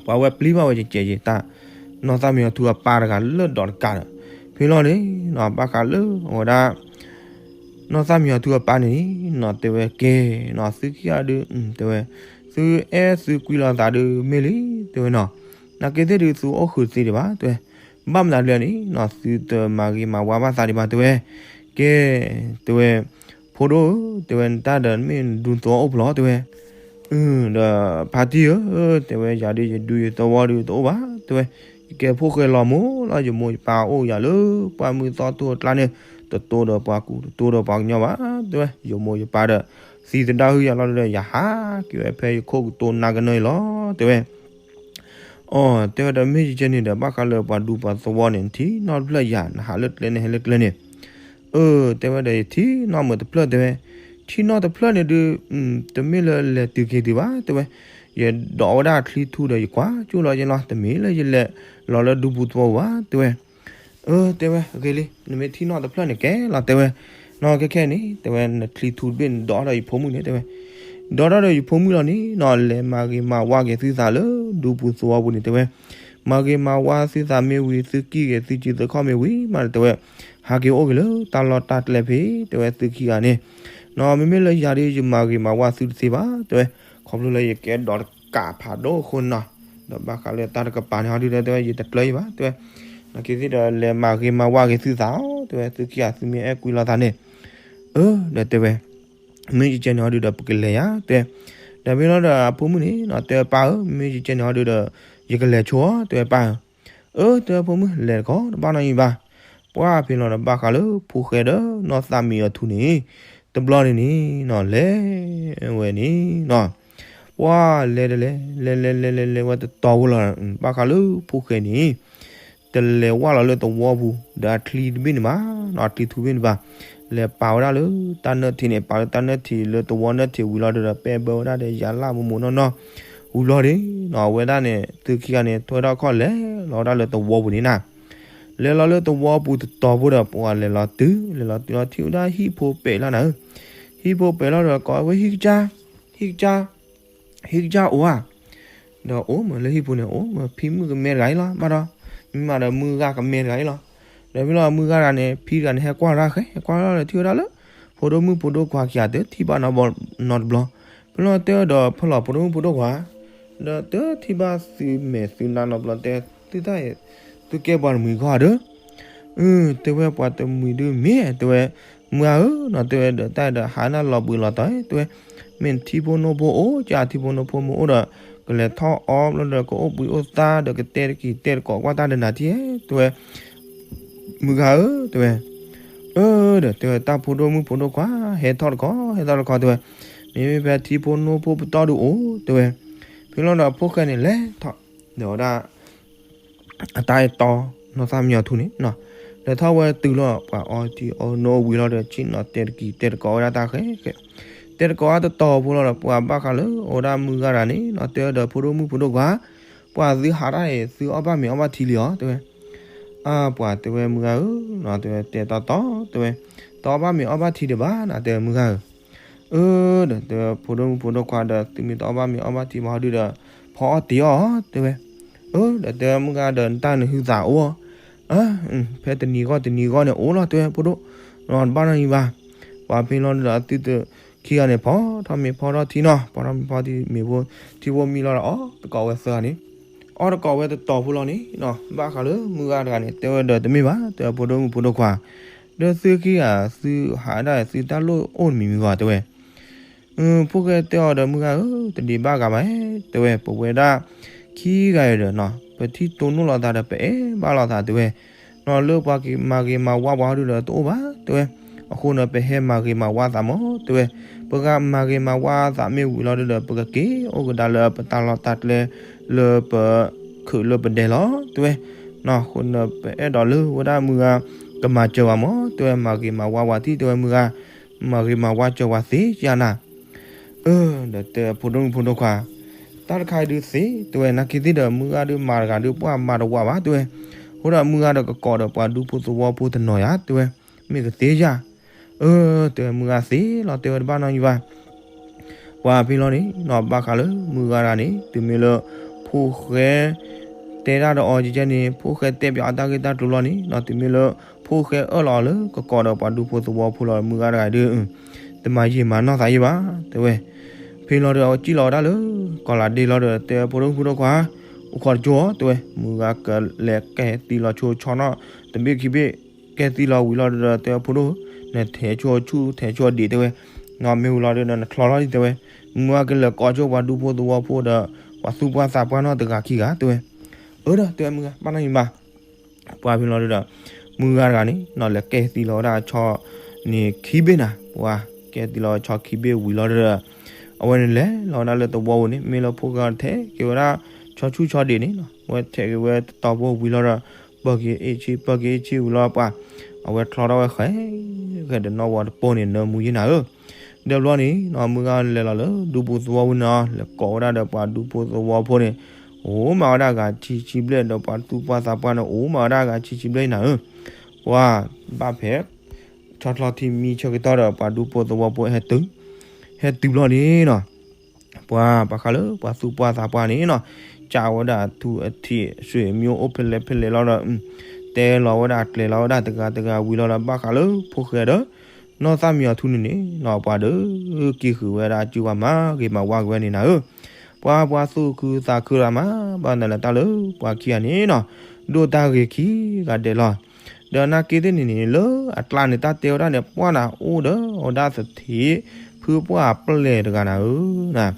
ပှၤဝဲပျံၤဘၣ်ဝဲကဲကဲကဲ တၢ်နီၢ်သၣ်မံယီၤထူအပၢ်တဂၤလၢဒီးတကးဒီး, ဖဲလီၤန့ၣ်နီၤ ဘၣ်ဃးလၢအဝဲဒၣ် နီၢ်သၣ်မံယီၤထူအပၢ်န့ၣ်နီၤ တဲဝဲကဲနီၤ သုခံဂၤဒုး တဲဝဲ သုအဲၣ်သုကွံလိာ်သးဒုးမ့ၢ်လံ တဲဝဲနီၤ, နာ်က့သ့ၣ်ဒုးသုအိၣ်ဃုာ်သ့ဒံးဘၣ် တဲဝဲ, ဘၣ်မနုၤလဲၣ်န့ၣ်နီၤ သုတမၤဂ့ၤမၤဝါဘၣ်သးဒံးဘၣ် တဲဝဲ, ကဲ တဲဝဲ ဖိဒိၣ်ဧၢ တဲဝဲ နတၢ်ဒီးမ့ၢ်နဒူသဝီအိၣ်ဖျိ တဲဝဲ, ဒီးဖါတံၢ်ဧၢ တဲဝဲ ယၤဒုးယဒူယသဝီဒုးတအိၣ်ဘၣ် တဲဝဲ, ယကဲဖိၣ်ဃဲလီၤမိၢ်လီၤ ယမိၢ်ယပၢ်အိၣ်ယၤလၢ ပှၢ်မုၢ်သီတိၢ်အကျါန့ၣ် တတိဒီးပှၤကူ တတိဒီးပှၤကညီဘၣ် တဲဝဲ, ယမိၢ်ယပၢ်ဒီး သံသဒၣ်ဟုယၤလီၤဒီး ယဟးက့ၤဝဲဖဲယခိၣ်ကတိၤနၤကနၢအံၤလီၤ တဲဝဲ အၢ တဲဝဲဒီး မ့ၢ်ယကဲန့ၣ်ဒီး ဘၣ်ဃးလၢပှၤဒူပှၤသဝီန့ၣ် နထံၣ်နီၣ်တဖျၢၣ်ယၤ နဟးလၢကျဲန့ၣ်ဟဲလၢကျဲန့ၣ်, အၢ တဲဝဲဒီး ယထံၣ်နီၣ်မုာ်တဖျၢၣ် တဲဝဲ, ထံၣ်နီၣ်တဖျၢၣ်န့ၣ်ဒုး တမ့ၢ်လၢလဲၤတုၤက့ၤတုၤဘၣ် တဲဝဲ, ယဒိးဝဲဒၣ်ချံထူဒီးယကွၢ်ကၠူၣ်လီၤယဲလီၤ တမ့ၢ်လၢယလဲၤလီၤလၢဒူပူၤသဝီပူၤဘၣ် တဲဝဲ အၢ တဲဝဲ ဂ့ၤလံ နမ့ၢ်ထံၣ်နီၣ်တဖျၢၣ်န့ၣ်ကဲလီၤ တဲဝဲ, နီၢ်ခဲခဲန့ၣ် တဲဝဲ နချံထူတဘ့ၣ်နဒိးဒီးယဖိမုၣ်န့ၣ် တဲဝဲ, ဒီးတၢ်ဒီးယဖိမုၣ်လီၤန့ၣ်နီၤ လဲၤမၤဂ့ၤမၤဝါက့ၤသုသးလၢဒူပူၤသဝီပူၤန့ၣ် တဲဝဲ, မၤဂ့ၤမၤဝါသုသးမ့ၢ်ဝံၤ သုကံၣ်ဂ့ၤသုစုသုခီၣ်မ့ၢ်ဝံၤမးဒီး တဲဝဲ, ဟးက့ၤအိၣ်က့ၤလၢတၢ်လီၢ်တၢ်ကျဲဖဲ တဲဝဲ သုခံဂၤန့ၣ်, နီၤ မ့မ့ၢ်လၢယၤဒီးယမၤဂ့ၤမၤဝါသုတသ့ဘၣ် တဲဝဲ, ခီဖျိလၢယကဲဒီးတကးဖးဒိၣ်အဃိနီၤ, ဒီးဘၣ်ဃးလၢတၢ်တကပၤန့ၣ်ဟီဒုဒီး တဲဝဲ ယတကျၢၤယဘၣ် တဲဝဲ, နာ်က့သ့ၣ်ဒီးလဲၤမၤဂ့ၤမၤဝါက့ၤသုသး တဲဝဲ သုခံဂၤသုမ့ၢ်အဲၣ်ကွံလီၤသးန့ၣ် အၢ ဒီးတဲဝဲ, မ့ၢ်ယကဲန့ၣ်ဟီဒုဒီး ပကလဲၤယၤ တဲဝဲ, ဒီးဖဲလီၤဒီးအဖိမုၣ်န့ၣ်နီၤ တဲဝဲပၢ်ဧၢ မ့ၢ်ယကဲန့ၣ်ဟီဒုဒီး ယကလဲၤဆိဧါ တဲဝဲပၢ်ဧၢ, အၢ တဲဝဲဖိမုၣ် လဲၤတကီး တဘၣ်နီတမံၤဘၣ်, ပှၢ်ဖဲလီၤဒီးဘၣ်ဃးလၢဖိၣ်ဃဲဒီးနီၢ်သးမံၤအထူန့ၣ်, တဘျီန့ၣ်န့ၣ်နီၤ လဲၤဝဲန့ၣ်နီၤ ပှၢ်လဲၤတလဲၤ လဲၤလဲၤလဲၤလဲၤလဲၤဝဲတတီၤဖိလီၤ, ဘၣ်ဃးလၢဖိၣ်ဃဲန့ၣ် တလဲၤဝၢ်လီၤလၢသဝီပူၤ ဒီးအချံတဘ့ၣ်န့ၣ်ဘၣ်နီၤ အချံထူဘ့ၣ်န့ၣ်ဘၣ်, လဲၤပာ်ဝဲဒၣ်လၢတၢ်နၢၣ်ထံးန့ၣ် ပာ်လၢတၢ်နၢၣ်ထံးလၢသဝီနၢၣ်ထံးဝံၤလီၤဒီး ပဲဘၢဝဲဒၣ်ဒီးယၤလၢ်မိၢ်မိၢ်နီၢ်နီၢ်, ဝံၤလီၤန့ၣ်နီၤ အဝဲဒၣ်န့ၣ် သုခံဂၤန့ၣ် ထွဲထီၣ်ခီၣ်လဲၤလီၤဝဲဒၣ်လၢသဝီပူၤန့ၣ်နၤ လဲၤလီၤလၢသဝီပူၤတတီၤဖိဒီး ပှၢ်လဲၤလီၤတုၤ လဲၤလီၤတုၤလီၤထံၣ်ဝဲဒၣ်ဟံၣ်ဖိပဲာ်လီၤနၤဧၢ, ဟံၣ်ဖိပဲာ်လီၤဒီးကိးဝဲဟံၣ်ကစၢ်, ဟံၣ်ကစၢ်, ဟံၣ်ကစၢ်အိၣ်ဧါ, ဒီးအိၣ်မးလၢဟံၣ်ဖိန့ၣ် အိၣ်မးဖံမုၣ်ကမဲတဂၤအံၤလီၤ ဘၣ်ဒီး, မ့ၢ်မးဒီးမုၢ်ဂၤကမဲတဂၤအံၤလီၤ, ဒီးဖဲလီၤမုၢ်ဂၤတဂၤန့ၣ် ဖံတဂၤန့ၣ် ဟဲကွၢ်လီၤတၢ်ဃဲ ဟဲကွၢ်လီၤဒီးထံၣ်ဝဲဒၣ်လၢ ဖိဒိၣ်မုၣ်ဖိဒိၣ်ခွါခံဂၤတထံၣ်ဘၣ်နီတဘျီ, နီတဘျီ, ဖဲလီၤတဲဒီးဖဲလီၤဖိဒိၣ်မုၣ်ဖိဒိၣ်ခွါ ဒီးတထံၣ်ဘၣ်သုမဲာ်သုနါနီတဘျီ တဲသုတၢ်အံၤ, သုကဲပှၤတမှံၤဂီၢ်ဧါဒီး, အၢ တဲဝဲပှၤတမှံၤဒုမ့ၢ် တဲဝဲ, မုၢ်ဂၤဧၢနီၤ တဲဝဲဒီးတၢ်အံၤဒီးဟးနၢ်လီၤဘှံးလီၤတီၤ တဲဝဲ, မ့ၢ်ထံဖိနိဖိအိၣ် ကထံဖိနိဖိမ့ၢ်အိၣ်ဒီး ကလဲၤထီၣ်အီဘျီဒီးကအိၣ်ဘှံးအိၣ်သါဒီးကတဲတက့ၤတဲတကိးကွၢ်တၢ်ဒီးနၤထံၣ် တဲဝဲ, မုၢ်ဂၤဧၢ တဲဝဲ, အၢ ဒီးတဲဝဲတၢ်ဖိဒိၣ်မုၣ်ဖိဒိၣ်ခွါ ဟဲထီၣ်တကီး ဟဲထီၣ်တကီး တဲဝဲ, မ့မ့ၢ်ဖဲထံဖိနိဖိပတီၢ်ဒုအိၣ် တဲဝဲ, ဖဲလီၤဒီးဖိၣ်ဃဲန့ၣ်လဲၤထီၣ် ဒီးဝဲဒၣ် အတၢ်အဲၣ်တီ နီၢ်သးမံၤအထူန့ၣ်နီၤ, ဒီးထီၣ်ဝဲတုၤလီၤ ပှၤအီထံအီနိဝံၤလီၤဒီး ဆ့ၣ်နီၤတဲတက့ၤတဲတကိးဝဲဒၣ်တၢ်ဃဲဃဲ, တဲတကိးဝဲတတီၤဖိလီၤဒီး ပှၤဘၣ်ဃးလၢအိၣ်ဝဲဒၣ်မုၢ်ဂၤတဂၤန့ၣ်နီၤ တဲဒီးဖိဒိၣ်မုၣ်ဖိဒိၣ်ခွါ, ပှၤသုဟးတၢ်အံၤ သုအီၣ်ဘၣ်မ့ၤအီဘၣ်ထံလံဧါ တဲဝဲ, အါ ပှၤတဲဝဲမုၢ်ဂၤဧၢနီၤ တဲဝဲတဲတီတီ တဲဝဲ, တအီၣ်ဘၣ်မ့ၤအီဘၣ်ထံဒံးဘၣ်နီၤ တဲဝဲမုၢ်ဂၤဧၢ အၢ ဒီးတဲဝဲ ဖိဒိၣ်မုၣ်ဖိဒိၣ်ခွါဒီး သုမ့ၢ်တအီၣ်ဘၣ်မ့ၤအီဘၣ်ထံဘၣ်ဟီဒုဒီး ဖီအီၣ်တ့ၤအီၣ် တဲဝဲ, အၢ ဒီးတဲဝဲမုၢ်ဂၤဒီး နတၢ်နဟုသးအိၣ်, အၢ ဖဲတနံၤဂီၢ်တနံၤဂီၢ်န့ၣ်အိၣ်လီၤ တဲဝဲဖိဒိၣ်, တဘၣ်နီတမံၤဘၣ်, ပှၤဖဲလီၤဒီးသုတခံဂၤန့ၣ် ဖီထီၣ်မ့ၤဖီထီၣ်ထံနီၤ ဖီထီၣ်မ့ၤဖီထီၣ်ထံမ့ၤဖိ ထံဖိမံလီၤဒီးအီၣ်တကိးဝဲသၢဂၤန့ၣ်, အီၣ်တကိးဝဲတတီၤဖိလီၤန့ၣ်နီၤ ဘၣ်ဃးလၢမုၢ်ဂၤတဂၤန့ၣ် တဲဝဲဒီးတမ့ၢ်ဘၣ် တဲဝဲဖိဒိၣ်မုၣ်ဖိဒိၣ်ခွါ ဒီးသုခံဂၤ သုဟးဒၣ်သုတၢ်လိၣ်အိၣ်တမံၤမံၤဂီၢ် တဲဝဲ, ဖိၣ်ဃဲတဲအီၤဒီးမုၢ်ဂၤဧၢ တဒံးဘၣ်ဂၤဘၣ် တဲဝဲ ပဝဲဒၣ်ခံဂၤအံၤဒီးနီၤ ပထံၣ်တိၢ်နီၣ်လိာ်သးဒီးပအဲၣ်ဘၣ်လိာ်သး တဲဝဲ, နီၤ လၢပှၤကမၤဂ့ၤမၤဝါပှၤဟီဒုဒီးတအိၣ်ဘၣ် တဲဝဲ, အဃိန့ၣ် ပဟဲမၤဂ့ၤမၤဝါသးမး တဲဝဲ, ပကမၤဂ့ၤမၤဝါသးမ့ၢ်ဝံၤလီၤဒုဒီး ပကက့ၤအိၣ်ကဒါလၢပတၢ်လီၢ်တၢ်ကျဲ လၢပခုးလၢပဒဲလီၤ တဲဝဲ, နီၤ အဃိန့ၣ် ပအဲၣ်ဒိးလၢဝဲဒၣ်မုၢ်ဂၤ ကမၤစၢၤဝဲမး တဲဝဲ မၤဂ့ၤမၤဝါဝဲသ့ တဲဝဲမုၢ်ဂၤ မၤဂ့ၤမၤဝါစၢၤဝဲသ့ ယနၤ အၢ ဒီးတဲဖိဒိၣ်မုၣ်ဖိဒိၣ်ခွါ, တၢ်တခါအံၤဒုးသ့ တဲဝဲ နာ်က့သ့ၣ်ဒီး မုၢ်ဂၤဒုးမၤတဂၤဒုး ပှၤမၤတဝးဘၣ် တဲဝဲ, အဃိဒီးမုၢ်ဂၤဒီးကကိးဒီးပှၤဒူဖိသဝီဖိတနီၤယၤ တဲဝဲ, မ့ၢ်ကသ့ယၤ, အၢ တဲဝဲမုၢ်ဂၤသ့လီၤ တဲဝဲတဘၣ်နီတမံၤဘၣ် ပှၤဖဲလီၤန့ၣ်နီၤ ဘၣ်ဃးလၢမုၢ်ဂၤတဂၤန့ၣ် တုၤမ့ၢ်လၢ ဖိၣ်ဃဲ တဲဒၣ်ဒီးအီၤကဲကဲန့ၣ် ဖိၣ်ဃဲတဲပၠးအီၤတၢ်ဂ့ၢ်တၢ်ကျိၤလီၤန့ၣ်နီၤ တုၤမ့ၢ်လၢ ဖိၣ်ဃဲအၢၣ်လီၤအီၤလၢကကိးဒီးပှၤဒူဖိသဝီဖိလီၤ မုၢ်ဂၤတဂၤဒုး တမၤယံာ်မၤနီၢ်သးယံာ်ဘၣ် တဲဝဲ, ဖဲလီၤဒီးအဝဲစံၣ်လီၤဝဲဒၣ်လၢ ကီၢ်လးဒ့လီၤဒီး တဲဖိဒိၣ်မုၣ်ဖိဒိၣ်ခွါ, အိၣ်ခိးတကၠိၢ် တဲဝဲ, မုၢ်ဂၤကလဲၤကဲသံလီၤဆိဆီနီၣ် တဘ့ၣ်ခံဘ့ၣ် ကဲသံလီၤဝံၤလီၤဒီး တဲဖိဒိၣ်, နထဲးဆိဆူၣ်ထဲးဆိဒံး တဲဝဲ, နမ့ၢ်ဝံၤလီၤဒီး နချီလီၤဒံး တဲဝဲ, မုၢ်ဂၤကလဲၤကိးဆိပှၤဒူဖိသဝီဖိဒီး ပှၤသူၣ်ပှၢ်သးပှၢ်နီၢ်တဂၤခံဂၤ တဲဝဲ, အၢဒီး တဲဝဲမုၢ်ဂၤ ဘၣ်နီၢ်ယံၤဘၣ် ပှၤဖဲလီၤဒီး မုၢ်ဂၤတဂၤန့ၣ် နီၤလဲၤကဲသံလီၤဝဲဒၣ်ဆီန့ၣ်ခံဘ့ၣ်နၤ, ပှၤကဲသံလီၤဆီခံဘ့ၣ်ဝံၤလီၤဒီး အဝဲန့ၣ်လဲၤလီၤဝဲဒၣ်လၢသဝီပူၤန့ၣ် မ့ၢ်လၢဖိၣ်ဃဲထဲးက့ၤဝဲဒၣ် ဆီဆူၣ်ဆီဒံးန့ၣ်နီၤ အဝဲထဲးက့ၤဝဲတတီၤဖိဝံၤလီၤဒီး ပၢၢ်က့ၤအ့ၣ်ဆ့ ပၢၢ်က့ၤအ့ၣ်ဆ့ဝံၤလီၤပှၤ အဝဲချီထီၣ်ဝဲဃဲ ဃဲဒီးနီၢ်ဝီတပိၢ်န့ၣ် နၢမူယံၤနၤဧၢ ဒီးဘျီန့ၣ်နီၤ မုၢ်ဂၤလဲၤလီၤလၢဒူဖိသဝီပူၤန့ၣ် လဲၤကိးဝဲဒၣ်ဒီးပှၤဒူဖိသဝီဖိန့ၣ် အိၣ်မးဝဲဒၣ်ဂၤဆံဆံဘျဲၣ်ဒီးပှၤသူၣ်ပှၢ်သးပှၢ်န့ၣ် အိၣ်မးဝဲဒၣ်ဂၤဆံဆံဘျဲၣ်ယံၤနၤဧၢ ပှၤဘၣ်ဖဲ ဆီချီထံမံဆၢကတီၢ်ဒီးပှၤဒူဖိသဝီဖိဟဲတုၤ ဟဲတုၤဘျီန့ၣ်နီၤ ပှၤဘၣ်ဃးလၢပှၤသူၣ်ပှၢ်သးပှၢ်န့ၣ်နီၤ, ကးဝဲဒၣ်အထူအထံး ဆွေမျိုးအိၣ်ဖဲလဲၣ်ဖဲလဲၣ်လီၤဒီး တဲလီၤဝဲဒၣ်ကျဲၤလီၤဝဲဒၣ်တဂၤတဂၤဝံၤလီၤဒီး ဘၣ်ဃးလၢဖိၣ်ဃဲဒီး နီၢ်သၣ်မံယီၤထူန့ၣ်န့ၣ်နီၤ ပှၤဒီးက့ၤဃုာ်ဝဲဒၣ်အစုပှၤမၤဂ့ၤမၤဝါက့ၤဝဲန့ၣ်နၤဧၢ, ပှၤပှၤသူၣ်ခုသးခုဒီးမၤ ဘၣ်နၤလၢတၢ်လၢပှၤခံဂၤန့ၣ်နီၤ ဒိၣ်တၢ်ဂ့ၤခံဂၤဒဲးလီၤ. ဒီးနာ်က့သ့ၣ်န့ၣ်န့ၣ် လၢအကျါန့ၣ် တၢ်တဲဝဲဒၣ်န့ၣ် ပှၢ်နၤအိၣ်ဒီးအဝဲဒၣ်သထ့ဖုပှၢ်အပျဲၢ်တဂၤနၤဧၢ,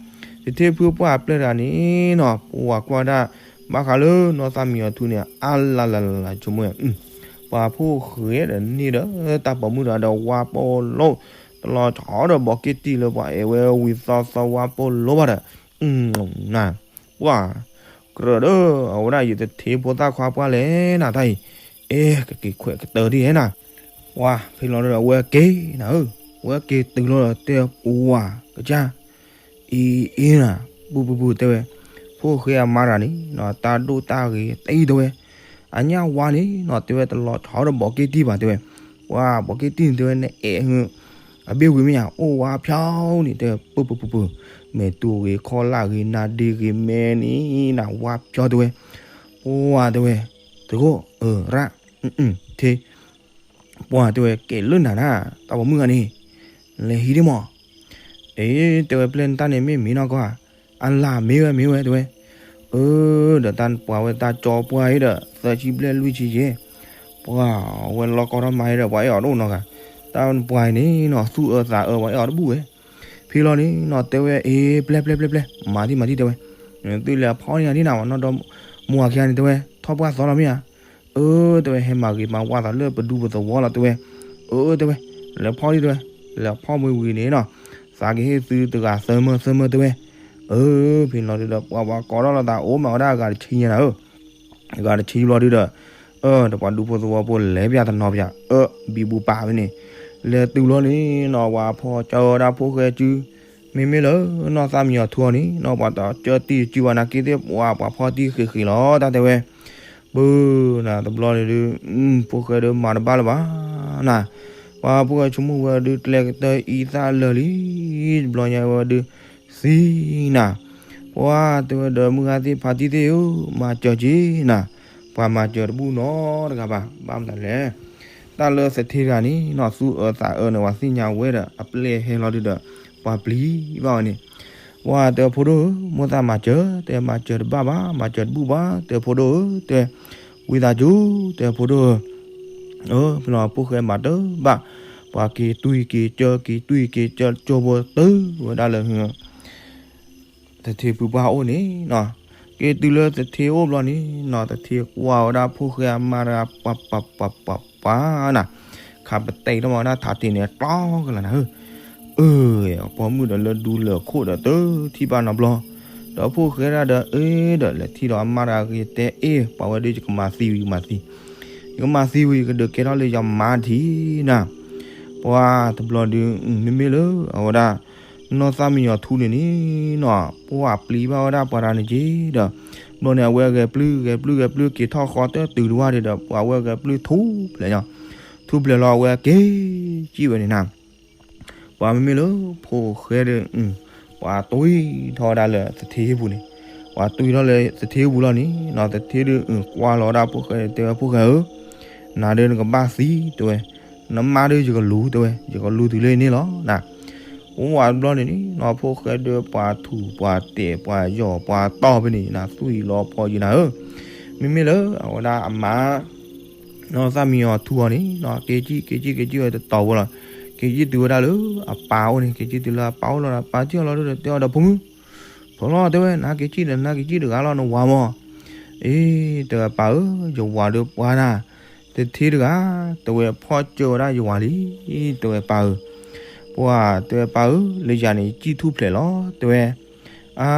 သထ့ဖုပှၢ်အပျဲၢ်တဂၤန့ၣ်နီၤ ပှၤကွၢ်ဒၣ် ဘၣ်ဃးလၢနီၢ်သၣ်မံယီၤထူန့ၣ် အါလၢ်လၢ်လၢ်လၢ်ဆိကမိၣ် ပှၤဖိၣ်ဃဲဒီးန့ၢ်ဒီးတၢ်ပိာ်မုၣ်ဒီးဝါပိာ်လိၤ တလီၤဆီဒီးဘီးက့တံၢ်လၢပှၤအဲၣ်ဝဲဝံၤသီသီဝါပိာ်လိၤဘၣ်ဒီး နၤ ပှၤ ကြၢးဒီးအဝဲဒၣ်ယသထ့ဖိသၣ်ခွါပှၢ်လဲၣ်နၤတၢ်အံၤ, အဲ ကက့ၤခွဲးကတၢၢ်ဒ်ဟဲနၤ, ပှၤဖဲလီၤဒီးအဝဲက့ၤနၤဧၢ, အဝဲက့ၤတုၤလီၤဒီးတဲပှၤကစၢ် အံၤအံၤနၤ, ပူၤပူၤပူၤတဲဝဲ, ဖိၣ်ဃဲအမါတဂၤန့ၣ်နီၤ တၢ်ဒိၣ်တၢ်ဂ့ၤတအံၤတဲဝဲ, အညၣ်ဝါန့ၣ်နီၤ တဲဝဲတလီၤဆီဒီးဘီးက့တံၢ်ဘၣ်တဲဝဲ, ပှၤဘီးက့တံၢ်န့ၣ်တဲဝဲနအဲၣ် အဘ့ၣ်ဝံၤမ့ၢ်ဧါ အိၣ်ဝါဖျီန့ၣ် တဲဝဲ ပူၤပူၤပူၤပူၤ, မဲာ်တူာ်ဂ့ၤ ခီလၢ်ဂ့ၤ နါဒ့ဂ့ၤ မဲာ်န့ၣ်နဝါဖျီတဲဝဲ, ပှၤတဲဝဲ, သကိး အၢ ရၣ် ထ့ ပှၤတဲဝဲ ကဲလၢနၤနၤ တၢ်ပိာ်မုၣ်ဂၤန့ၣ် လဲၤဟံးဒ့မး, အ့ တဲဝဲ ပျဲၢ်နတၢ်န့ၣ်မ့ၢ်မ့ၢ်နီၢ်ကီၢ်ဧါ, အလၢ်မ့ၢ်ဝဲမ့ၢ်ဝဲတဲဝဲ, အၢ ဒီးတၢ်ပှၤဝဲတၢ်ကၠီပှၢ်အံၤဒီး သၢဆံဘျဲၣ်လွံၢ်ဆံယဲၢ်, ပှၤဝဲလီၢ်ကီၢ်ထီၣ်မၤအံၤဒီး ပှၤအဲၣ်အီၤတအိၣ်နီတဂၤ, တၢ်ပှၤအံၤန့ၣ်နီၤ သူၣ်အၢသးအၢ ပှၤအဲၣ်အီၤတဘူၣ်ဝဲ, ဖဲလီၤန့ၣ်နီၤ တဲဝဲ အ့ ပျဲၢ်ပျဲၢ်ပျဲၢ်ပျဲၢ် မၤသံမၤသံတဲဝဲ, သုလဲၤဖီၣ်န့ၢ်နၤဒ်နၤဝဲ နီၢ်ဒီမိၢ်အခံဂၤန့ၣ်တဲဝဲ ထီၣ်ပှၢ်သီလီၤမ့ၢ်ဧါ, အၢ တဲဝဲ ဟဲမၤဂ့ၤမၤဝါသးလၢပဒူပသဝီလီၤတဲဝဲ, အၢ တဲဝဲ, လဲၤဖီၣ်ဒံးတဲဝဲ, လဲၤဖီၣ်မ့ၢ်ဝံၤန့ၣ်နီၤ သးကဟ့ၣ်သုတဂၤသၢမၢသၢမၢတဲဝဲ, အၢ ဖဲလီၤဒုဒီး ပှၤပှၤကိးထီၣ်လိာ်သးအိၣ်မးဝဲဒၣ်အဂၤတဆံညါနၤဧၢ အဂၤတဆံဘျီဒုဒီး, အၢ ဒီးပှၤဒူဖိသဝီဖိလဲၤပၠးတနီၤပၠး အၢ ဘံဘူပာ်ဖဲန့ၣ်, လဲၤတုၤလီၤန့ၣ်နီၤ ပှၤဖီၣ်ကၢဝဲဒၣ်ဖိၣ်ဃဲစု, မ့မ့ၢ်လၢနီၢ်သၣ်မံယီၤထူအီၤန့ၣ်နီၤ ပှၤတကၢတံၢ်စုဘၣ်နာ်က့သ့ၣ် ပှၤပှၤဖီၣ်တံၢ်ဃံးဃံးလီၤ တၢ်တဲဝဲ, ပၢ်နၤတဘျီန့ၣ်ဒုး, ဖိၣ်ဃဲဒုးမၤတဘၣ်လၢၤဘၣ်နၤ, ပှၤဖိၣ်ဃဲဆိကမိၣ်ဝဲဒုး ကျဲကတၢၢ်အံသၣ်လၢာ်လံ, တဘျီညါဝဲဒုး, သံနၤ, ပှၤတဲဝဲဒီး မုၢ်ဂၤသ့ၣ်ဖါတံၢ်သ့ၣ်ဧၢ, မၤစၢၤက့ၤနၤ, ပှၤမၤစၢၤတဘူၣ်နီတဂၤဘၣ်, ဘၣ်မနုၤလဲၣ်, တၢ်လၢသထ့တဂၤန့ၣ်နီၤ သူၣ်အၢသးအၢန့ၣ် ပှၤသ့ၣ်ညါဝဲဒီး အပျဲၢ်ဟဲလီၤဒုဒီး, ပှၤပျံၤဘၣ်ဝဲန့ၣ် ပှၤတဲဖိဒိၣ်ဧၢ, မိၢ်သးမၤစၢၤ, တဲမၤစၢၤတဘၣ်ဘၣ်, မၤစၢၤတဘူၣ်ဘၣ်, တဲဖိဒိၣ်ဧၢ, တဲ, ဝံသးစူၤ, တဲဖိဒိၣ်ဧၢ, အၢ ဖဲလီၤဖိၣ်ဃဲမၤတဘၣ်, ပှၤက့ၤတွံၢ်က့ၤကၢ က့ၤတွံၢ်က့ၤကၢ ကၠိဖိတုၤဝဲဒၣ်လၢ သထ့ဖုပှၢ်အိၣ်န့ၣ်နီၤ, က့ၤတုၤလၢသထ့အိၣ်ဘျီန့ၣ်နီၤ သထ့ကွၢ်ဝဲဒၣ်ဖိၣ်ဃဲအမါတဂၤ ပှၤပှၤပှၤပှၤပှၤနၤ, ခးပတဲာ်ထီၣ်မၤဝဲဒၣ်ထးတ့ၢ်န့ၣ် ကျီကလၤနၤဧၢ, အၢ ပိာ်မုၣ်ဒီးလၢဒူလၢၢ်ခိၣ်ဒီးတထံၣ်ဘၣ်နီတဘျီ, ဒီးဖိၣ်ဃဲဒၣ်ဒီး အ့ ဒီးလဲၤထံၣ်ဒီးအမါတဂၤဂ့ၤတဲ အ့ ပှၤဝဲဒုးယကမၤသံဝံၤ ယကမၤသံ, ယကမၤသံဝံၤ ယကဒုးကဲထီၣ်လၢယမါထံၣ်နၤ, ပှၤတဘျီဒုး မ့မ့ၢ်လၢအဝဲဒၣ် နီၢ်သၣ်မံယီၤထူန့ၣ်န့ၣ်နီၤ ပှၤပျံၤဘၣ်ဝဲဒၣ်ပှၤတဂၤန့ၣ်က့ၤဒီး, ဘျီန့ၣ် အဝဲဂဲၤပျုၢ်ဂဲၤပျုၢ်ဂဲၤပျုၢ်က့ၤထီၣ်ဃီတတုၤတဝၢ်ဒံးဒီး ပှၤဝဲဂဲၤပျုၢ်ထူၣ်ဖျဲးညီ, ထူၣ်ဖျဲးလီၤ အဝဲက့ၤစံၣ်ဝဲန့ၣ်နၤ, ပှၤမ့မ့ၢ်လၢဖိၣ်ဃဲဒီး ပှၤတွံၢ်ထီၣ်ဝဲဒၣ်လၢသထ့ပူၤန့ၣ်, ပှၤတွံၢ်ထီၣ်လၢသထ့ပူၤလီၤန့ၣ်နီၤ သထ့ဒုး ကွၢ်လီၤဝဲဒၣ်ဖိၣ်ဃဲတဲဝဲ ဖိၣ်ဃဲဧၢ, နၤဒုးနကဘၣ်သံတဲဝဲ, နမါဒုးယကလူၤတဲဝဲ ယကလူၤတုၤလၢန့ၣ်လီၤနၤ, အိၣ်ဝဲတဘျီန့ၣ်န့ၣ်နီၤ ဖိၣ်ဃဲဒုးပှၤထူးပှၤတဲာ်ပှၤယီၤပှၤတီၢ်ဖဲန့ၣ်နၤ သွံၣ်လီၤဖီယံၤနၤဧၢ, မ့မ့ၢ်လၢအဝဲဒၣ်အမါ နီၢ်သၣ်မံယီၤထူအီၤန့ၣ်နီၤ က့ၤစံၣ်က့ၤစံၣ်က့ၤစံၣ်ဝဲတတီၤဖိလီၤ, က့ၤစံၣ်တုၤဝဲဒၣ်လၢအပၢ်အိၣ်န့ၣ် က့ၤစံၣ်တုၤလၢအပၢ်အိၣ်လီၤဒီး ပၢ်စံၣ်အီၤလီၤဒီးတဲအီၤဒီး ဖိမုၣ် ဖိလီၤတဲဝဲ နက့ၤစံၣ်ဒီး နက့ၤစံၣ်တဂၤလီၤ နဝၤမး, အ့ တဲဝဲပၢ်ဧၢ, ယဝၤဒီးပှၤနၤ တထ့တဂၤ တဲဝဲဖီၣ်စၢၤဝဲဒၣ်ယဝၤလံ, တဲဝဲပၢ်ဧၢ, ပှၤတဲဝဲပၢ်ဧၢ လၢယၤန့ၣ် ယစံၣ်ထူၣ်ဖျဲးလီၤ တဲဝဲ, အါ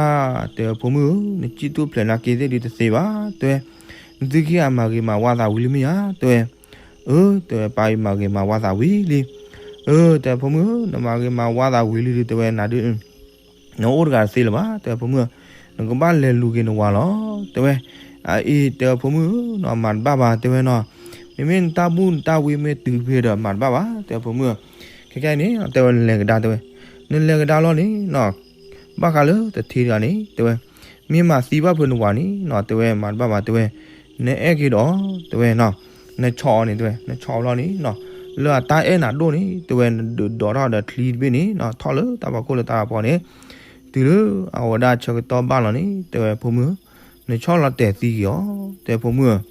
တဲဝဲဖိမုၣ်ဧၢ နစံၣ်ထူၣ်ဖျဲးနာ်က့သ့ၣ်ဒုးတသ့ဘၣ် တဲဝဲ, နသုခံဂၤမၤဂ့ၤမၤဝါသးဝံၤလံမ့ၢ်ဧါ တဲဝဲ, အၢ တဲဝဲပၢ်အံၤမၤဂ့ၤမၤဝါသးဝံၤလံ, အၢ တဲဝဲဖိမုၣ်ဧၢ နမၤဂ့ၤမၤဝါသးဝံၤလံဒုး တဲဝဲနၤဒုး နအိၣ်တဂၤတသ့လၢၤဘၣ် တဲဝဲဖိမုၣ်ဧၢ, နကဘၣ်လဲၤလူၤက့ၤနဝၤလီၤ တဲဝဲ, အအံၤ တဲဝဲဖိမုၣ်ဧၢနီၤ မၤတဘၣ်ဘၣ် တဲဝဲနီၤ, မ့မ့ၢ်နတၢ်ဘူၣ်နတၢ်ဝံမ့ၢ်တုၤဖဲဒီးမၤတဘၣ်ဘၣ် တဲဝဲဖိမုၣ်ဧၢ, ခဲကနံၣ်န့ၣ် တဲဝဲနလဲၤကဒါ တဲဝဲ, နလဲၤကဒါလီၤန့ၣ်နီၤ ဘၣ်ဃးလၢသထ့တဂၤန့ၣ် တဲဝဲ, မ့ၢ်မၤသံဘၣ်ဖုးနဝၤန့ၣ်နီၤ တဲဝဲမၤတဘၣ်ဘၣ်တဲဝဲ, နအဲၣ်က့ၤဒီး တဲဝဲနီၤ, နဆီၣ်အီၤန့ၣ်တဲဝဲ နဆီၣ်အီၤလီၤန့ၣ်နီၤ, လၢအတၢ်အဲၣ်နၤဒိၣ်န့ၣ် တဲဝဲ နဒုးဒိးထီၣ်ဒီးချံတဘ့ၣ်န့ၣ်နီၤ ထီၣ်လၢတၢ်ဖီခိၣ်လၢတၢ်ဖီန့ၣ်, တုၤလၢအဝဲဒၣ်ဆၢကတီၢ်ဘၣ်လီၤန့ၣ် တဲဝဲဖိမုၣ်, နဆီၣ်လီၤတဲာ်သံက့ၤအီၤ တဲဖိမုၣ်ဧၢ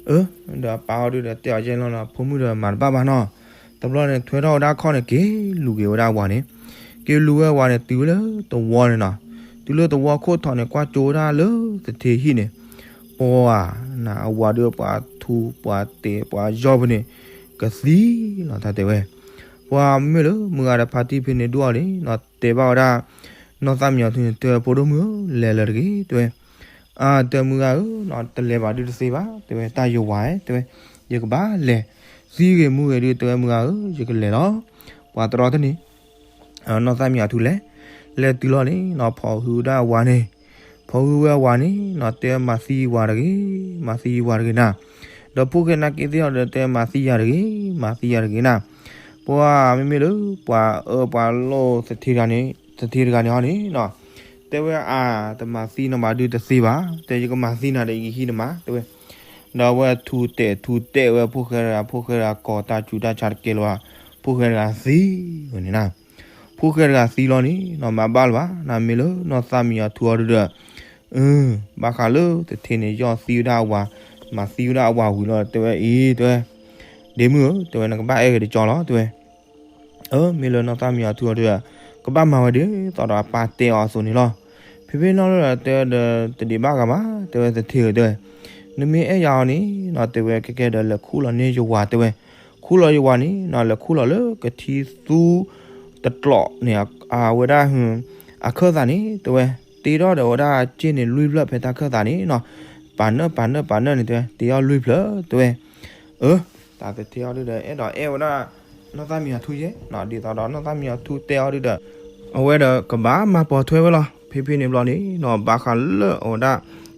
အၢ, ဒီးပၢ်အီၤဒုဒီးတဲအီၤယဲၢ်လီၤနီၤ ဖိမုၣ်ဒီးမၤတဘၣ်ဘၣ်နီၤ, တဘျီန့ၣ်ထွဲထီၣ်ဝဲဒၣ်ခီၣ်န့ၣ် က့ၤလူၤက့ၤဝဲဒၣ်ဝၤန့ၣ်, က့ၤလူၤဝဲဝၤန့ၣ်တုၤဝဲလၢသဝီန့ၣ်နီၤ, တုၤလၢသဝီခိၣ်ထီၣ်န့ၣ် ကွၢ်ကၠိဝဲဒၣ်လၢသထ့ဟံၣ်န့ၣ်, ပှၤ, နအဝၤဒုးပှၤထူးပှၤတဲာ်ပှၤယီၢ်ဖဲန့ၣ်, ကသံလီၤတၢ်တဲဝဲ, ပှၤမ့မ့ၢ်လၢမုၢ်ဂၤဒီးဖါတံၢ်ဖဲန့ၣ်ဒိၣ်အီၤန့ၣ်နီၤ တဲဘၣ်ဝဲဒၣ် နီၢ်သၣ်မံယီၤထူန့ၣ် တဲဖိဒိၣ်မုၣ်ဧၢ လဲၤလၢၤတဂ့ၤ တဲဝဲ, အါ တဲမုၢ်ဂၤဧၢနီၤ တလဲၤဘၣ်ဒုးတသ့ဘၣ် တဲဝဲ တၢ်ယဝၤဧၢ တဲဝဲ, ယကဘၣ်လဲၤ, သံဂ့ၤမူဂ့ၤဒုး တဲဝဲမုၢ်ဂၤဧၢ ယကလဲၤလီၤ, ပှၤတရီတန့ၣ် နီၢ်သၣ်မံယီၤထူလဲၤ, လဲၤတုၤလီၤန့ၣ်နီၤ ဖီၣ်ဟုဝဲဒၣ်အဝၤန့ၣ်, ဖီၣ်ဟုဝဲအဝၤန့ၣ်နီၤ တဲမၤသံဝၤတဂ့ၤ, မၤသံဝၤတဂ့ၤနၤ, ဒီးဖိၣ်ဃဲနာ်က့သ့ၣ်အီၤဒီး တဲမၤသံယၤတဂ့ၤ, မၤသံယၤတဂ့ၤနၤ, ပှၤမ့မ့ၢ်လၢ ပှၤအၢပှၤလိၣ်သထ့တဂၤန့ၣ်, သထ့တဂၤန့ၣ်ဟီန့ၣ်နီၤ, တဲဝဲအါ တမၤသံနီၤဘၣ်ဒုးတသ့ဘၣ်, တဲယကမၤသံနၤဒီးယဟံးနမါ တဲဝဲ, ဒီးအဝဲထူတဲာ်ထူတဲာ်ဝဲဖိၣ်ဃဲတဂၤ ဖိၣ်ဃဲတဂၤကိးတၢ်စူၤတၢ်ဆါတကဲလၢၤဘၣ်, ဖိၣ်ဃဲတဂၤသံဝဲန့ၣ်နၤ, ဖိၣ်ဃဲတဂၤသံလီၤန့ၣ်နီၤ မၤဘၣ်လၢၤဘၣ် နမ့ၢ်လၢနီၢ်သၣ်မံယီၤထူအီၤဒုဒီး, ဘၣ်ဃးလၢသထ့န့ၣ် ယီၢ်သံဝဲဒၣ်အဝၤ, မၤသံဝဲဒၣ်အဝၤဝံၤလီၤ တဲဝဲအံၤ တဲဝဲ, ဒ့မုၣ်ဧၢ တဲဝဲ နကဘၣ်အဲၣ်က့ၤတကၠီလီၤ တဲဝဲ အၢ မ့ၢ်လၢနီၢ်သၣ်မံယီၤထူအီၤဒုဒီး, ကဘၣ်မၤဝဲဒ်သိးဒီးအပၢ်တဲအီၤအသိးန့ၣ်လီၤ. ဖဲဖဲလီၤဒုဒီး တဲဒီးတဒံးဘၣ်ဂၤဘၣ် တဲဝဲသထ့ဧၢ တဲဝဲ, နမ့ၢ်အဲၣ်ယၤအီၤန့ၣ်နီၤ တဲဝဲ ကဲကဲဒီးလဲၤခူၣ်လီၤန့ၢ်ယဝၤ တဲဝဲ, ခူၣ်လီၤယဝၤန့ၣ်နီၤ လဲၤခူၣ်လီၤလၢကထံသူတကျိးန့ၣ် အဝဲဒၣ် အခၢၣ်သးန့ၣ် တဲဝဲ, တ့ထီၣ်ဒီးဝဲဒၣ်စ့ၢ်န့ၣ်လွံၢ်ဖျၢၣ် ဖဲတၢ်ခၢၣ်သးန့ၣ်နီၤ, ပာ်နၢၣ်ပာ်နၢၣ်ပာ်နၢၣ်န့ၣ် တဲဝဲ တ့ထီၣ်လွံၢ်ဖျၢၣ် တဲဝဲ, အၢ, တၢ်သထ့အီၤဒုဒီး အဲၣ်ဒိးအဲၣ်ဝဲဒၣ် နီၢ်သၣ်မံယီၤထူယဲနီၤ ဒ်သိးဒီးနီၢ်သၣ်မံယီၤထူတဲအီၤဒုဒီး, အဝဲဒီးကဘၣ်မၤပိာ်ထွဲဝဲလီၤ. ဖဲဖဲန့ၣ်ဘျီန့ၣ်နီၤ ဘၣ်ဃးလၢအဝဲဒၣ်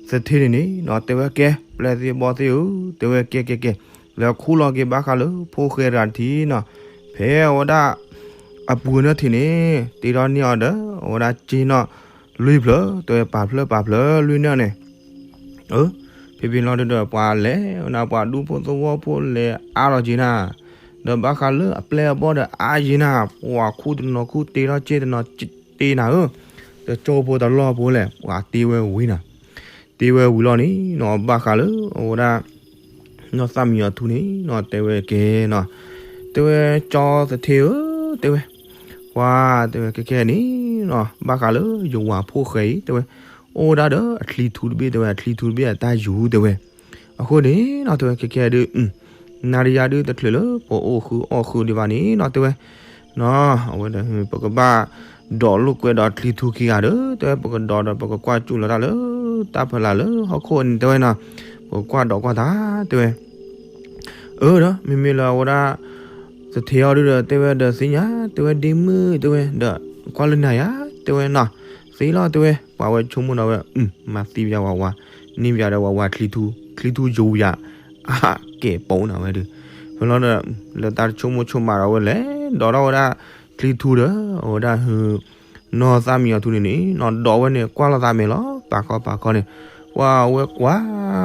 သထ့န့ၣ်န့ၣ်နီၤ တဲဝဲကဲ ပျဲၢ်သ့ၣ်ဘီၣ်သ့ၣ်ဧၢ တဲဝဲကဲကဲကဲ, လဲၤခူၣ်လီၤက့ၤဘၣ်ဃးလၢဖိၣ်ဃဲတဂၤတထံၣ်နီၤ, ဖဲအဝဲဒၣ် အပူၤန့ၣ်ထံၣ်န့ၣ် တ့ထီၣ်န့ၢ်အီၤဒီး အဝဲဒၣ်စ့ၢ်နီၤ လွံၢ်ဖျၢၣ် တဲဝဲ ပာ်ဖျၢၣ်ပာ်ဖျၢၣ်လွံၢ်နၢၣ်န့ၣ် အၢ, ဖဲဖဲလီၤဒုဒီး ပှၤလဲၤဝဲနၤ ပှၤဒူဖိသဝီဖိလဲၤအါထီၣ်က့ၤနၤ, ဒီးဘၣ်ဃးလၢအပျဲၢ်အဘီၣ်ဒီးအါယ့ၤနၤ, ပှၤခူၣ်တနီၤခူၣ်တ့ထီၣ်စ့ၢ်တနီၤတ့နၤဧၢ, တကၠိဖိတလီၢ်ဖိလဲၣ် ပှၤတ့ဝဲဝံၤနၤ, တ့ဝဲဝံၤလီၤန့ၣ်နီၤ ဘၣ်ဃးလၢအဝဲဒၣ် နီၢ်သၣ်မံယီၤထူန့ၣ်နီၤ တဲဝဲကဲနီၤ, တဲဝဲကၠီသထ့ဧၢ တဲဝဲ, ပှၤ တဲဝဲကဲကဲန့ၣ် ဘၣ်ဃးလၢယဝၤဖိၣ်ဃဲအံၤ တဲဝဲ, အိၣ်ဝဲဒၣ်ဒီးအချံထူတဘ့ၣ် တဲဝဲ အချံထူတဘ့ၣ်အတၢ်ယူၤ တဲဝဲ, အဃိန့ၣ်နီၤ တဲဝဲကဲကဲဒုး နၤဒီးယၤဒုးတချုးလၢပအိၣ်ဃုာ်အီၣ်ဃုာ်ဒံးဘၣ်န့ၣ်နီၤ တဲဝဲ, နီၤ အဝဲဒီး ပကဘၣ်ဒိးလိာ်ကွဲဒီးချံထူခံဂၤဒီး တဲဝဲ ပကဒိးဒီးပကကွၢ်ကၠူၣ်လီၤတၢ်လၢ တၢ်ဖီလာ်လၢဟီၣ်ခိၣ်န့ၣ် တဲဝဲနီၤ, ပကကွၢ်ဒိးကွၢ်တၢ် တဲဝဲ အၢ ဒီးမ့မ့ၢ်လၢအဝဲဒၣ် သထ့အီၤဒုဒီး တဲဝဲဒီးသ့ၣ်ညါ တဲဝဲဒ့မုၣ် တဲဝဲဒီး ကွၢ်လၢနၤယၤ တဲဝဲနီၤ, သ့လီၤ တဲဝဲ ပှၤဝဲဆိကမိၣ်ဒီးဝဲ မၤသံပယၤဝၤဝၤ န့ၢ်ပယၤဒီးဝၤဝၤချံထူ ချံထူယိၤယၤ အကဲပိနၤဝဲဒီး ဖဲလီၤဒီး လၢတၢ်တဆိကမိၣ်ဆိကမးဒီးဝဲလဲၣ် ဒိးထီၣ်ဝဲဒၣ်ချံထူဒီး အဝဲဒၣ် နီၢ်သၣ်မံယီၤထူန့ၣ်န့ၣ်နီၤ ဒိးဝဲန့ၣ် ကွၢ်လိာ်သးမဲာ်လီၤ ပာ်ခီပာ်ခီန့ၣ်, ပှၤဝဲကွၢ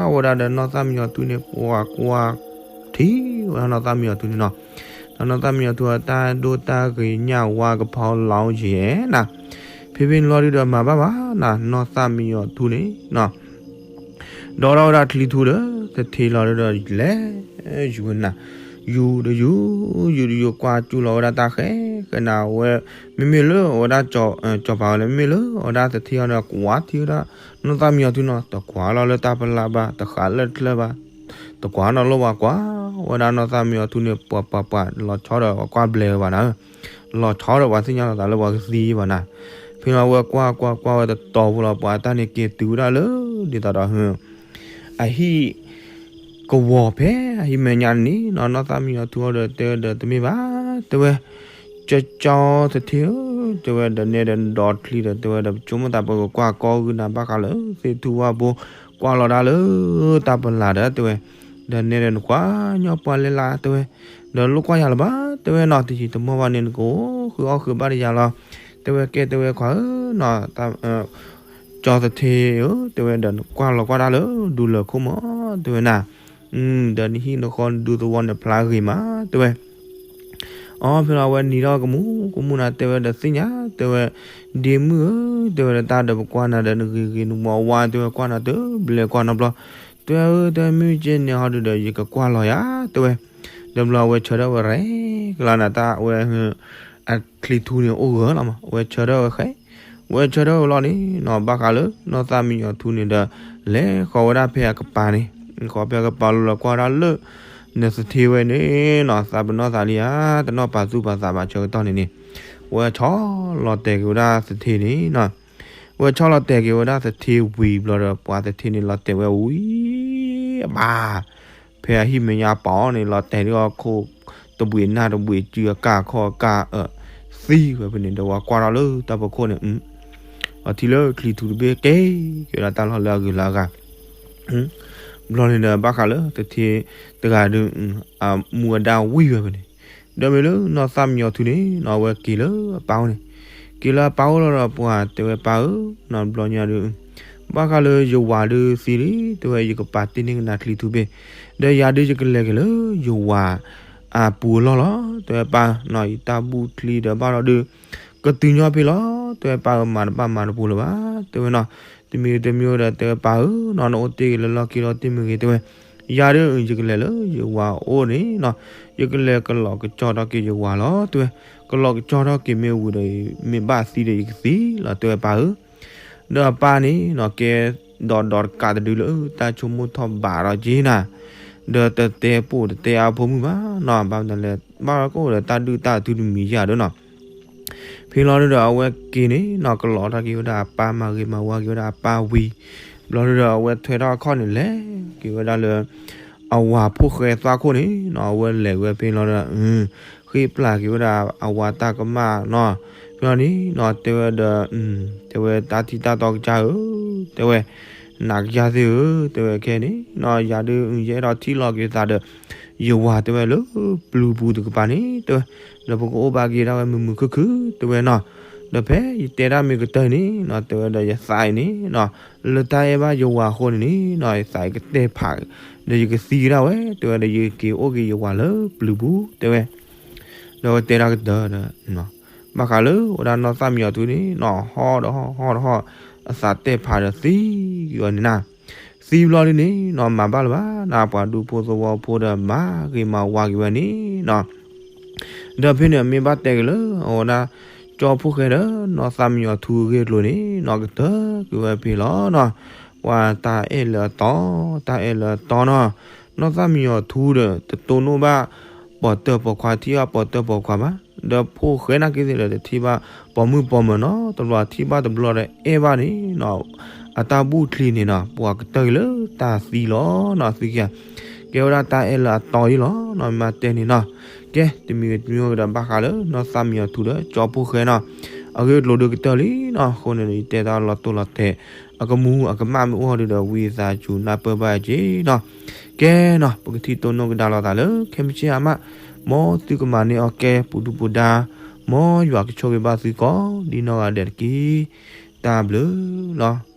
်ဝဲဒၣ်ဒီးနီၢ်သၣ်မံယီၤထူန့ၣ် ပှၤကွၢ်ထံဝဲဒၣ်နီၢ်သၣ်မံယီၤထူန့ၣ်နီၤ, ဒီးနီၢ်သၣ်မံယီၤထူအတၢ်ဒိၣ်တၢ်ဂ့ၤညၣ်ဝါကဖီလီၤယဲၢ်နၤ, ဖဲဖဲန့ၣ်လီၤဒုဒီးမၤဘၣ်ဘၣ်နၤ နီၢ်သၣ်မံယီၤထူန့ၣ်နီၤ ဒီးထီၣ်ဝဲဒၣ်ချံထူဒီး သထ့လီၤဒီးလဲၤ ယူၤနၤ, ယူၤဒီးယူၤ ယူၤဒီးယူၤ ကွၢ်ကၠူၣ်လီၤဝဲဒၣ်တၢ်ဃဲ ဃဲနၤဝဲ, မ့မ့ၢ်လၢအဝဲဒၣ် ကၠီၤပၤဝဲလဲၣ် မ့မ့ၢ်လၢအဝဲဒၣ်သထ့အီၤဒီး ကွၢ်ထံဝဲဒၣ် နီၢ်သၣ်မံယီၤထူနီၤ တကွၢ်လီၤလၢတၢ်ဖီလာ်ဘၣ် တဃးလၢတချၢဘၣ်, တကွၢ်နီၤလၢပှၤကွၢ်ဝဲဒၣ်နီၢ်သၣ်မံယီၤထူန့ၣ် ပှၤပှၤပှၤ လီၤဆီဒီးပှၤကွၢ်ဘျဲးဝဲဘၣ်နၤ လီၤဆီဒီးပှၤသ့ၣ်ညါလီၤသးလၢပှၤကသံဘၣ်နၤ, ဖဲလီၤဝဲကွၢ်ကွၢ်ကွၢ်ဝဲတတီၤဖိလီၤ ပှၤတၢ်န့ၣ်က့ၤတုၤဝဲဒၣ်လၢ ဒ်သိးဒီး အဟံၣ်ကဝီၤဖဲအဟံၣ်မဲာ်ညါန့ၣ်နီၤ နီၢ်သၣ်မံယီၤထူအီၤဒီးတဲဒီးတမ့ၢ်ဘၣ် တဲဝဲ ကၠီကၠီသထ့ဧၢ တဲဝဲဒီးနဲဒီးနဒီးချံဒီး တဲဝဲဒီးပဆိကမိၣ်သးပကကွၢ်ကီဂုာ်နၤဘၣ်ဃးလၢ သ့ၣ်ထူဝၣ်ဘိ ကွၢ်လီၤဒၣ်လၢ တၢ်ပလၢ်ဒီး တဲဝဲ ဒီးနဲဒီးနခွါညီပှၤလဲၤလၢ တဲဝဲ ဒီးလိၣ်ကွၢ်ယၤလၢၤဘၣ် တဲဝဲနီၤ တယံာ်တမီၢ်ဘၣ်န့ၣ် နကအိၣ်ဃုာ်အီၣ်ဃုာ်ဘၣ်တယၤလီၤ တဲဝဲကဲ တဲဝဲခွါဧၢ ကၠီသထ့ဧၢ တဲဝဲဒီး နကွၢ်လီၤကွၢ်တၢ်လၢဒူလၢၢ်ခိၣ်မး တဲဝဲနၤ, ဒီးနဟံၣ်နဃီနဒူသဝီန့ၣ်ဖျါဂ့ၤမး တဲဝဲ အီ ဖဲလီၤအဝဲနံၤထီၣ်ကမူကမူနၤ တဲဝဲဒီးသ့ၣ်ညါ တဲဝဲ ဒ့မုၣ်ဧၢ တဲဝဲဒီး တၢ်ဒီးပကွၢ်နၤဒီးနဂ့ၤဂ့ၤနမီၤဝါ တဲဝဲ ကွၢ်နၤတဘျဲကွၢ်နီတဘျီ တဲဝဲ တဲဝဲ မ့ၢ်ကဲန့ၣ်ဟီဒုဒီး ယကကွၢ်လီၤယၤ တဲဝဲ ဒီးဘျီအဝဲဆၢထၢၣ်ဝဲရဲကလါနၤ တၢ်ဝဲ အချံထူန့ၣ်အိၣ်ဂၢၢ်လီၤမး အဝဲဆၢထၢၣ်ဝဲဃဲ ဝဲဆၢထၢၣ်ဝဲလီၤန့ၣ်နီၤ ဘၣ်ဃးလၢနီၢ်သၣ်မံယီၤထူန့ၣ်ဒီး လဲၤဃီၤဝဲဒၣ်ဖဲအကပၤန့ၣ် ဃီၤဖဲအကပၤလီၤလီၤကွၢ်ဒၣ်လၢ နသထ့ဝဲန့ၣ်နီၤ သးပနီၣ်သးလံဧါ တနီၣ်ပာ်သူၣ်ပာ်သးဘၣ်ဆၢကတီၢ်န့ၣ်န့ၣ် ဝဲဆီလီၤတဲာ်က့ၤဝဲဒၣ်သထ့န့ၣ်နီၤ ဝဲဆီလီၤတဲာ်က့ၤဝဲဒၣ်သထ့ဝံၤဘျီဒီး ပှၤသထ့န့ၣ်လီၤတဲာ်ဝဲဝံၤ အဘၣ် ဖဲအဟံၣ်မဲာ်ညါပာ်အီၤန့ၣ် လီၤတဲာ်ဒ်အီၤခိၣ်တဘှံးနၢ်တဘှံးစုအကၢ်ခီၣ်အကၢ်အၢၣ် သံဝဲဖဲန့ၣ် ဒီးဝဲကွၢ်ထီၣ်လၢတၢ်ဖီခိၣ်န့ၣ် အထံၣ်လၢချံထူတဘ့ၣ်ကဲက့ၤဝဲဒၣ်တၢ်လီၢ်လၢအဂုၤလၢအဂၤ ဘျီန့ၣ်ဒီးဘၣ်ဃးလၢသထ့တဂၤဒီး အမူအဒါဝံၤဝဲဖဲန့ၣ် ဒီးမ့ၢ်လၢနီၢ်သၣ်မံယီၤထူန့ၣ်နီၤ အဝဲက့ၤလၢအပၢ်အိၣ်န့ၣ် က့ၤလၢအပၢ်အိၣ်လီၤဒီးပှၤတဲဝဲပၢ်ဧၢ နီၤဘျီညါဒီး ဘၣ်ဃးလၢယဝၤဒုးသံလံ တဲဝဲယကပာ်တ့ၢ်န့ၢ်ကနၤချံထူဘ့ၣ် ဒီးယၤဒုးယကလဲၤက့ၤလၢယဝၤ အပူၤအလီၢ်လီၤ တဲဝဲပၢ်နီၤ ယတၢ်ဘူၣ်ချံဒီးဘၣ်လီၤဒုး ကတုၤညီဖဲလီၤ တဲဝဲပၢ်ဧၢ မၤတဘၣ်မၤတပူၤလၢၤဘၣ် တဲဝဲနီၤ တမံၤတမံၤဒီးတဲဝဲပၢ်ဧၢနီၤ နအိၣ်တ့ၢ်က့ၤလၢလီၢ်ခံလီၤတ့ၢ်မ့ၢ်ဂ့ၤ တဲဝဲ ယၤဒုးယကလဲၤလၢယဝၤအိၣ်န့ၣ်နီၤ ယကလဲၤကလီၤကကၠီထီၣ်က့ၤယဝၤလီၤ တဲဝဲ ကလီၤကကၠီထီၣ်က့ၤမ့ၢ်ဝံၤဒီး မ့ၢ်ဘၣ်သံဒီးယကသံလီၤ တဲဝဲပၢ်ဧၢ ဒီးအပၢ်န့ၣ်နီၤ ကဲဒီးဒီးတကးတဒုလၢတၢ်ဆိကမိၣ်ထီၣ်ဘးဒီးက့ၤနၤ ဒီးတတဲပိာ်တတဲအါဖိမုၣ်ဘၣ်နီၤ ဘၣ်မနုၤလဲၣ် ဘၣ်လီၤကအိၣ်ဒီးတၢ်ဒုၣ်တၢ်ထုတမံၤယၤဒီးနီၤ ဖဲလီၤဒုဒီးအဝဲက့ၤန့ၣ်နီၤ ကလီၤထီၣ်က့ၤဝဲဒၣ်အပၢ် မၤဂ့ၤမၤဝါက့ၤဝဲဒၣ်အပၢ်ဝံၤ ဘျီဒုဒီးအဝဲထွဲထီၣ်အခီၣ်န့ၣ်လဲၤက့ၤဝဲဒၣ်လၢ အဝၤဖိၣ်ဃဲသၣ်ခိၣ်န့ၣ်နီၤ အဝဲလဲၤဝဲဖဲလီၤဒီး ဃ့ပျၢ်က့ၤဝဲဒၣ်အဝၤတၢ်ကမၣ်နီၤ ဖဲလီၤန့ၣ်နီၤ တဲဝဲဒီး တဲဝဲတၢ်ထံၣ်တၢ်တီကစၢ်ဧၢ တဲဝဲ နးကယၢ်သ့ၣ်ဧၢ တဲဝဲခဲန့ၣ်နီၤ ယၤဒုးယအဲၣ်ဒိးထံၣ်လီၤက့ၤသးဒီး ယဝၤတဲဝဲလၢပျုၤပူၤတကပၤန့ၣ် တဲဝဲ ဒီးပကအိၣ်ဘၣ်က့ၤဒၣ်ဝဲမုာ်မုာ်ခုၣ်ခုၣ် တဲဝဲနီၤ ဒီးဖဲယတဲဒၣ်မ့ၢ်ကတၢၢ်န့ၣ်နီၤ တဲဝဲဒီးယသးအံၤန့ၣ်နီၤ လၢတၢ်အဲၣ်ဘၣ်ယဝၤအဃိန့ၣ်န့ၣ်နီၤ ယသးအံၤကတဲာ်ဖး ဒီးယကသံက့ၤဒၣ်ဝဲ တဲဝဲဒီးယက့ၤအိၣ်က့ၤယဝၤလၢပျုၤပူၤ တဲဝဲ ဒီးဝဲတဲဒၣ်ကတၢၢ်ဒီး ဘၣ်ဃးလၢဝဲဒၣ်နီၢ်သၣ်မံယီၤထူန့ၣ်နီၤ ဟီၣ်ဒီးဟီၣ် ဟီၣ်ဒီးဟီၣ် အသးတဲာ်ဖးဒီးသံက့ၤအီၤန့ၣ်နၤ သံဘျီဒ်န့ၣ်နီၤ မၤဘၣ်လၢၤဘၣ်နၤ ပှၤဒူဖိသဝီဖိဒီးမၤဂ့ၤမၤဝါက့ၤဝဲန့ၣ်နီၤ ဒီးဖဲန့ၣ်မ့ၢ်ဘၣ်တဲက့ၤလၢ အဝဲဒၣ် ကၠီဖိၣ်ဃဲဒီးနီၢ်သၣ်မံယီၤထူအဂ့ၢ်အကျိၤန့ၣ်နီၤ ကတၢၢ်ကွံာ်ဝဲဖဲလီၤနီၤ ပှၤတၢ်အဲၣ်လၢအတီ တၢ်အဲၣ်လၢအတီနီၤ နီၢ်သၣ်မံယီၤထူဒီး တတိၢ်နီၣ်ဘၣ် ပိာ်တၢၢ်ပိာ်ခွါ ထံၣ်ဘၣ်ပိာ်တၢၢ်ပိာ်ခွါဘၣ် ဒီးဖိၣ်ဃဲနာ်က့သ့ၣ်ဒီး တထံၣ်ဘၣ်ပိာ်မုၣ်ပိာ်မၢၤနီတဘျီ ထံၣ်ဘၣ်တဘျီဒီးအဲၣ်ဘၣ်န့ၣ်နီၤ အတၢ်ဘူၣ်ချံန့ၣ်နီၤ ပှၤကတၢၢ်က့ၤလၢတၢ်သံလီၤနီၤ သံက့ၤ ကဲဝဲဒၣ်တၢ်အဲၣ်လၢအတီအံၤလီၤနီၤ မ့ၢ်တဲန့ၣ်နီၤ ကဲ တမံၤဂ့ၤတမံၤဂ့ၤဒီး ဘၣ်ဃးလၢနီၢ်သၣ်မံယီၤထူဒီး ကၠီဖိၣ်ဃဲနီၤ အဂ့ၢ်အကျိၤဒုးကတၢၢ်လံနီၤ အဃိန့ၣ်ဒီး ယတဲတၢ်လီၤတိၢ်လီၤတဲာ် အကမူၤအကမၣ်မ့ၢ်အိၣ်ဒီး ဝံသးစူၤနၢ်ပၢၢ်ဘၣ်က့ၤနီၤ ကဲနီၤ ပကထံၣ်တိၢ်နီၣ်ကဒါလိာ်သးလၢ ခဲမုၢ်ဆ့ၣ်အမး မ်သုကမၤန့ၢ်အီၣ်ကဲ ပူၤဒုၣ်ပူၤဒါ မ်ယွၤကဆိၣ်ဂ့ၤဘၣ်သုကိး ဒ်နီၢ်ဂၤဒဲးတက့ၢ် တၢ်ဘျုးလီၤ.